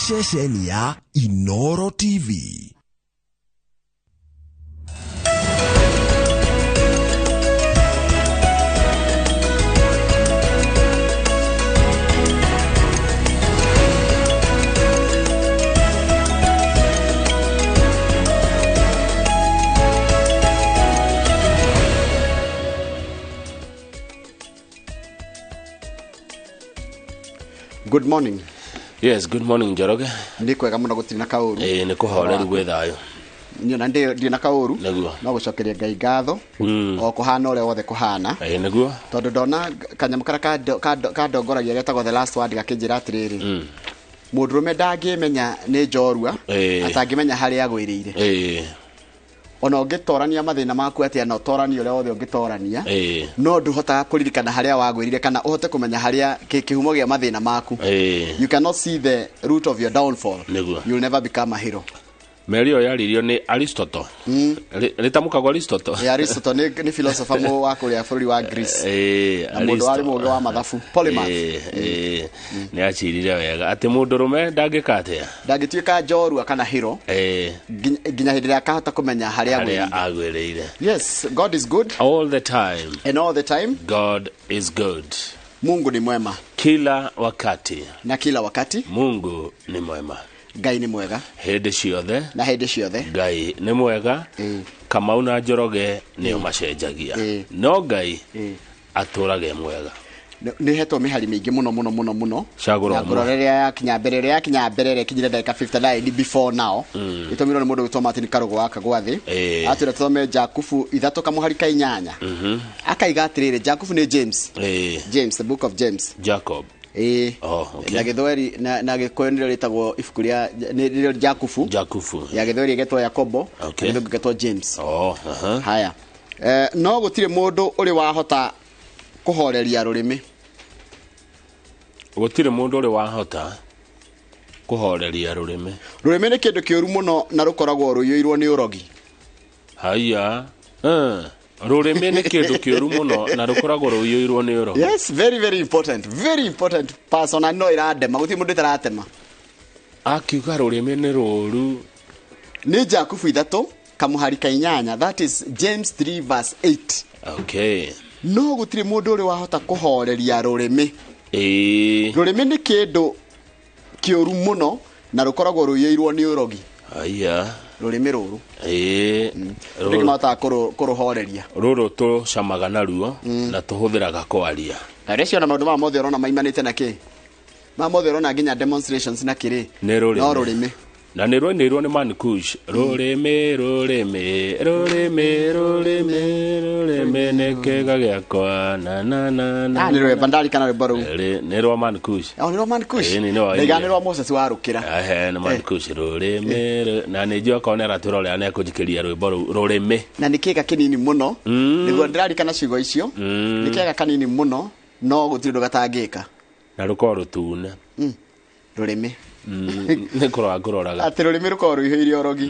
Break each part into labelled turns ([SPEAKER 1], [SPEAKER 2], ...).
[SPEAKER 1] Nĩ ceceni ya Inoro TV.
[SPEAKER 2] Good morning.
[SPEAKER 3] Yes, good morning, Njoroge.
[SPEAKER 2] Nĩ kwega mũno, gũtirĩ na kaũru.
[SPEAKER 3] Ĩĩ, nĩ kũhoreru, gwĩ thayũ.
[SPEAKER 2] Niĩ ona ndirĩ na kaũru.
[SPEAKER 3] Nĩguo.
[SPEAKER 2] No gũcokeria Ngai ngatho o kũhana ũrĩa wothe kũhana.
[SPEAKER 3] Ĩĩ, nĩguo.
[SPEAKER 2] Tondũ ndona kanyamũ karĩa kandongoragia getagwo The Last Word gakĩnjĩra atĩrĩrĩ, mũndũrũme ndangĩmenya nĩ njorua atangĩmenya harĩa agwĩrĩire. Ona ũngĩtorania mathĩna maku atĩa na ũtoranie ũrĩa wothe ũngĩtorania, no ndũhotaga kũririkana harĩa wagwĩrire kana ũhote kũmenya harĩa kĩhumo gĩa mathĩna maku. You cannot see the root of your downfall. You'll never become a hero.
[SPEAKER 3] Meri ĩyo yaririo nĩ Aristotle. Rĩtamũkagwo Aristotle.
[SPEAKER 2] Aristotle nĩ philosopher wa kũrĩa bũrũri wa Greece na mũndũ warĩ
[SPEAKER 3] Aristo.
[SPEAKER 2] Mũũgĩ wa mathabu, polymath.
[SPEAKER 3] Ĩĩ, nĩ acirire wega atĩ mũndũrũme ndangĩka atĩa?
[SPEAKER 2] Ndangĩtuĩka njorua kana hero nginya hĩndĩ ĩrĩa akahota kũmenya harĩa
[SPEAKER 3] harĩa
[SPEAKER 2] agwĩrĩire.
[SPEAKER 3] Agwĩrĩire.
[SPEAKER 2] Yes, God is good.
[SPEAKER 3] All the time.
[SPEAKER 2] And all the time.
[SPEAKER 3] God is good.
[SPEAKER 2] Mungu ni mwema.
[SPEAKER 3] Kila wakati.
[SPEAKER 2] Na kila wakati.
[SPEAKER 3] Mungu ni mwema.
[SPEAKER 2] Ngai nĩ mwega.
[SPEAKER 3] Hĩndĩ ciothe.
[SPEAKER 2] Na hĩndĩ ciothe.
[SPEAKER 3] Ngai nĩ mwega. Kamau na Njoroge nĩo macenjagia, no Ngai atũrage mwega.
[SPEAKER 2] Nĩ hetwo mĩhari mĩingĩ mũno mũno mũno mũno.
[SPEAKER 3] Cagũra
[SPEAKER 2] Na
[SPEAKER 3] ũmwe.
[SPEAKER 2] ngũrora rĩrĩa yakinya mbere, ĩrĩa yakinya mbere, ĩrĩa ĩkinyire ndagĩka 59 before now, ĩtũmirwo nĩ mũndũ gwĩtwo Martin Karũgũ wa Kagwathĩ. Atwĩra tũthome Jakubu 3 kamũhari ka 8. Akaiga atĩrĩrĩ, Jakubu nĩ James. James, the Book of James.
[SPEAKER 3] Jacob.
[SPEAKER 2] Ĩĩ.
[SPEAKER 3] Oh, okay.
[SPEAKER 2] Na gĩthweri na gĩkũyũ nĩrĩo rĩtagwo ibuku rĩa nĩrĩo Jakubu.
[SPEAKER 3] Jakubu.
[SPEAKER 2] Ya gĩthweri ĩgetwo Yakobo, na gĩthũngũ ĩgetwo James.
[SPEAKER 3] Oh, aha.
[SPEAKER 2] Haya, no gũtirĩ mũndũ ũrĩ wahota kũhoreria rũrĩmĩ.
[SPEAKER 3] Gũtirĩ mũndũ ũrĩ wahota kũhoreria rũrĩmĩ.
[SPEAKER 2] Rũrĩmĩ nĩ kĩndũ kĩũru mũno na rũkoragwo rũiyũirwo nĩ ũrogi.
[SPEAKER 3] Haya. Rũrĩmĩ nĩ kĩndũ kĩũru mũno na rũkoragwo rũiyũirwo nĩ ũrogi.
[SPEAKER 2] Yes, very very important, very important person, na no ĩrandema, gũtirĩ mũndũ ĩtaratema.
[SPEAKER 3] Akiuga rũrĩmĩ nĩ rũru.
[SPEAKER 2] Nĩ Jakubu 3 kamũhari ka 8, that is James 3 verse 8. No gũtirĩ mũndũ ũrĩ wahota kũhoreria rũrĩmĩ. Rũrĩmĩ nĩ kĩndũ kĩũru mũno na rũkoragwo rũiyũirwo nĩ ũrogi.
[SPEAKER 3] Haya.
[SPEAKER 2] Rũrĩmĩ rũru. Ndĩ mahotaga kũrũhoreria.
[SPEAKER 3] Rũrũ tũcamaga naruo na tũhũthĩraga kwaria.
[SPEAKER 2] Na rĩcio na maũndũ maya mothe ũrona maimanĩte na kĩ, maya mothe ũrona nginya demonstrations na kĩrĩ.
[SPEAKER 3] Nĩ rũrĩmĩ.
[SPEAKER 2] No rũrĩmĩ.
[SPEAKER 3] Na nĩ rwainĩirwo nĩ Man Kush. Rũrĩmĩ, rũrĩmĩ, rũrĩmĩ, rũrĩmĩ, rũrĩmĩ nĩ kĩga gĩakwa na na na na.
[SPEAKER 2] Ah, nĩ rwĩmbo ndarikana rwĩmbo rũu.
[SPEAKER 3] Nĩ rwa Man Kush.
[SPEAKER 2] Oh, nĩ rwa Man Kush.
[SPEAKER 3] Ĩĩ, nĩ rwa.
[SPEAKER 2] Ndaiga nĩ rwa Moses warũkĩra.
[SPEAKER 3] Ehe, nĩ Man Kush, rũrĩmĩ na nĩ njũĩ okorwo nĩ aratwĩrorera nĩ ekũnjikĩria rwĩmbo rũu, rũrĩmĩ.
[SPEAKER 2] Na nĩ kĩga kĩnini mũno, nĩguo ndĩrarikana ciugo icio. Nĩ kĩga kanini mũno no gũtirĩ ũndũ gatangĩka.
[SPEAKER 3] Na rũkorwo rũtune.
[SPEAKER 2] Rũrĩmĩ.
[SPEAKER 3] Nĩ kũrora ngũroraga.
[SPEAKER 2] Atĩ rũrĩmĩ rũkoragwo rũihũire ũrogi.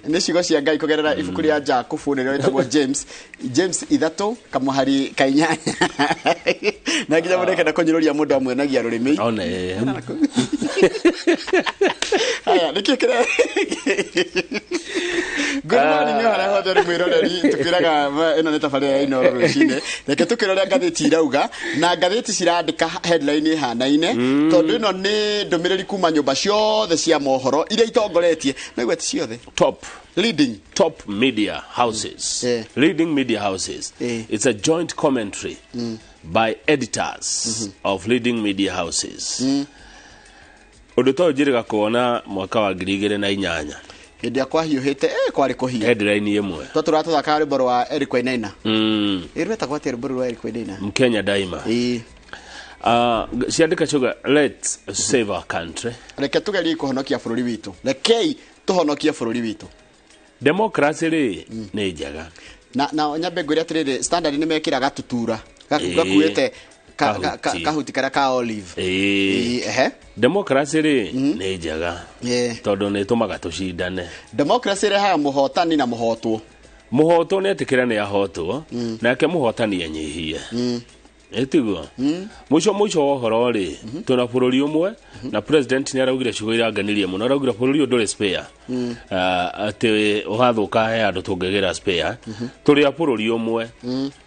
[SPEAKER 2] Nĩ ciugo cia Ngai kũgerera ibuku rĩa Jakubu, nĩrĩo rĩtagwo James, James 3 kamũhari ka 8. Na nginya mũndũ akenda kũnyũrũria mũndũ amwenagia rũrĩmĩ.
[SPEAKER 3] One.
[SPEAKER 2] Haya, nĩkĩ kĩrĩa. Good morning harĩa hothe ũrĩ mwĩroreri, tũkwĩraga ĩno nĩ tabarĩra ya Inooro rũcinĩ. Reke tũkĩre ũrĩa ngathĩti irauga, na ngathĩti cirandĩka headline ĩhanaine, tondũ ĩno nĩ ndũmĩrĩri kuma nyũmba ciothe cia mohoro iria itongoretie, no ti ciothe.
[SPEAKER 3] Top.
[SPEAKER 2] Leading.
[SPEAKER 3] Top media houses. Leading media houses. It's a joint commentary by editors of leading media houses. Ũndũ ta ũyũ njĩrĩga kuona mwaka wa 2008.
[SPEAKER 2] Hĩndĩ ĩrĩa kwahiũhĩte, kwarĩ kũhiũ.
[SPEAKER 3] Headline ĩmwe.
[SPEAKER 2] Twatũraga tũthakaga rwĩmbo rwa Eric Wainaina. Ĩ, rwetagwo atĩa rwĩmbo rũu rwa Eric Wainaina?
[SPEAKER 3] Mkenya Daima.
[SPEAKER 2] Ĩĩ.
[SPEAKER 3] Ciandĩka ciuga, "Let's save our country."
[SPEAKER 2] Reke tũgerie kũhonokia bũrũri witũ, rekei tũhonokie bũrũri witũ.
[SPEAKER 3] Democracy rĩ, nĩ njega.
[SPEAKER 2] Na nyambe ngwĩre atĩrĩrĩ, Standard nĩ mekĩra gatutura gakuĩte
[SPEAKER 3] Kahuti.
[SPEAKER 2] Kahuti karĩa ka olive. Ĩĩ, ehe.
[SPEAKER 3] Democracy rĩ, nĩ njega tondũ nĩ ĩtũmaga tũcindane.
[SPEAKER 2] Democracy ĩrehaga mũhotani na mũhotwo.
[SPEAKER 3] Mũhotwo nĩ etĩkĩra nĩ ahotwo, nake mũhotani enyihie. Ĩtiguo mũico mũico wa ũhoro rĩ, twĩna bũrũri ũmwe na president nĩ araugire ciugo irangenirie mũno. Araugire bũrũri ũyũ ndũrĩ spare. Atĩ ũgathũka he andũ tũngĩgĩra spare. Tũrĩ a bũrũri ũmwe,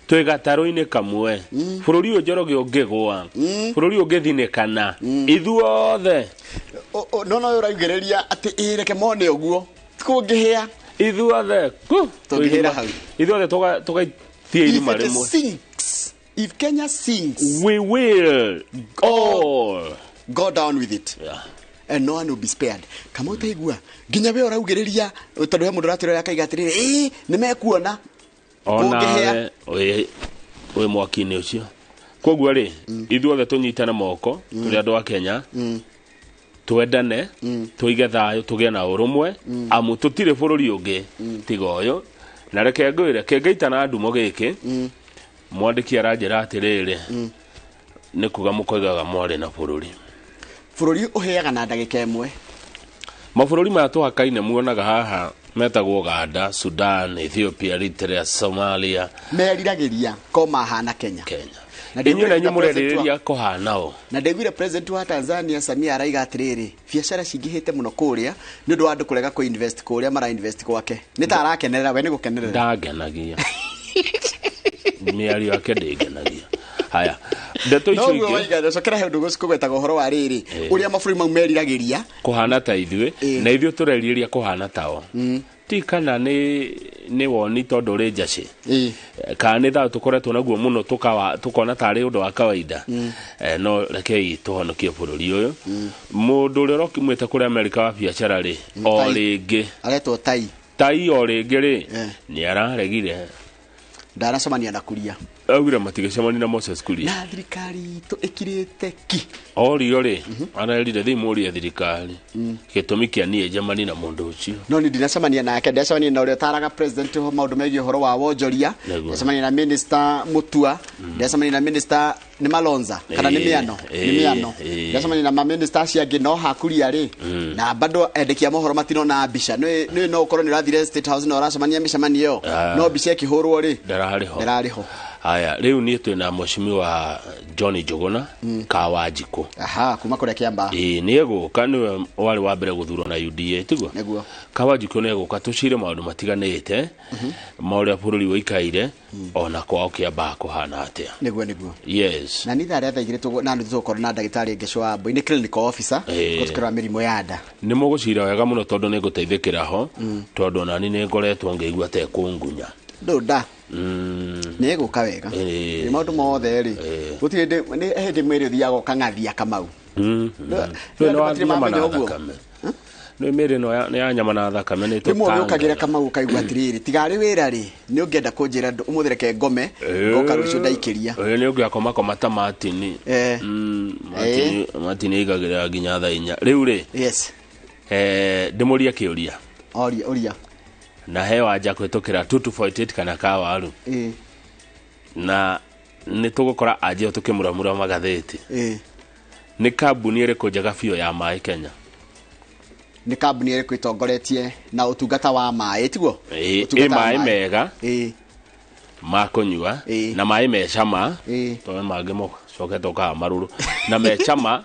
[SPEAKER 3] twĩ gatarũ-inĩ kamwe. Bũrũri ũyũ, Njoroge, ũngĩgũa, bũrũri ũyũ ũngĩthinĩkana, ithuothe
[SPEAKER 2] No no ũraugĩrĩria atĩ ĩ reke mone ũguo kũngĩhĩa.
[SPEAKER 3] Ithuothe ku
[SPEAKER 2] Tũngĩhĩra hau.
[SPEAKER 3] Ithuothe tũgaithiĩ
[SPEAKER 2] If
[SPEAKER 3] irima
[SPEAKER 2] it
[SPEAKER 3] rĩmwe.
[SPEAKER 2] sinks, if Kenya sinks,
[SPEAKER 3] we will all
[SPEAKER 2] go down with it and no one will be spared. Kama utaigua nginya we ũraugĩrĩria, tondũ he mũndũ ũratwĩra akaiga atĩrĩrĩ, ĩ nĩ mekuona kũngĩhĩa.
[SPEAKER 3] Onawe wĩ mwaki-inĩ ũcio. Koguo rĩ, ithuothe tũnyitane moko tũrĩ andũ a Kenya, twendane, tũige thayũ, tũgĩe na ũrũmwe, amu tũtirĩ bũrũri ũngĩ tiga ũyũ. Na reke ngwĩre, kĩngĩita na ndumo gĩkĩ mwandĩki aranjĩra atĩrĩrĩ, nĩ kuga mũkoigaga mwarĩ na bũrũri.
[SPEAKER 2] Bũrũri ũhĩaga na ndagĩka ĩmwe.
[SPEAKER 3] Mabũrũri maya tũhakaine muonaga haha metagwo Uganda, Sudan, Ethiopia, Eritrea, Somalia,
[SPEAKER 2] Meriragĩria ko mahana Kenya.
[SPEAKER 3] Kenya.
[SPEAKER 2] Na
[SPEAKER 3] inyuĩ na inyuĩ
[SPEAKER 2] ndĩguire president wa-
[SPEAKER 3] mũrerirĩria kũhana ũ?
[SPEAKER 2] Na ndaiguire president wa Tanzania Samia araiga atĩrĩrĩ, biacara cingĩhĩte mũno kũrĩa nĩ ũndũ wa andũ kũrega kũ invest kũrĩa, mara invest gwake. Nĩ ta arakenerera, we nĩ gũkenerera.
[SPEAKER 3] Ndangenagia, mĩario yake ndĩngenagia. Haya, ndeto icio
[SPEAKER 2] Noguo
[SPEAKER 3] ingĩ.
[SPEAKER 2] waiga cokera he ũndũ kũgwetaga ũhoro wa rĩrĩ, ũrĩa mabũrũri mau meriragĩria
[SPEAKER 3] kũhana ta ithuĩ, na ithuĩ tũrerirĩria kũhana tao. Ti kana nĩ woni tondũ ũrĩ njacĩ, kana nĩ thayũ tũkoretwo naguo mũno, tukona tarĩ ũndũ wa kawaida. No rekei tũhonokie bũrũri ũyũ. Mũndũ ũrĩa ũrokimwĩte kũrĩa Amerika wa biacara rĩ, o
[SPEAKER 2] Tai.
[SPEAKER 3] rĩngĩ
[SPEAKER 2] Aretwo Tai.
[SPEAKER 3] Tai o rĩngĩ rĩ, nĩ araregire.
[SPEAKER 2] Ndanacemania na Kuria.
[SPEAKER 3] Augire matigĩcemania na Moses Kuria.
[SPEAKER 2] Na thirikari itũ ĩkirĩte ki.
[SPEAKER 3] Orio rĩ, arerire thĩ mũrie thirikari gĩtũmi kĩa niĩ njemani na mũndũ ũcio.
[SPEAKER 2] No ni ndinacemania nake, ndacemania na ũrĩa ũtaraga president ho maũndũ megiĩ ũhoro wa wonjoria. Ndacemania na minister Mutua, ndacemania na minister nĩ Malonza kana nĩ Mĩano, nĩ Mĩano. Ndacemania na maminista acio angĩ, no hakuria rĩ, na bado endeki a mohoro matinona mbica. Nĩ no ũkorwo nĩ ũrathire State House na ũracemania mĩcemanio ĩyo, no mbica ĩkĩhũrwo rĩ,
[SPEAKER 3] ndararĩ ho.
[SPEAKER 2] Ndararĩ ho.
[SPEAKER 3] Haya, rĩu niĩ twĩna mheshimiwa John Njuguna Kawanjikũ.
[SPEAKER 2] Aha, kuma kũrĩa Kĩambaa.
[SPEAKER 3] Ĩĩ, nĩ egũka, nĩwe warĩ wa mbere gũthurwo na UDA, tiguo?
[SPEAKER 2] Nĩguo.
[SPEAKER 3] Kawanjikũ nĩ egũka tũcire maũndũ matiganĩte ma ũrĩa bũrũri ũikaire, ona kwao Kĩambaa kũhana atĩa.
[SPEAKER 2] Nĩguo.
[SPEAKER 3] Yes.
[SPEAKER 2] Na nĩ thaa rĩa 2:00 na nĩ tũgũkorwo na ndagĩtarĩ Ngeco wa Mbui, nĩ clinical officer, gũtũkĩrora mĩrimũ ya nda.
[SPEAKER 3] Nĩ mũgũcira wega mũno tondũ nĩ ngũteithĩkĩra ho, tondũ onani nĩ ngoretwo ngĩigua ta ĩkũngunya.
[SPEAKER 2] Ndũnda nĩ ĩgũka wega. Nĩ maũndũ mothe rĩ, gũtirĩ hĩndĩ nĩ hĩndĩ mwĩrĩ ũthiaga ũkang'athia, Kamau.
[SPEAKER 3] Nĩ
[SPEAKER 2] Andũ
[SPEAKER 3] wa
[SPEAKER 2] matirĩ
[SPEAKER 3] nyama
[SPEAKER 2] mamenya
[SPEAKER 3] na
[SPEAKER 2] ũguo.
[SPEAKER 3] thakame, nĩ mĩrĩ ĩno nĩ ya nyama na thakame nĩ
[SPEAKER 2] Rĩmwe ũgĩũkagĩra
[SPEAKER 3] tũtangaga.
[SPEAKER 2] Kamau ũkaigua atĩrĩrĩ, tigarĩ wĩra rĩ, nĩ ũngĩenda kũnjĩra ũmũthĩ reke ngome, ngoka rũciũ ndaikĩria.
[SPEAKER 3] Nĩ ũngĩakomakoma ta Martin. Martin aigagĩrĩra nginya thaa 4 rĩu rĩ. Ndĩmũrie kĩũria.
[SPEAKER 2] Oria, ũria.
[SPEAKER 3] Na he wanja kũhĩtũkĩra 2248 kana kawaru, na nĩ tũgũkora anjĩo tũkĩmuramura magathĩti. Nĩ kambuni ĩrĩkũ njega biũ ya maĩ Kenya?
[SPEAKER 2] Nĩ kambuni ĩrĩkũ ĩtongoretie na ũtungata wa maĩ, tiguo?
[SPEAKER 3] Ĩ
[SPEAKER 2] Ũtungata wa
[SPEAKER 3] maĩ mega ma kũnyua, na maĩ me cama, tondũ mangĩ mocokete ũkaga marũrũ na me cama,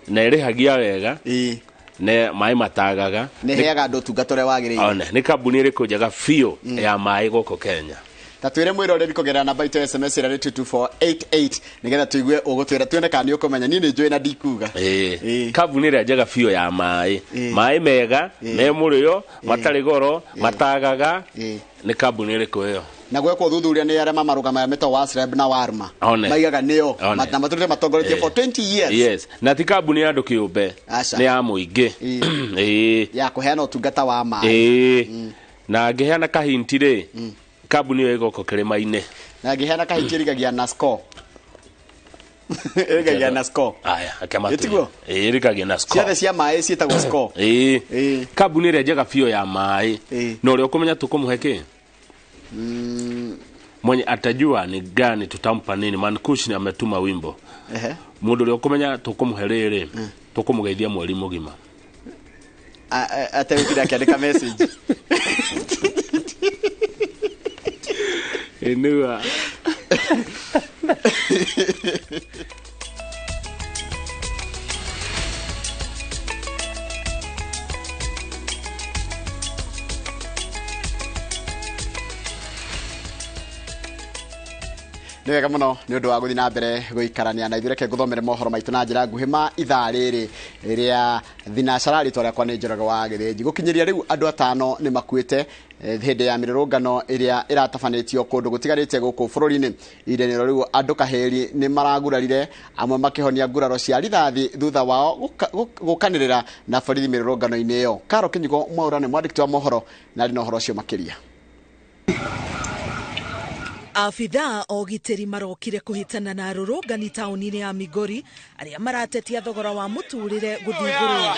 [SPEAKER 3] na ĩrĩhagia wega, na maĩ matagaga.
[SPEAKER 2] Nĩ heaga andũ ũtungata ũrĩa wagĩrĩire.
[SPEAKER 3] One, nĩ kambuni ĩrĩkũ njega biũ ya maĩ gũkũ Kenya?
[SPEAKER 2] Ta twĩre mwĩroreri kũgerera namba itũ ya SMS ĩrĩa nĩ 22488, nĩgetha tũigue ũgũtwĩra, tuone kana nĩ ũkũmenya. Niĩ nĩ njũĩ na ndikuga.
[SPEAKER 3] Kambuni ĩrĩa njega biũ ya maĩ, maĩ mega, me mũrĩo, matarĩ goro, matagaga, nĩ kambuni ĩrĩkũ ĩyo?
[SPEAKER 2] Na gwekwo ũthuthuria nĩ arĩa mamarũgamaga metagwo WASREB na WARMA,
[SPEAKER 3] One.
[SPEAKER 2] maigaga nĩo
[SPEAKER 3] One.
[SPEAKER 2] na matũrĩte matongoretie for 20 years.
[SPEAKER 3] Yes, na ti kambuni ya andũ kĩũmbe.
[SPEAKER 2] Aca.
[SPEAKER 3] Nĩ ya mũingĩ.
[SPEAKER 2] Ya kũheana ũtungata wa maĩ.
[SPEAKER 3] Na ngĩheana kahinti rĩ, kambuni ĩyo ĩgũkũ kĩrĩma-inĩ.
[SPEAKER 2] Na ngĩheana kahinti, ĩrigagia na score, ĩrigagia na score.
[SPEAKER 3] Aya, akematwĩre.
[SPEAKER 2] Ĩtiguo?
[SPEAKER 3] Ĩĩ, ĩrĩkagia na score.
[SPEAKER 2] Ciothe cia maĩ ciĩtagwo score.
[SPEAKER 3] Kambuni ĩrĩa njega biũ ya maĩ, na ũrĩa ũkũmenya tũkũmũhe kĩ, mwenye atajua ni gani tutampa nini. Mankush ametuma wimbo. Mũndũ ũrĩa ũkũmenya tũkũmũhe rĩrĩ, tũkũmũgeithia mweri mũgima.
[SPEAKER 2] Ategũtinda akĩandĩka message.
[SPEAKER 3] Ĩnĩwa.
[SPEAKER 2] Nĩ wega mũno nĩ ũndũ wa gũthiĩ na mbere gũikarania na ithuĩ. Reke ngũthomere mohoro maitũ na njĩra nguhĩ ma ithaa rĩrĩ rĩa thinacara. Rĩtwa rĩakwa nĩ Njoroge wa Gĩthĩnji. Gũkinyĩria rĩu andũ atano nĩ makuĩte hĩndĩ ya mĩrũrũngano ĩrĩa ĩratabanĩtio kũndũ gũtigarĩte gũkũ bũrũri-inĩ. Ihinda-inĩ rĩu andũ kahĩri nĩ maragurarire, amwe makĩhonia nguraro cia rithathi thutha wao gũkanĩrĩra na borithi mĩrũrũngano-inĩ ĩyo. Karo Kĩnyugo Mwaura nĩ mwandĩki wa mohoro na arĩ na ũhoro ũcio makĩria.
[SPEAKER 4] Abithaa ogitĩri marokire kũhĩtana na arũrũngani taũni-inĩ ya Migori arĩa maratetia thogora wa mũtũrĩre gũthiĩ igũrũ.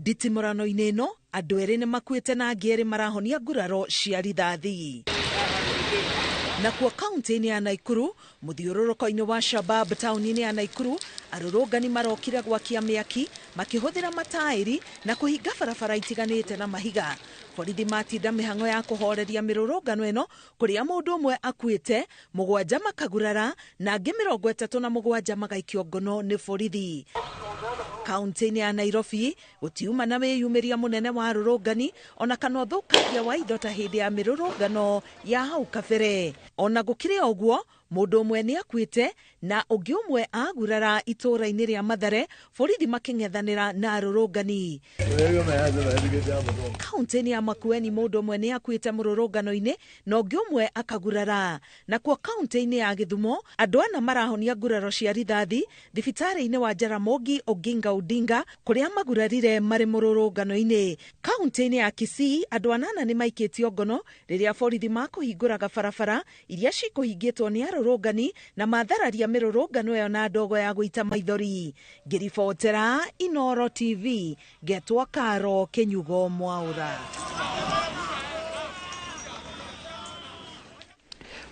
[SPEAKER 4] Nditimũrano-inĩ ĩno andũ erĩ nĩ makuĩte na angĩ erĩ marahonia nguraro cia rithathi. Nakuo kaunti-inĩ ya Naikuru, mũthiũrũrũko-inĩ wa Shabab taũni-inĩ ya Naikuru, arũrũngani marokire gwakia mĩaki makĩhũthĩra mataĩri na kũhinga barabara itiganĩte na mahiga. Borithi matinda mĩhang'o ya kũhoreria mĩrũrũngano ĩno kũrĩa mũndũ ũmwe akuĩte, mũgwanja makagurara na angĩ 37 magaikio ngono nĩ borithi. Kaunti-inĩ ya Nairobi gũtiuma na wĩyumĩria mũnene wa arũrũngani ona kana ũthũkangia wa indo ta hĩndĩ ya mĩrũrũngano ya hau kabere. Ona gũkĩrĩ ũguo, mũndũ ũmwe nĩ akuĩte na ũngĩ ũmwe agurara itũũra-inĩ rĩa Mathare, borithi makĩng'ethanĩra na arũrũngani. Kaunti-inĩ ya Makueni mũndũ ũmwe nĩ akuĩte mũrũrũngano-inĩ na ũngĩ ũmwe akagurara. Nakuo kaunti-inĩ ya Gĩthumo andũ ana marahonia nguraro cia rithathi thibitarĩ-inĩ wa Jaramogi Oginga Odinga kũrĩa magurarire marĩ mũrũrũngano-inĩ. Kaunti-inĩ ya Kisii andũ anana nĩ maikĩtio ngono rĩrĩa borithi makũhingũraga barabara iria cikũhingĩtwo nĩ arũrũngani na mathararia mĩrũrũngano ĩyo na ndogo ya gũita maithori. Ngĩribotera Inoro TV ngetwo Karo Kĩnyugo Mwaura.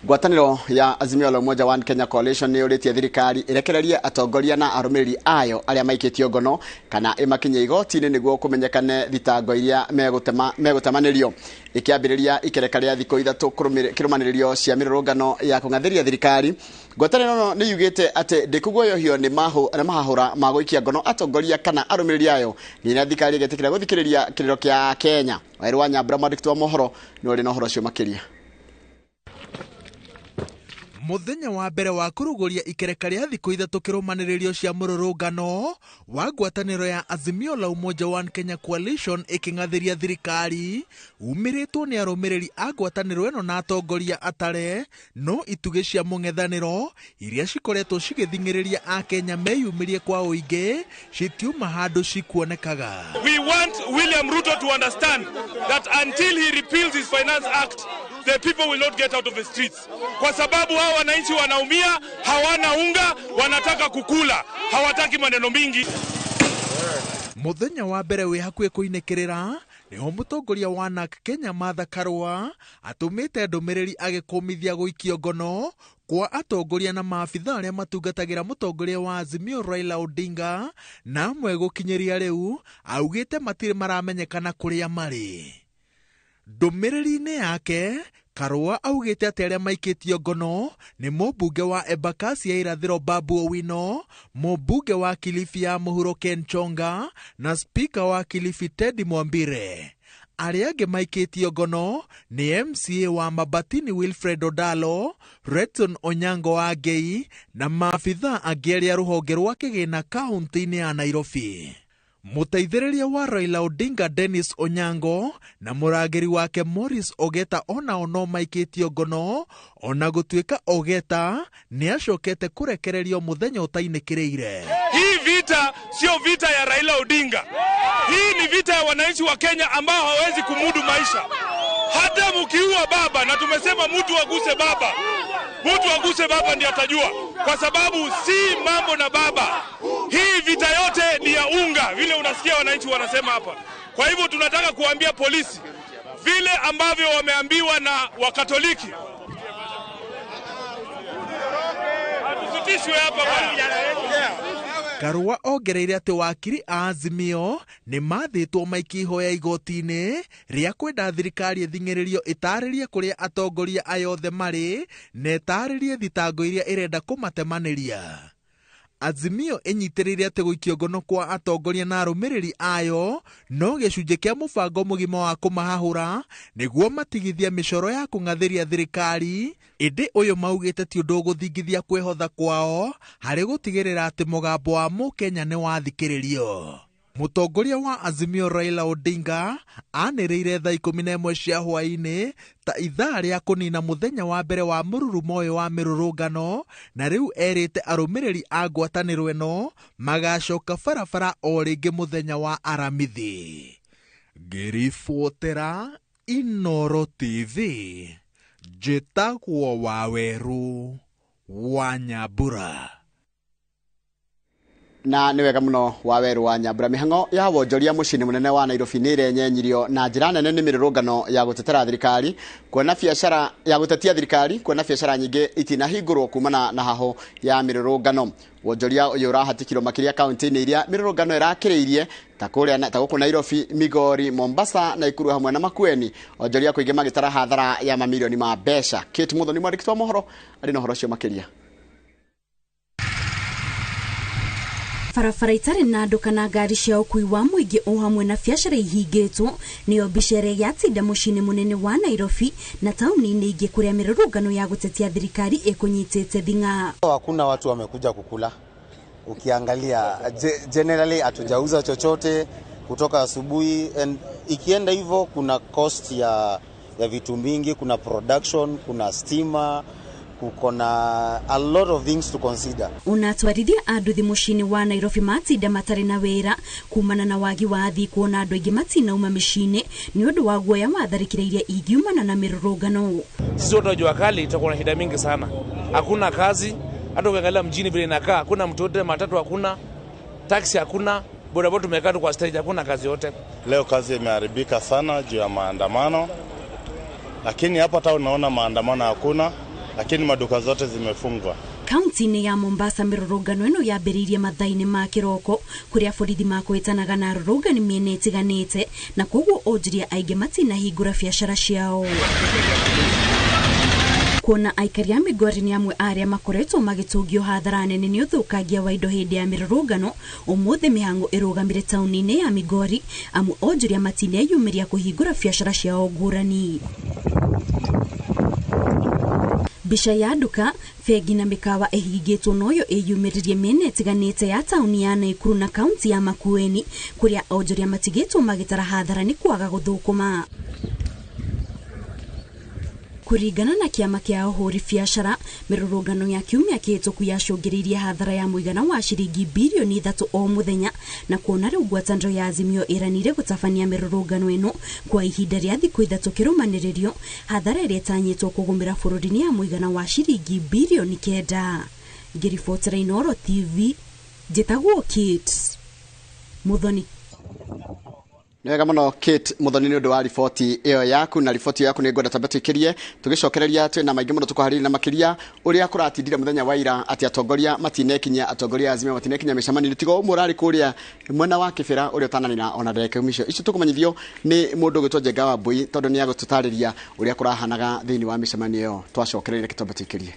[SPEAKER 2] Ngwatanĩro ya Azimio la Umoja One Kenya Coalition nĩ yũrĩtie thirikari ĩrekererie atongoria na arũmĩrĩri ayo arĩa maikĩtio ngono kana ĩmakinyie igoti-inĩ nĩguo kũmenyekane thitango iria megũtemanĩrio. Ĩkĩambĩrĩria ikereka rĩa thikũ ithatũ kĩrũmanĩrĩrio cia mĩrũrũngano ya kũng'athĩria thirikari, ngwatanĩro ĩno nĩ yugĩte atĩ ndĩkũguoyohio nĩ mahahũra ma gũikia ngono atongoria kana arũmĩrĩri ayo nginya thirikari ĩgetĩkĩra gũthikĩrĩria kĩrĩro kĩa Kenya. Waĩrũ wa Nyambura mwandĩki wa mohoro nĩ ũrĩ na ũhoro ũcio makĩria.
[SPEAKER 5] Mũthenya wa mbere wa kũrũgũria ikereka rĩa thikũ ithatũ kĩrũmanĩrĩrio cia mũrũrũngano wa ngwatanĩro ya Azimio la Umoja One Kenya Coalition ĩkĩng'athĩria thirikari umĩrĩtwo nĩ arũmĩrĩri a ngwatanĩro ĩno na atongoria atare no itugĩ cia mũng'ethanĩro iria cikoretwo cigĩthing'ĩrĩria Akenya meyumĩrie kwa ũingĩ citiuma handũ cikuonekaga.
[SPEAKER 6] We want William Ruto to understand that until he repeals his Finance Act, the people will not get out of the streets. Kwa sababu hao wananchi wanaumia, hawana unga, wanataka kukula, hawataki maneno mingi.
[SPEAKER 5] Muthenya wa mbere wĩ hakuhĩ kũinĩkĩrĩra nĩho mũtongoria wa NARC Kenya Martha Karua atũmĩte ndũmĩrĩri agĩkũmithia gũikio ngono kwa atongoria na maabitha arĩa matungatagĩra mũtongoria wa Azimio Raila Odinga na amwe gũkinyĩria rĩu augĩte matirĩ maramenyekana kũrĩa marĩ. Ndũmĩrĩri-inĩ yake Karua augĩte atĩ arĩa maikĩtio ngono nĩ mũmbunge wa Embakasi ya Irathĩro Babu Owino, mũmbunge wa Kilifi ya Mũhuro Ken Chonga na spika wa Kilifi Teddy Mwambire. Arĩa angĩ maikĩtio ngono nĩ MCA wa Mabatini Wilfred Odalo, Redson Onyango wa Ngei na maabitha angĩ arĩa rũhonge rwa kĩgĩna kaunti-inĩ ya Nairobi. Mũteithĩrĩria wa Raila Odinga Dennis Onyango na mũrangĩri wake Morris Ogeta onao no maikĩtio ngono ona gũtuĩka Ogeta nĩ acokete kũrekererio mũthenya ũtainĩkĩrĩire.
[SPEAKER 6] Hii vita sio vita ya Raila Odinga. Hii ni vita ya wananchi wa Kenya ambao hawawezi kumudu maisha. Hata mkiua baba, na tumesema mtu aguse baba. Mtu aguse baba ndiye atajua, kwa sababu si mambo na baba. Hii vita yote ni ya unga, vile unasikia wananchi wanasema hapa. Kwa hivyo tunataka kuambia polisi vile ambavyo wameambiwa na Wakatoliki. Hatusitishwe hapa bwana.
[SPEAKER 5] Karua ongereire atĩ wakiri a Azimio nĩ mathĩtwo maikie ihoya igoti-inĩ rĩa kwenda thirikari ĩthing'ĩrĩrio ĩtarĩrie kũrĩa atongoria aya othe marĩ na ĩtarĩrie thitango iria ĩrenda kũmatemanĩria. Azimio ĩnyitĩrĩire atĩ gũikio ngono kwa atongoria na arũmĩrĩri ayo no gĩcunjĩ kĩa mũbango mũgima wa kũmahahũra nĩguo matigithie mĩcoro ya kũng'athĩria thirikari, ĩndĩ ũyũ maugĩte ti ũndũ ũgũthingithia kwĩhotha kwao harĩ gũtigĩrĩra atĩ mũgambo wa mũkenya nĩ wathikĩrĩrio. Mũtongoria wa Azimio Raila Odinga anĩrĩire thaa 11 cia hwaĩ-inĩ ta ithaa rĩa kũnina mũthenya wa mbere wa mũrurumo ũyũ wa mĩrũrũngano, na rĩu erĩte arũmĩrĩri a ngwatanĩro ĩno magacoka barabara o rĩngĩ mũthenya wa Aramithi. Ngĩribotera Inooro TV, njĩtagwo Waweru wa Nyambura.
[SPEAKER 2] Na nĩ wega mũno Waweru wa Nyambura. Mĩhang'o ya wonjoria mũciĩ-inĩ mũnene wa Nairobi nĩ ĩrenyenyirio na njĩra nene nĩ mĩrũrũngano ya gũtetera thirikari kuona biacara ya gũtetia thirikari kuona biacara nyingĩ itinahingũrwo kumana na haho ya mĩrũrũngano. Wonjoria ũyũ ũrahatikirwo makĩria kaunti-inĩ iria mĩrũrũngano ĩrakĩrĩirie ta kũrĩa ta gũkũ Nairobi, Migori, Mombasa, Naikuru hamwe na Makueni. Onjoria kũingĩ magĩtara hathara ya mamirioni ma mbeca. Kate Muthoni mwandĩki wa mohoro arĩ na ũhoro ũcio makĩria.
[SPEAKER 7] Barabara itarĩ na andũ kana ngari cia ũkui wa mũingĩ o hamwe na biacara ihingĩtwo nĩyo mbica ĩrĩa yatinda mũciĩ-inĩ mũnene wa Nairobi na taũni-inĩ ingĩ kũrĩa mĩrũrũngano ya gũtetia thirikari ĩkũnyitĩte thing'a.
[SPEAKER 8] Hakuna watu wamekuja kukula. Ukiangalia generally hatujauza chochote kutoka asubuhi, and ikienda hivyo kuna cost ya vitu mingi, kuna production, kuna stima, kuko na a lot of things to consider.
[SPEAKER 7] Unatwarithia anduthi muciĩ-inĩ wa Nairobi matinda matarĩ na wĩra kumana na wagi wa athii kuona andũ aingĩ matinauma mĩciĩ-inĩ nĩ ũndũ wa guoya wa tharĩkĩra iria ingiumana na mĩrũrũngano.
[SPEAKER 9] Sisi watu wa jua kali tutakuwa na shida mingi sana. Hakuna kazi, hata ukiangalia mjini vile inakaa, hakuna mtu yote, matatu hakuna, taxi hakuna, bodaboda tumekaa tu kwa stage, hakuna kazi yote.
[SPEAKER 10] Leo kazi imeharibika sana juu ya maandamano. Lakini hapa town naona maandamano hakuna, lakini maduka zote zimefungwa.
[SPEAKER 7] Kaunti-inĩ ya Mombasa mĩrũrũngano ĩno yambĩrĩirie mathaa-inĩ ma kĩroko kũrĩa borithi makwĩtanaga na arũrũngani mĩena ĩtiganĩte na koguo onjoria aingĩ matinahingũra biacara ciao. Kuona aikari a Migori nĩ amwe arĩa makoretwo magĩtũngio hathara nene nĩ ũthũkangia wa indo hĩndĩ ya mĩrũrũngano, ũmũthĩ mĩhang'o ĩrũgamire taũni-inĩ ya Migori amu onjoria matineyumĩria kũhingũra biacara ciao ngũrani. Mbica ya nduka, bengi na mĩkawa ĩhingĩtwo noyo ĩyumĩririe mĩena ĩtiganĩte ya taũni ya Naikuru na kaunti ya Makueni kũrĩa onjoria matigĩtwo magĩtara hathara nĩ kwaga gũthũkũma. Kũringana na kĩama kĩa ũhũri biacara, mĩrũrũngano ya kiumia kĩhĩtũku yacũngĩrĩirie hathara ya mũigana wa ciringi birioni 3 o mũthenya, na kuona rĩu ngwatanĩro ya Azimio ĩranire gũtabania mĩrũrũngano ĩno kwa ihinda rĩa thikũ 3 kĩrũmanĩrĩrio, hathara ĩrĩa ĩtanyĩtwo kũgũmĩra bũrũri-inĩ ya mũigana wa ciringi birioni 9. Ngĩribotera Inooro TV, njĩtagwo Kate Muthoni.
[SPEAKER 2] Nĩ wega mũno Kate Muthoni nĩ ũndũ wa riboti ĩyo yaku, na riboti yaku nĩ ngwenda twambe tũikĩrie tũgĩcokereria twĩna maingĩ mũno tũkũharĩria na makĩria ũrĩa kũratindire mũthenya wa ira atĩ atongoria matinekinyia, atongoria Azimio matinekinyia mĩcemanio tiga ũmwe ũrarĩ kũrĩa mwena wa Kĩbĩra ũrĩa ũtananĩra ona ndagĩka icio icio tũkũmenyithio nĩ mũndũ ũgwĩtwo Njenga wa Mbui tondũ nĩ agũtũtarĩria ũrĩa kũrahanaga thĩinĩ wa mĩcemanio ĩyo. Twacokereria twambe tũikĩrie.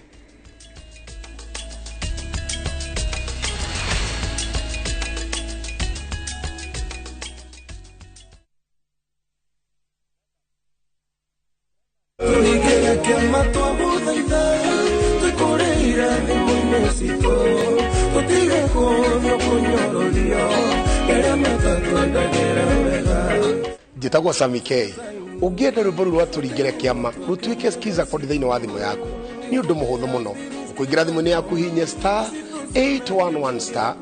[SPEAKER 11] Njĩtagwo Sami K. Ũngĩenda rwĩmbo rũu rwa tũringĩre kĩama rũtuĩke skiza code thĩinĩ wa thimũ yaku nĩ ũndũ mũhũthũ mũno. Ũkũingĩra thimũ-inĩ yaku hihinye star 811 star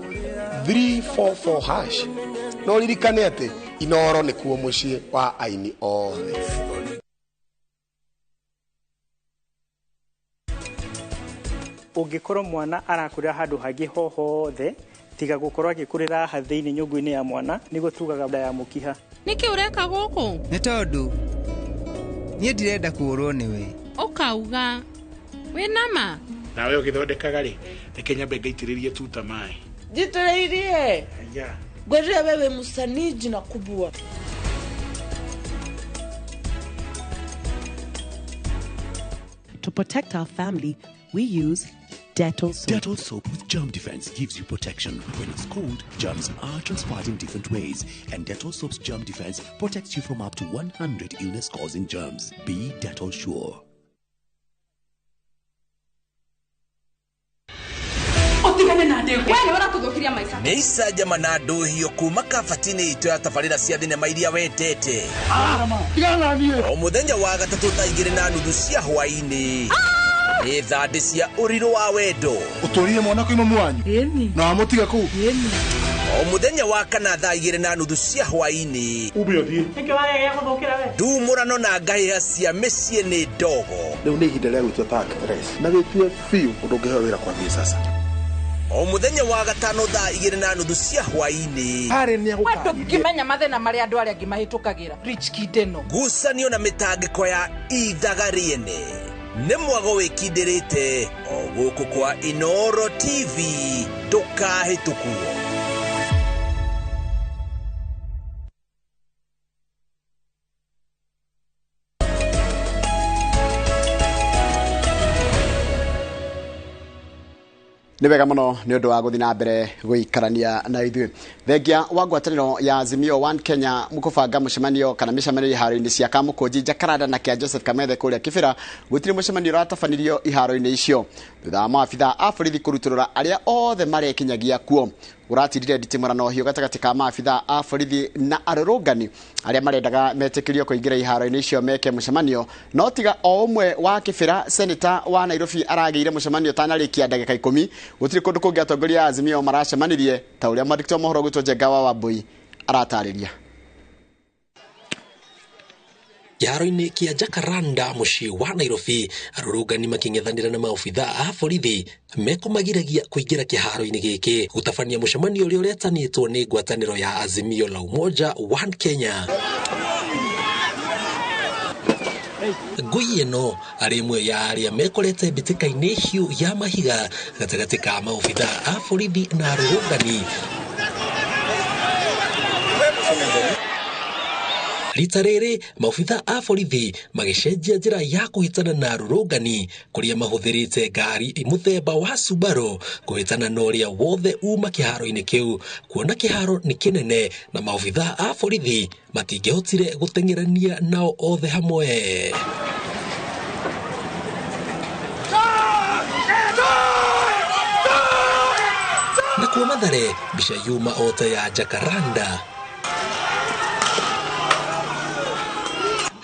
[SPEAKER 11] 344 hash. No ũririkane atĩ Inooro nĩkuo mũciĩ wa aini othe.
[SPEAKER 12] Ũngĩkorwo mwana arakũrĩra handũ hangĩ ho hothe tiga gũkorwo agĩkũrĩra haha thĩinĩ nyũngũ-inĩ ya mwana nĩguo tugaga nda ya mũkiha.
[SPEAKER 13] Nĩkĩ ũreka gũkũ?
[SPEAKER 14] Nĩ tondũ niĩ ndirenda kũũrwo nĩwe.
[SPEAKER 13] Ũkauga wĩna ma?
[SPEAKER 15] Nawe ũgĩthondekaga rĩ, reke nyambe ngaitĩrĩrie tuta maĩ. Jitereirie. Ngwĩrire we wĩ mũsanii jina kubwa.
[SPEAKER 16] To protect our family, we use Dettol soap.
[SPEAKER 17] Dettol soap with germ defense gives you protection. When it's cold, germs are transferred in different ways, and Dettol soap's germ defense protects you from up to 100 illness-causing germs. Be Dettol sure.
[SPEAKER 18] Nĩ icanjama na ndũhio kuma kabati-inĩ itũ ya tabarĩra cia thinema iria wendete. O mũthenya wa gatatũ thaa 2:30 cia hwaĩ-inĩ nĩ thandĩ cia ũrirũ wa wendo.
[SPEAKER 19] Ũtũrire mwana kwĩ mamu wanyu na wamũtiga kũu.
[SPEAKER 18] O mũthenya wa kana thaa 2:30 cia hwaĩ-inĩ ndumũrano na ngahĩha cia mĩciĩ nĩ ndogo.
[SPEAKER 19] Rĩu nĩ ihinda rĩa gwĩtua ta actress na wĩtue biũ ũndũ ũngĩheo wĩra kwambia sasa.
[SPEAKER 18] O mũthenya wa gatano thaa 2:30 cia hwaĩ-inĩ
[SPEAKER 4] ndũngĩmenya mathĩna marĩa andũ arĩa angĩ mahĩtũkagĩra. Rich Kid ĩno
[SPEAKER 18] ngucanio na mĩtangĩko ya ithaga rĩene nĩ mwago wĩkindĩrĩte o gũkũ kwa Inoro TV ndũkahĩtũkwo.
[SPEAKER 2] Nĩ wega mũno nĩ ũndũ wa gũthiĩ na mbere gũikarania na ithuĩ. Thengia wa ngwatanĩro ya Azimio One Kenya mũkũbanga mũcemanio kana mĩcemanio iharo-inĩ cia Kamũkũnji, Jacaranda na kĩa Joseph Kamethe kũrĩa Kĩbĩra, gũtirĩ mũcemanio ũratabanirio iharo-inĩ icio thutha wa maabitha a borithi kũrutũrũra arĩa othe marekinyagia kuo. Ũratirire nditimũrano hiũ gatagatĩ ka maabitha a borithi na arũrũngani arĩa marendaga metĩkĩrio kũingĩra iharo-inĩ icio meke mũcemanio, no tiga o ũmwe wa Kĩbĩra, seneta wa Nairobi aragĩire mũcemanio ũtanarĩkia ndagĩka 10. Gũtirĩ kũndũ kũngĩ atongoria a Azimio maracemanirie ta ũrĩa mwandĩki wa mohoro gwĩtwo Njenga wa Wambui aratarĩria.
[SPEAKER 20] Kĩharo-inĩ kĩa Jacaranda mũciĩ wa Nairobi, arũrũngani makĩng'ethanĩra na maobitha a borithi mekũmagiragia kũingĩra kĩharo-inĩ gĩkĩ gũtabania mũcemanio ũrĩa ũretanĩtwo nĩ ngwatanĩro ya Azimio la Umoja One Kenya. Ngui ĩno arĩ ĩmwe ya arĩa mekorete mbĩtĩka-inĩ hiũ ya mahiga gatagatĩ ka maobitha a borithi na arũrũngani. Rita rĩrĩ maobitha a borithi magĩcenjia njĩra ya kũhĩtana na arũrũngani kũrĩa mahũthĩrĩte ngari mũthemba wa Subaru kũhĩtana na ũrĩa wothe uma kĩharo-inĩ kĩu, kuona kĩharo nĩ kĩnene na maobitha a borithi matingĩhotire gũteng'erania nao othe hamwe. Nakuo Mathare mbica yuma ota ya Jacaranda.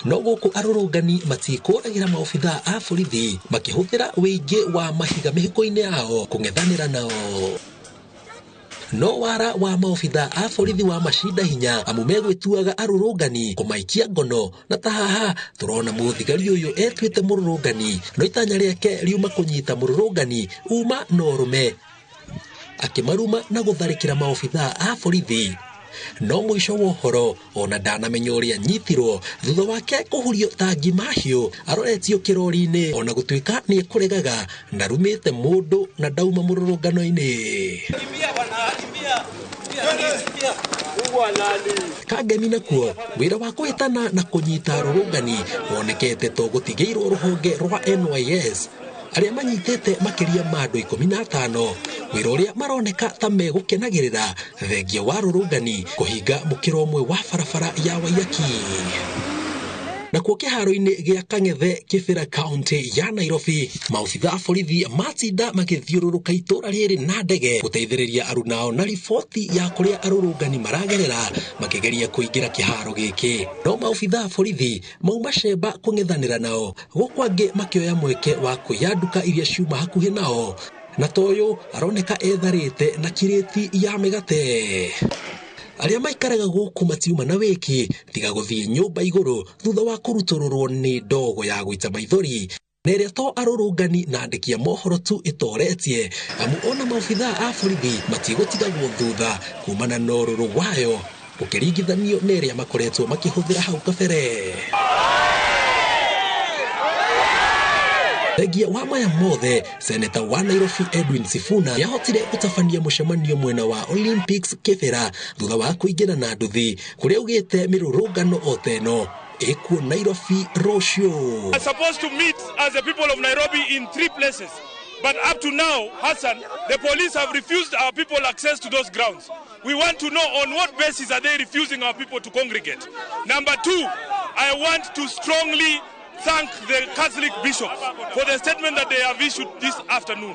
[SPEAKER 20] No gũkũ arũrũngani matikũragĩra maobitha a borithi makĩhũthĩra wĩingĩ wa mahiga mĩhuko-inĩ yao kũng'ethanĩra nao. No wara wa maobitha a borithi wa macinda hinya amu megwĩtuaga arũrũngani kũmaikia ngono, na ta haha tũrona mũthigari ũyũ etuĩte mũrũrũngani no itanya rĩake riuma kũnyita mũrũrũngani uma na ũrũme akĩmaruma na gũtharĩkĩra maobitha a borithi. No mũico wa ũhoro ona ndanamenya ũrĩa nyitirwo thutha wake kũhurio ta ngima hiũ aroretio kĩrori-inĩ ona gũtuĩka nĩ ekũregaga na rumĩte mũndũ na ndauma mũrũrũngano-inĩ. Kangemi nakuo wĩra wa kũhĩtana na kũnyita arũrũngani wonekete to gũtigĩirwo rũhonge rwa NYS arĩa manyitĩte makĩria ma andũ 15 wĩra ũrĩa maroneka ta megũkenagĩrĩra thengia wa rũrũngani kũhinga mũkĩra ũmwe wa barabara ya Waiyaki. Nakuo kĩharo-inĩ gĩa Kang'ethe Kĩbĩra kaunti ya Nairobi, maobitha a borithi matinda magĩthiũrũrũka itũra rĩrĩ na ndege gũteithĩrĩria arunao na riboti ya kũrĩa arũrũngani maragerera makĩgeria kũingĩra kĩharo gĩkĩ. No maobitha a borithi mauma cemba kũng'ethanĩra nao, gũkũ angĩ makĩoya mweke wa kũiya nduka iria ciuma hakuhĩ nao, na toyũ aroneka etharĩte na kirĩti ya mĩgate. Arĩa maikaraga gũkũ matiuma na wĩki tiga gũthiĩ nyũmba igũrũ thutha wa kũrutũrũrwo nĩ ndogo ya gũita maithori na ĩrĩa to arũrũngani na andĩki a mohoro tu ĩtoretie, amu ona maobitha a borithi matigũtigagwo thutha kumana na ũrũrũ wayo ũkĩringithanio na ĩrĩa makoretwo makĩhũthĩra hau kabere. Thengia wa maya mothe, seneta wa Nairobi Edwin Sifuna yahotire gũtabania mũcemanio mwena wa Olympics Kibera thutha wa kũingĩra na nduthi kũrĩa augĩte mĩrũrũngano o ta ĩno ĩkuo Nairobi rũciũ.
[SPEAKER 6] We are supposed to meet as the people of Nairobi in 3 places. But up to now, Hassan, the police have refused our people access to those grounds. We want to know on what basis are they refusing our people to congregate. Number 2, I want to strongly thank the Catholic bishops for the statement that they have issued this afternoon.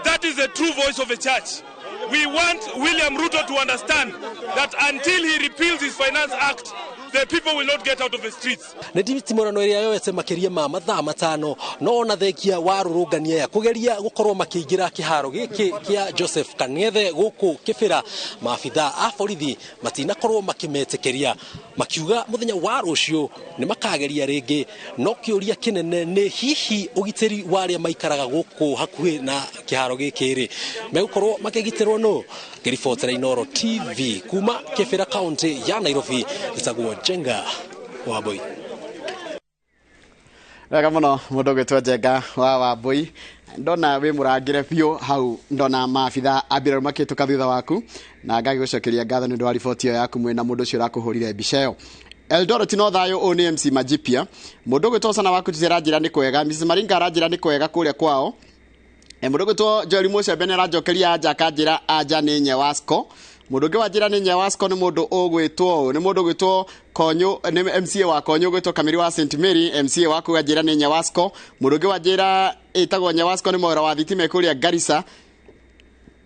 [SPEAKER 6] That is the true voice of the church. We want William Ruto to understand that until he repeals his Finance Act, the people will not get out of the streets.
[SPEAKER 20] Nĩ nditimũrano ĩrĩa yoete makĩria ma mathaa 5 no ona thengia wa rũrũngania ya kũgeria gũkorwo makĩingĩra kĩharo gĩkĩ kĩa Joseph Kang'ethe gũkũ Kĩbĩra, maabithaa a borithi matinakorwo makĩmetĩkĩria, makiuga mũthenya wa rũciũ nĩ makageria rĩngĩ. No kĩũria kĩnene nĩ hihi ũgitĩri wa arĩa maikaraga gũkũ hakuhĩ na kĩharo gĩkĩ rĩ megũkorwo makĩgitĩrwo nũ? Ngĩribotera Inooro TV kuma Kĩbĩra kaunti ya Nairobi, njĩtagwo Njenga Wambui.
[SPEAKER 2] Wega mũno mũndũ ũgwĩtwo Njenga wa Wambui, ndona wĩ mũrangĩre biũ hau, ndona maabitha a mbirarũ makĩhĩtũka thutha waku, na ngagĩgũcokeria ngatho nĩ ũndũ wa riboti ĩyo yaku mwĩna mũndũ ũcio ũrakũhũrire mbica ĩyo. Eldoret no thayũ, ũyũ nĩ MC Majipia. Mũndũ ũgwĩtwo Sana waku Titi aranjĩra nĩ kwega, Mrs Maringa aranjĩra nĩ kwega kũrĩa kwao. Mũndũ ũgwĩtwo Joel Mũcembe nĩ aranjokeria anja akanjĩra anja nĩ Nyewasco. Mũndũ ũngĩ wanjĩra nĩ Nyewasco nĩ mũndũ ũgwĩtwo nĩ mũndũ ũgwĩtwo Konyo, nĩ MCA wa Konyo ũgwĩtwo Kamiri wa St Mary, MCA waku wanjĩra nĩ Nyewasco. Mũndũ ũngĩ wanjĩra ĩtagwo Nyewasco nĩ Mwaura wa thitima kũrĩa Garissa.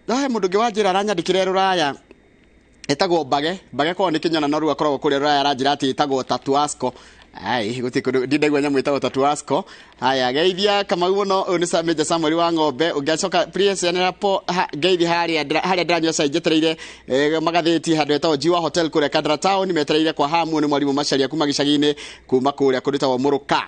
[SPEAKER 2] He mũndũ ũngĩ wanjĩra aranyandĩkĩre rũraya ĩtagwo Mbage, Mbage korwo nĩ kĩnyona no rĩu akoragwo kũrĩa rũraya, aranjĩra atĩ ĩtagwo Tatuasco. Ai, gũtirĩ kũndũ ndindaigua nyamũ ĩtagwo Tatuasco. Haya, geithia Kamau mũno, ũyũ nĩ Major Samuel wa ng'ombe. Ũngĩcoka please nĩ po ngeithi harĩa ndĩranyua cai njetereire magathĩti handũ hetagwo Jiwa Hotel kũrĩa Kandara Town, metereire kwa hamu nĩ mwarimũ Macharia kuma gĩcagi-inĩ kuma kũrĩa kũndũ ĩtagwo Mũrũka.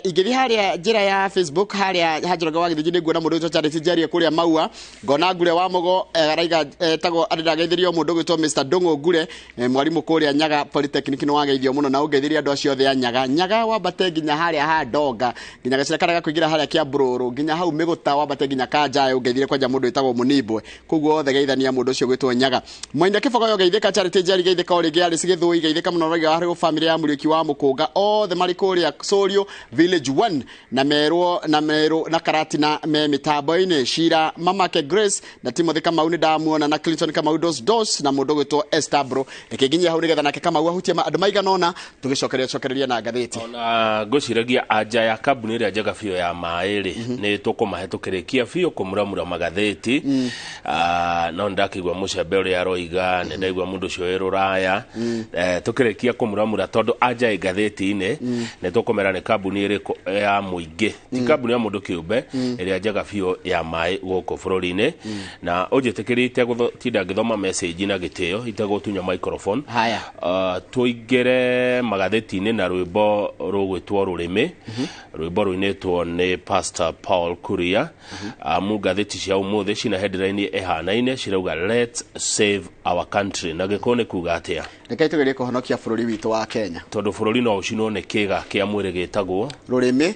[SPEAKER 2] Ingĩthiĩ harĩa njĩra ya Facebook harĩa ha Njoroge wa Gĩthĩnji nĩ nguona mũndũ ũgwĩtwo Charity Njerie kũrĩa Maua, ngona Ngure wa Mũgo araiga etagwo arĩrageithirio mũndũ ũgwĩtwo Mr Ndũng'ũ Ngure, mwarimũ kũrĩa Nyaga Polytechnic nĩ wageithio mũno, na ũngeithirie andũ acio othe a Nyaga. Nyaga wambate nginya harĩa ha Ndonga, nginya gacĩra karĩa gakũingĩra harĩa Kĩamburũrũ, nginya hau Mĩgũta wambate nginya Kanjayo, ũngeithire kwanja mũndũ wĩtagwo Mũnimbwe. Koguo othe geithania mũndũ ũcio ũgwĩtwo Nyaga. Mwaina Kĩbogoyo geithĩka, Charity Njeri geithĩka o rĩngĩ, Alice Gĩthũi geithĩka mũno, raiga harĩ family ya Mũriũki wa Mũkũnga, othe marĩ kũrĩa Sũriũ Village 1 na Merwo na Merũ na Karatina me mĩtambo-inĩ. Shira Mamake Grace na Timothy Kamau nĩ ndamuona, na Clinton Kamau Dos Dos na mũndũ ũgwĩtwo Esther Bro. Reke nginyie hau nĩgetha nake Kamau ahutie andũ maigana ũna, tũgĩcokeria cokereria na ngathĩti.
[SPEAKER 3] Ona ngwĩciragia anja ya kambuni ĩrĩa njega biũ ya maĩ rĩ, nĩ tũkũmahĩtũkĩrĩkia biũ kũmuramura magathĩti. No nĩndakĩigua mũcembe ũrĩa aroiga, nĩndaigua mũndũ ũcio wĩ rũraya. Tũkĩrĩkia kũmuramura tondũ anja ĩ ngathĩti-inĩ, nĩ tũkũmera nĩ kambuni ĩrĩkũ ya mũingĩ, ti kambuni ya mũndũ kĩũmbe, ĩrĩa njega biũ ya maĩ gũkũ bũrũri-inĩ. Na ũnjĩtĩkĩrĩte gũtinda ngĩthoma message na gĩtĩo itegũtunya microphone.
[SPEAKER 2] Haya.
[SPEAKER 3] Tũingĩre magathĩti-inĩ na rwĩmbo rũgwĩtwo Rũrĩmĩ, rwĩmbo rũinĩtwo nĩ Pastor Paul Kuria. Amu ngathĩti cia ũmũthĩ cina headline ĩhanaine, cirauga let's save our country. Na gĩkũyũ nĩ kuga atĩa?
[SPEAKER 2] Reke tũgerie kũhonokia bũrũri witũ wa Kenya,
[SPEAKER 3] tondũ bũrũri no ũcinwo nĩ kĩga kĩa mwĩrĩ gĩtagwo
[SPEAKER 2] rũrĩmĩ.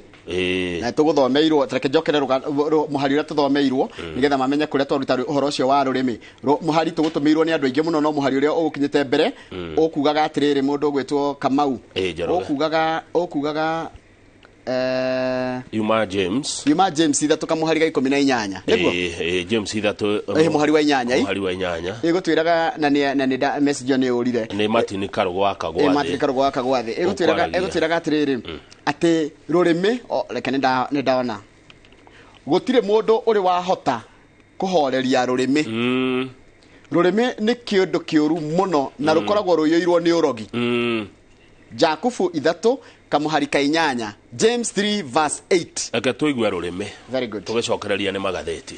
[SPEAKER 2] Na tũgũthomeirwo, reke njokere mũhari ũrĩa tũthomeirwo nĩgetha mamenye kũrĩa twaruta ũhoro ũcio wa rũrĩmĩ. Mũhari tũgũtũmĩirwo nĩ andũ aingĩ mũno, no mũhari ũrĩa ũgũkinyĩte mbere ũkugaga atĩrĩrĩ, mũndũ ũgwĩtwo Kamau ũkugaga
[SPEAKER 3] Yuma James,
[SPEAKER 2] Yuma James ithatũ kamũhari ga 18 nĩguo?
[SPEAKER 3] James ithatũ
[SPEAKER 2] mũhari wa inyanya,
[SPEAKER 3] mũhari wa inyanya
[SPEAKER 2] ĩgũtwĩraga na nĩ message ĩyo nĩ ũrire
[SPEAKER 3] nĩ Martin Karũgũ wa Kagwathĩ,
[SPEAKER 2] Martin Karũgũ wa Kagwathĩ ĩgũtwĩraga atĩrĩrĩ atĩ rũrĩmĩ, reke nĩ ndaona gũtirĩ mũndũ ũrĩ wahota kũhoreria rũrĩmĩ. Rũrĩmĩ nĩ kĩũndũ kĩũru mũno na rũkoragwo rũiyũirwo nĩ ũrogi. Jakubu 3 kamuhari ka 8, James 3 verse 8.
[SPEAKER 3] Reke tũigue rũrĩmĩ.
[SPEAKER 2] Very good.
[SPEAKER 3] Tũgĩcokereria nĩ magathĩti.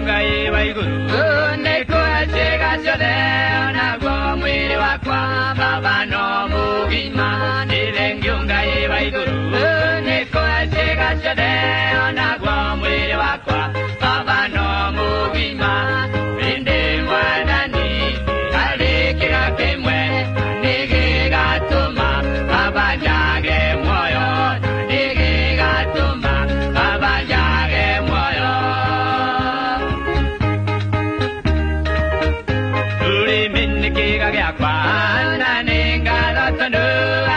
[SPEAKER 21] Ngai wa igũrũ nĩ kũhe ciĩga ciothe onaguo. Baba no mugima nĩ thengio Ngai wa igũrũ nĩ kũhe ciĩga ciothe onaguo mwĩrĩ wakwa Baba no mugima ĩndĩ Mwathani harĩ kĩga kĩmwe nĩ gĩgatũma Baba njage muoyo nĩ gĩgatũma Baba njage muoyo rũrĩmĩ nĩ kĩga gĩakwa na nĩ ngatho tondũ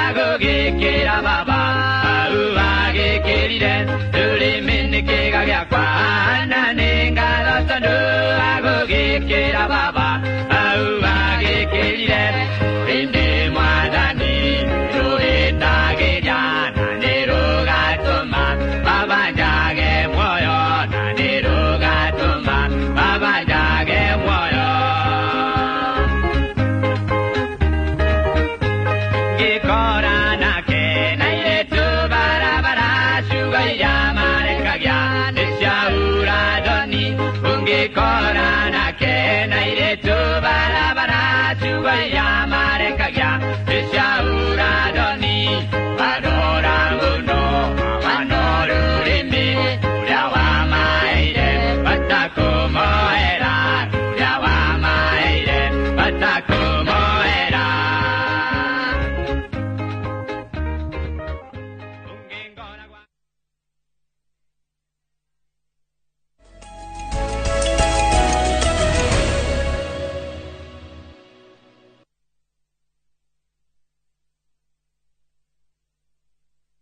[SPEAKER 21] agũgĩkĩra Baba au agĩkĩrire rũrĩmĩ nĩ kĩga gĩakwa na nĩ ngatho tondũ agũgĩkĩra Baba au agĩkĩrire ĩndĩ Mwathani rũĩtagĩria na nĩ rũgatũma Baba njage muoyo na nĩ rũgatũma Baba njage muoyo ngĩkora nake na airĩtu barabara ciugo iria marekagia nĩ cia ũrathoni ũngĩkora nake na airĩtu barabara ciugo iria marekagia nĩ cia ũrathoni warora mũno wano rũrĩmĩ ũrĩa wamaheire batakũmoera ũrĩa wamaheire batakũmoera.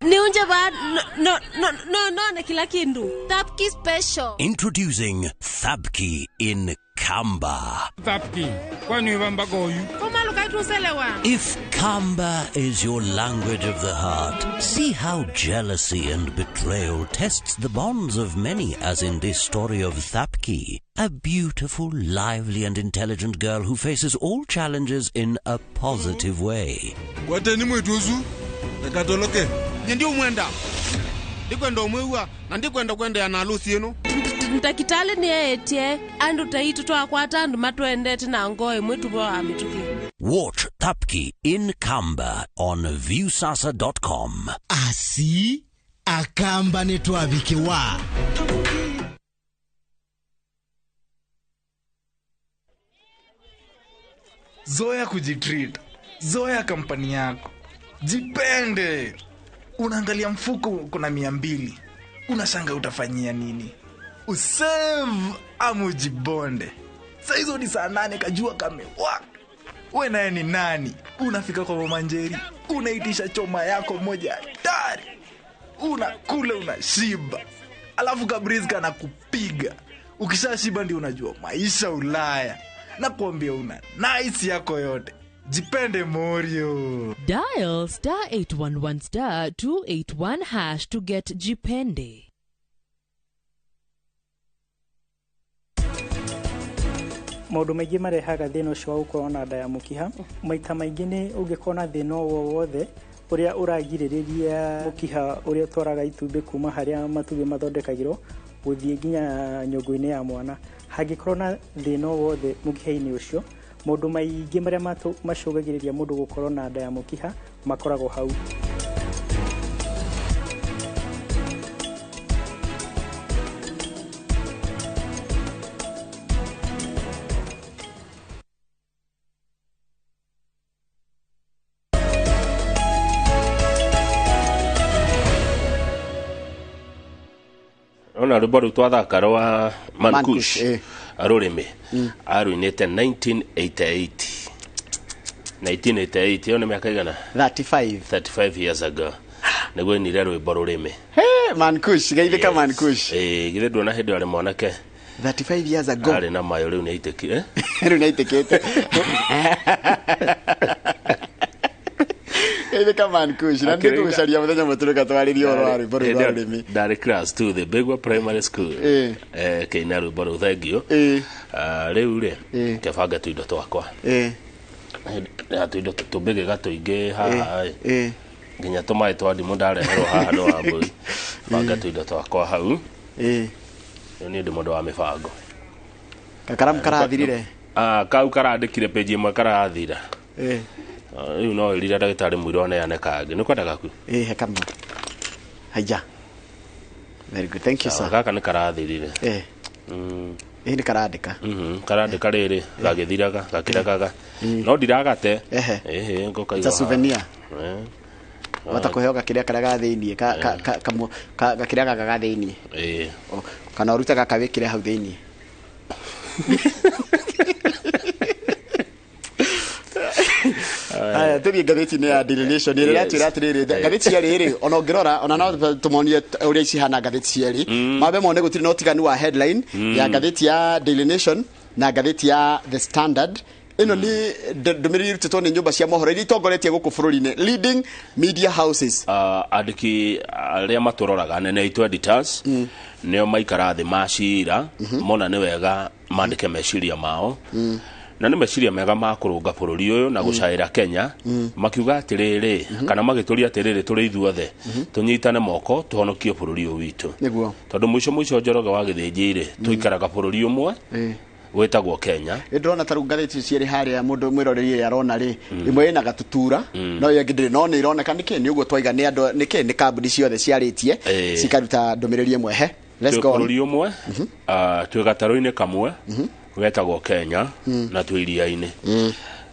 [SPEAKER 13] Niunje ba no no no no na kila kindu. Thapki special.
[SPEAKER 22] Introducing Thapki in Kamba.
[SPEAKER 23] Thapki, kwani wamba goyu?
[SPEAKER 22] If Kamba is your language of the heart, see how jealousy and betrayal tests the bonds of many, as in this story of Thapki, a beautiful, lively and intelligent girl who faces all challenges in a positive way.
[SPEAKER 24] Kwateni mwituzu, nakatoloke.
[SPEAKER 23] Ndio mwenda. Ndikwenda umwiwa na ndikwenda kwenda na harusi yenu.
[SPEAKER 13] Ntakitale ni etie andu taitu twakwata andu matwendete na ngoe mwitu bwa mituki.
[SPEAKER 22] Watch Thapki in Kamba on viewsasa.com.
[SPEAKER 25] Asi akamba ni twavikiwa.
[SPEAKER 26] Zoea kujitreat. Zoea kampani yako. Jipende. Unaangalia mfuko kuna 200. Unashanga utafanyia nini? Usave ama ujibonde. Saa hizo ni saa 8 kajua kamewaka. We naye ni nani? Unafika kwa Mama Njeri, unaitisha choma yako moja hatari. Unakula unashiba. Alafu kabriz kana kupiga. Ukishashiba ndio unajua maisha Ulaya. Na kuambia una nice yako yote. Jipende Morio.
[SPEAKER 27] Dial star 811 star 281 hash to get Jipende.
[SPEAKER 12] Maũndũ maingĩ marehaga thĩna ũcio wa gũkorwo na nda ya mũkiha. Maita maingĩ nĩ ũngĩkorwo na thĩna o wothe ũrĩa ũragirĩrĩria mũkiha ũrĩa ũtwaraga itumbĩ kuma harĩa matumbĩ mathondekagĩrwo gũthiĩ nginya nyũngũ-inĩ ya mwana. Hangĩkorwo na thĩna o wothe mũkiha-inĩ ũcio, maũndũ maingĩ marĩa macũngagĩrĩria mũndũ gũkorwo na nda ya mũkiha makoragwo hau.
[SPEAKER 3] Ona rwĩmbo rũu twathaka rwa Mankush rũrĩmĩ arũinĩte 1988. 1988 ĩyo nĩ mĩaka igana?
[SPEAKER 2] 35.
[SPEAKER 3] 35 years ago nĩguo ainire rwĩmbo rũrĩmĩ.
[SPEAKER 2] Hey, Mankush, geithĩka Mankush.
[SPEAKER 3] Githĩ nduona hĩndĩ arĩ mwanake
[SPEAKER 2] 35 years ago
[SPEAKER 3] arĩ na mayũ rĩu nĩaitĩkire.
[SPEAKER 2] Rĩu nĩaitĩkĩte. Geithĩka Mankush, na nĩtũgũcaria mũthenya ũmwe tũrĩka twarĩrie ũhoro wa rwĩmbo rũu rwa rũrĩmĩ.
[SPEAKER 3] Ndarĩ class 2 the Begwa Primary School. Kĩina rwĩmbo rũu thengio. Rĩu rĩ kebanga tũindo twakwa. Tũindo tũmbĩgĩga tũingĩ haha ĩ. Nginya tũmaĩ twa ndimũ ndareherwo haha nĩ wa mbũri. Banga tũindo twakwa hau. Rĩu niĩ ndĩ mũndũ wa mĩbango.
[SPEAKER 2] Gakaramu karathirire?
[SPEAKER 3] Kau karandĩkire page ĩmwe karathira. Rĩu no ĩrire ndagĩtarĩ mũira oneane kangĩ. Nĩ ũkwenda gaku?
[SPEAKER 2] Ĩĩ, he kamwe. Haija. Very good. Thank you, sir.
[SPEAKER 3] Gaka nĩ karathirire.
[SPEAKER 2] Ĩĩ, nĩ karandĩka.
[SPEAKER 3] Karandĩka rĩrĩ gagĩthiraga gakĩrekaga no ndiragate. Ĩhĩ, ngũkaiga.
[SPEAKER 2] It's a souvenir. Wata kũheo gakĩrĩa karĩa ga thĩiniĩ, gakĩrĩa gaka ga thĩiniĩ. Kana ũrute gaka wĩkĩre hau thĩiniĩ. Aya, tũthiĩ ngathĩti-inĩ ya Daily Nation ĩrĩa ĩratwĩra atĩrĩrĩ, ngathĩti cierĩ rĩ, ona ũngĩrora, ona no tũmonie ũrĩa cihana ngathĩti cierĩ. Mambe mone gũtirĩ na ũtiganu wa headline ya ngathĩti ya Daily Nation na ngathĩti ya The Standard. Ĩno nĩ ndũmĩrĩri ĩrutĩtwo nĩ nyũmba cia mohoro iria itongoretie gũkũ bũrũri-inĩ, leading media houses.
[SPEAKER 3] Andĩki arĩa matũroraga nene aitũ editors nĩo maikara thĩ macira mona nĩ wega mandĩke meciria mao. Na nĩ meciria mega ma kũrũnga bũrũri ũyũ na gũcaĩra Kenya. Makiuga atĩrĩrĩ, kana magĩtũria atĩrĩrĩ, tũrĩ ithuothe tũnyitane moko tũhonokie bũrũri ũyũ witũ.
[SPEAKER 2] Nĩguo.
[SPEAKER 3] Tondũ mũico mũico Njoroge wa Gĩthĩnji rĩ, tũikaraga bũrũri ũmwe wĩtagwo Kenya.
[SPEAKER 2] Ndĩrona ta rĩu ngathĩti cierĩ harĩa mũndũ mwĩroreri arona rĩ, ĩmwe ĩna gatutura, no ĩyo ĩngĩ ndĩrĩ, no nĩ ironeka nĩkĩ nĩ ũguo twaiga nĩ andũ, nĩkĩ nĩ kambuni ciothe ciarĩtie cikaruta ndũmĩrĩri ĩmwe. He, let's go on.
[SPEAKER 3] Bũrũri ũmwe, twĩ gatarũ-inĩ kamwe getagwo Kenya na twĩ iria-inĩ.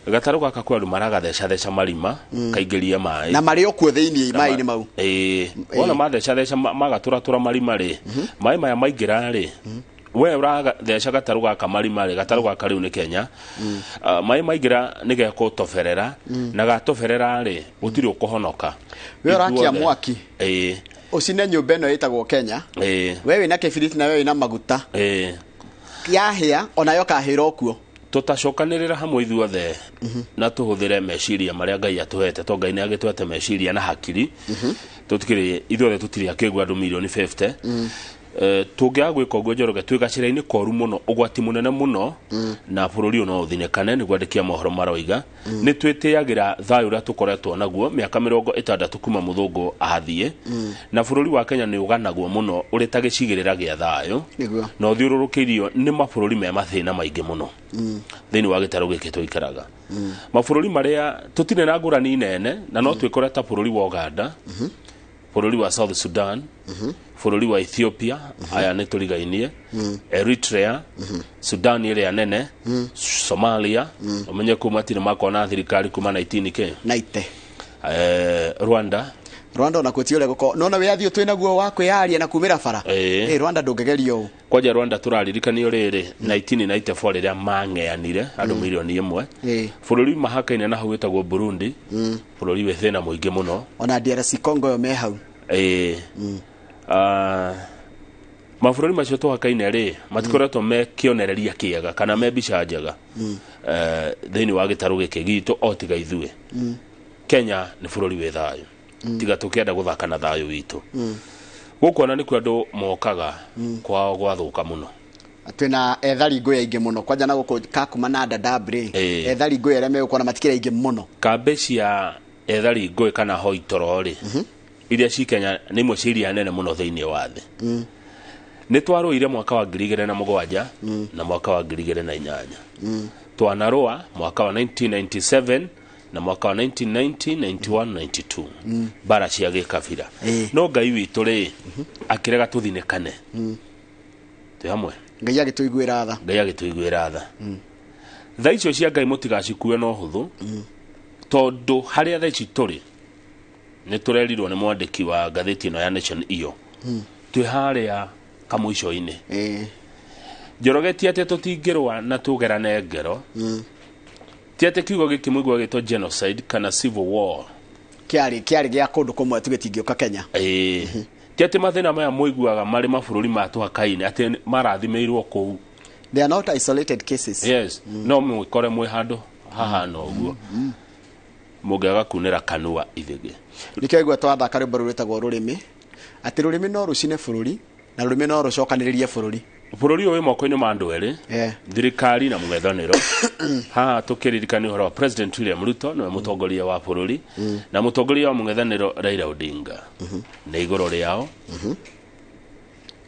[SPEAKER 3] Gatarũ gaka kwĩ andũ maragathecatheca marima kaingĩrie maĩ
[SPEAKER 2] na marĩ o kuo thĩiniĩ maĩ-inĩ mau.
[SPEAKER 3] Wona mathecatheca magatũratũra marima rĩ, maĩ maya maingĩra rĩ, we ũratheca gatarũ gaka marima rĩ, gatarũ gaka rĩu nĩ Kenya. Maĩ maingĩra nĩ gegũtoberera, na gatoberera rĩ, gũtirĩ ũkũhonoka.
[SPEAKER 2] We ũrakia mwaki. Ũcine nyũmba ĩno ĩtagwo Kenya. We wĩna kĩbiriti na we wĩna maguta. Yahĩa onayo kahĩra okuo.
[SPEAKER 3] Tũtacokanĩrĩra hamwe ithuothe na tũhũthĩre meciria marĩa Ngai atũhete, tondũ Ngai nĩ agĩtũhete meciria na hakiri. Tũtikĩrĩ ithuothe tũtirĩ akĩgu andũ milioni 50. Tũngĩaga gwĩka ũguo Njoroge, twĩ gacĩra-inĩ koru mũno, ũgwati mũnene mũno, na bũrũri ũyũ no ũthinĩkane, nĩguo andĩki a mohoro maroiga. Nĩ twĩtĩagĩra thayũ ũrĩa tũkoretwo naguo mĩaka 60 kuma mũthũngũ athiĩ, na bũrũri wa Kenya nĩ ũganagwo mũno ũrĩ ta gĩcigĩrĩra gĩa thayũ, na ũthiũrũrũkĩirio nĩ mabũrũri me mathĩna maingĩ mũno thĩinĩ wa gĩtarũ gĩkĩ tũikaraga. Mabũrũri marĩa tũtirĩ na ngũrani nene, na no twĩkore ta bũrũri wa Uganda, bũrũri wa South Sudan, bũrũri wa Ethiopia, aya nĩ tũrigainie, Eritrea, Sudan ĩrĩa nene, Somalia, ũmenye kuma matirĩ makona thirikari kuma 19
[SPEAKER 2] naite.
[SPEAKER 3] Rwanda.
[SPEAKER 2] Rwanda ona kuo ti ũrĩa gũkorwo. Nona wĩyathi ũyũ twĩnaguo wa kwĩyaria na kumĩra bara. Rwanda ndũngĩgerio ũũ.
[SPEAKER 3] Kwanja Rwanda tũraririkanio rĩrĩ 1994 rĩrĩa mang'eanire andũ milioni 1. Bũrũri mahakaine na hau wĩtagwo Burundi, bũrũri wĩ thĩna mũingĩ mũno.
[SPEAKER 2] Ona DRC Congo yo me hau.
[SPEAKER 3] Mabũrũri macio tũhakaine rĩ, matikoretwo me kĩonereria kĩega kana me mbica njega thĩinĩ wa gĩtarũ gĩkĩ gitũ o tiga ithuĩ. Kenya nĩ bũrũri wĩ thayũ. Tiga tũkĩenda gũthaka na thayũ witũ. Gũkũ ona nĩkuo andũ mokaga kwao gwathũka mũno.
[SPEAKER 2] Twĩna ethari ngũĩ aingĩ mũno kwanja na gũkũ Kakuma na Dadaab rĩ, ethari ngũĩ arĩa megũkũ ona matikĩrĩ aingĩ mũno.
[SPEAKER 3] Kambĩ cia ethari ngũĩ kana hoi toro rĩ, iria ci Kenya nĩ imwe cia iria nene mũno thĩinĩ wa thĩ. Nĩ twarũire mwaka wa 2007 na mwaka wa 2008. Twanarũa mwaka wa 1997 na mwaka wa 1990, 91, 92. Bara cia gĩkabira. No Ngai witũ rĩ, akĩrega tũthinĩkane. Twĩ hamwe.
[SPEAKER 2] Ngai agĩtũiguĩra tha.
[SPEAKER 3] Ngai agĩtũiguĩra tha. Tha icio cia Ngai mũtigacikue na ũhũthũ, tondũ harĩa tha ici tũrĩ, nĩ tũrerirwo nĩ mwandĩki wa ngathĩti ĩno ya Nation iyo. Twĩ harĩa kamũico-inĩ. Njoroge ti atĩ tũtingĩrũa na tũgerane ngero. Ti atĩ kiugo gĩkĩ mũigua gĩtwo genocide kana civil war.
[SPEAKER 2] Kĩarĩ gĩa kũndũ kũmwe tu gĩtingĩũka Kenya.
[SPEAKER 3] Ti atĩ mathĩna maya mũiguaga marĩ mabũrũri ma tũhakaine atĩ marathimĩirwo kũu.
[SPEAKER 2] They are not isolated cases.
[SPEAKER 3] Yes. No mwĩkore mwĩ handũ hahana ũguo. Mũngĩaga kunĩra kanua ithĩgĩ.
[SPEAKER 2] Nĩkĩo aigua twathaka rwĩmbo rũrũ rwĩtagwo rũrĩmĩ, atĩ rũrĩmĩ no rũcine bũrũri na rũrĩmĩ no rũcokanĩrĩrie bũrũri.
[SPEAKER 3] Bũrũri ũyũ wĩ moko-inĩ ma andũ erĩ, thirikari na mũng'ethanĩro. Haha tũkĩririkania ũhoro wa President William Ruto, nĩwe mũtongoria wa bũrũri, na mũtongoria wa mũng'ethanĩro Raila Odinga. Nĩ igũrũ rĩao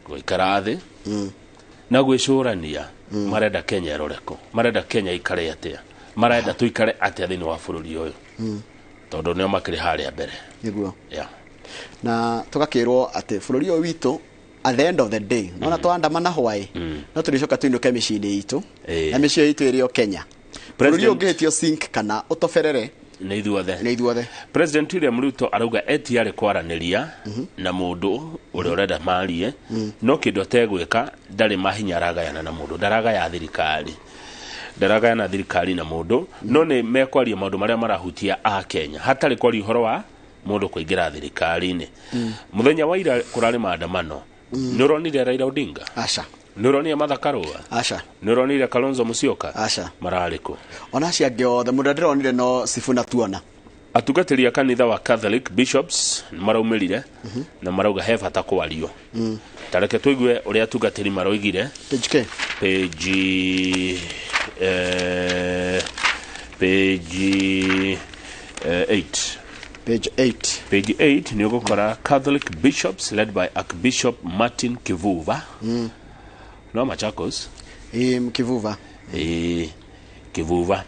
[SPEAKER 3] gũikara thĩ na gwĩcũrania marenda Kenya ĩrore kũ, marenda Kenya ikare atĩa, marenda tũikare atĩa thĩinĩ wa bũrũri ũyũ. Tondũ nĩo makĩrĩ harĩa mbere.
[SPEAKER 2] Nĩguo.
[SPEAKER 3] Yeah.
[SPEAKER 2] Na tũgakĩrwo atĩ bũrũri ũyũ witũ at the end of the day nona twandamana hwaĩ no tũrĩcoka tũinũke mĩciĩ-inĩ itũ na mĩciĩ itũ ĩrĩ o Kenya. Bũrũri ũngĩhĩtio sink kana ũtoberere
[SPEAKER 3] nĩ ithuothe.
[SPEAKER 2] Nĩ ithuothe.
[SPEAKER 3] President William Ruto arauga etiarĩ kwaranĩria na mũndũ ũrĩa ũrenda marie, no kĩndũ ategwĩka ndarĩ mahinya aragayana na mũndũ, ndaragaya thirikari. Ndaragayana thirikari na mũndũ, no nĩ mekwaria maũndũ marĩa marahutia a Kenya hatarĩ kwaria ũhoro wa mũndũ kũingĩra thirikari-inĩ. Mũthenya wa ira kũrarĩ maandamano. Nĩ ũronire Raila Odinga?
[SPEAKER 2] Aca.
[SPEAKER 3] Nĩ ũronire Martha Karua?
[SPEAKER 2] Aca.
[SPEAKER 3] Nĩ ũronire Kalonzo Musyoka?
[SPEAKER 2] Aca.
[SPEAKER 3] Mararĩ kũ?
[SPEAKER 2] Ona acio angĩ othe mũndũ ndĩronire no Sifuna tuona.
[SPEAKER 3] Atungatĩri a kanitha wa Catholic Bishops maraumĩrire na marauga he bata kwario. Ta reke tũigue ũrĩa atungatĩri maroigire.
[SPEAKER 2] Page K.
[SPEAKER 3] Page page 8.
[SPEAKER 2] Page 8.
[SPEAKER 3] Page 8 nĩ ũgũkora Catholic Bishops led by Archbishop Martin Kivuva. No Machakos.
[SPEAKER 2] Kivuva.
[SPEAKER 3] Kivuva.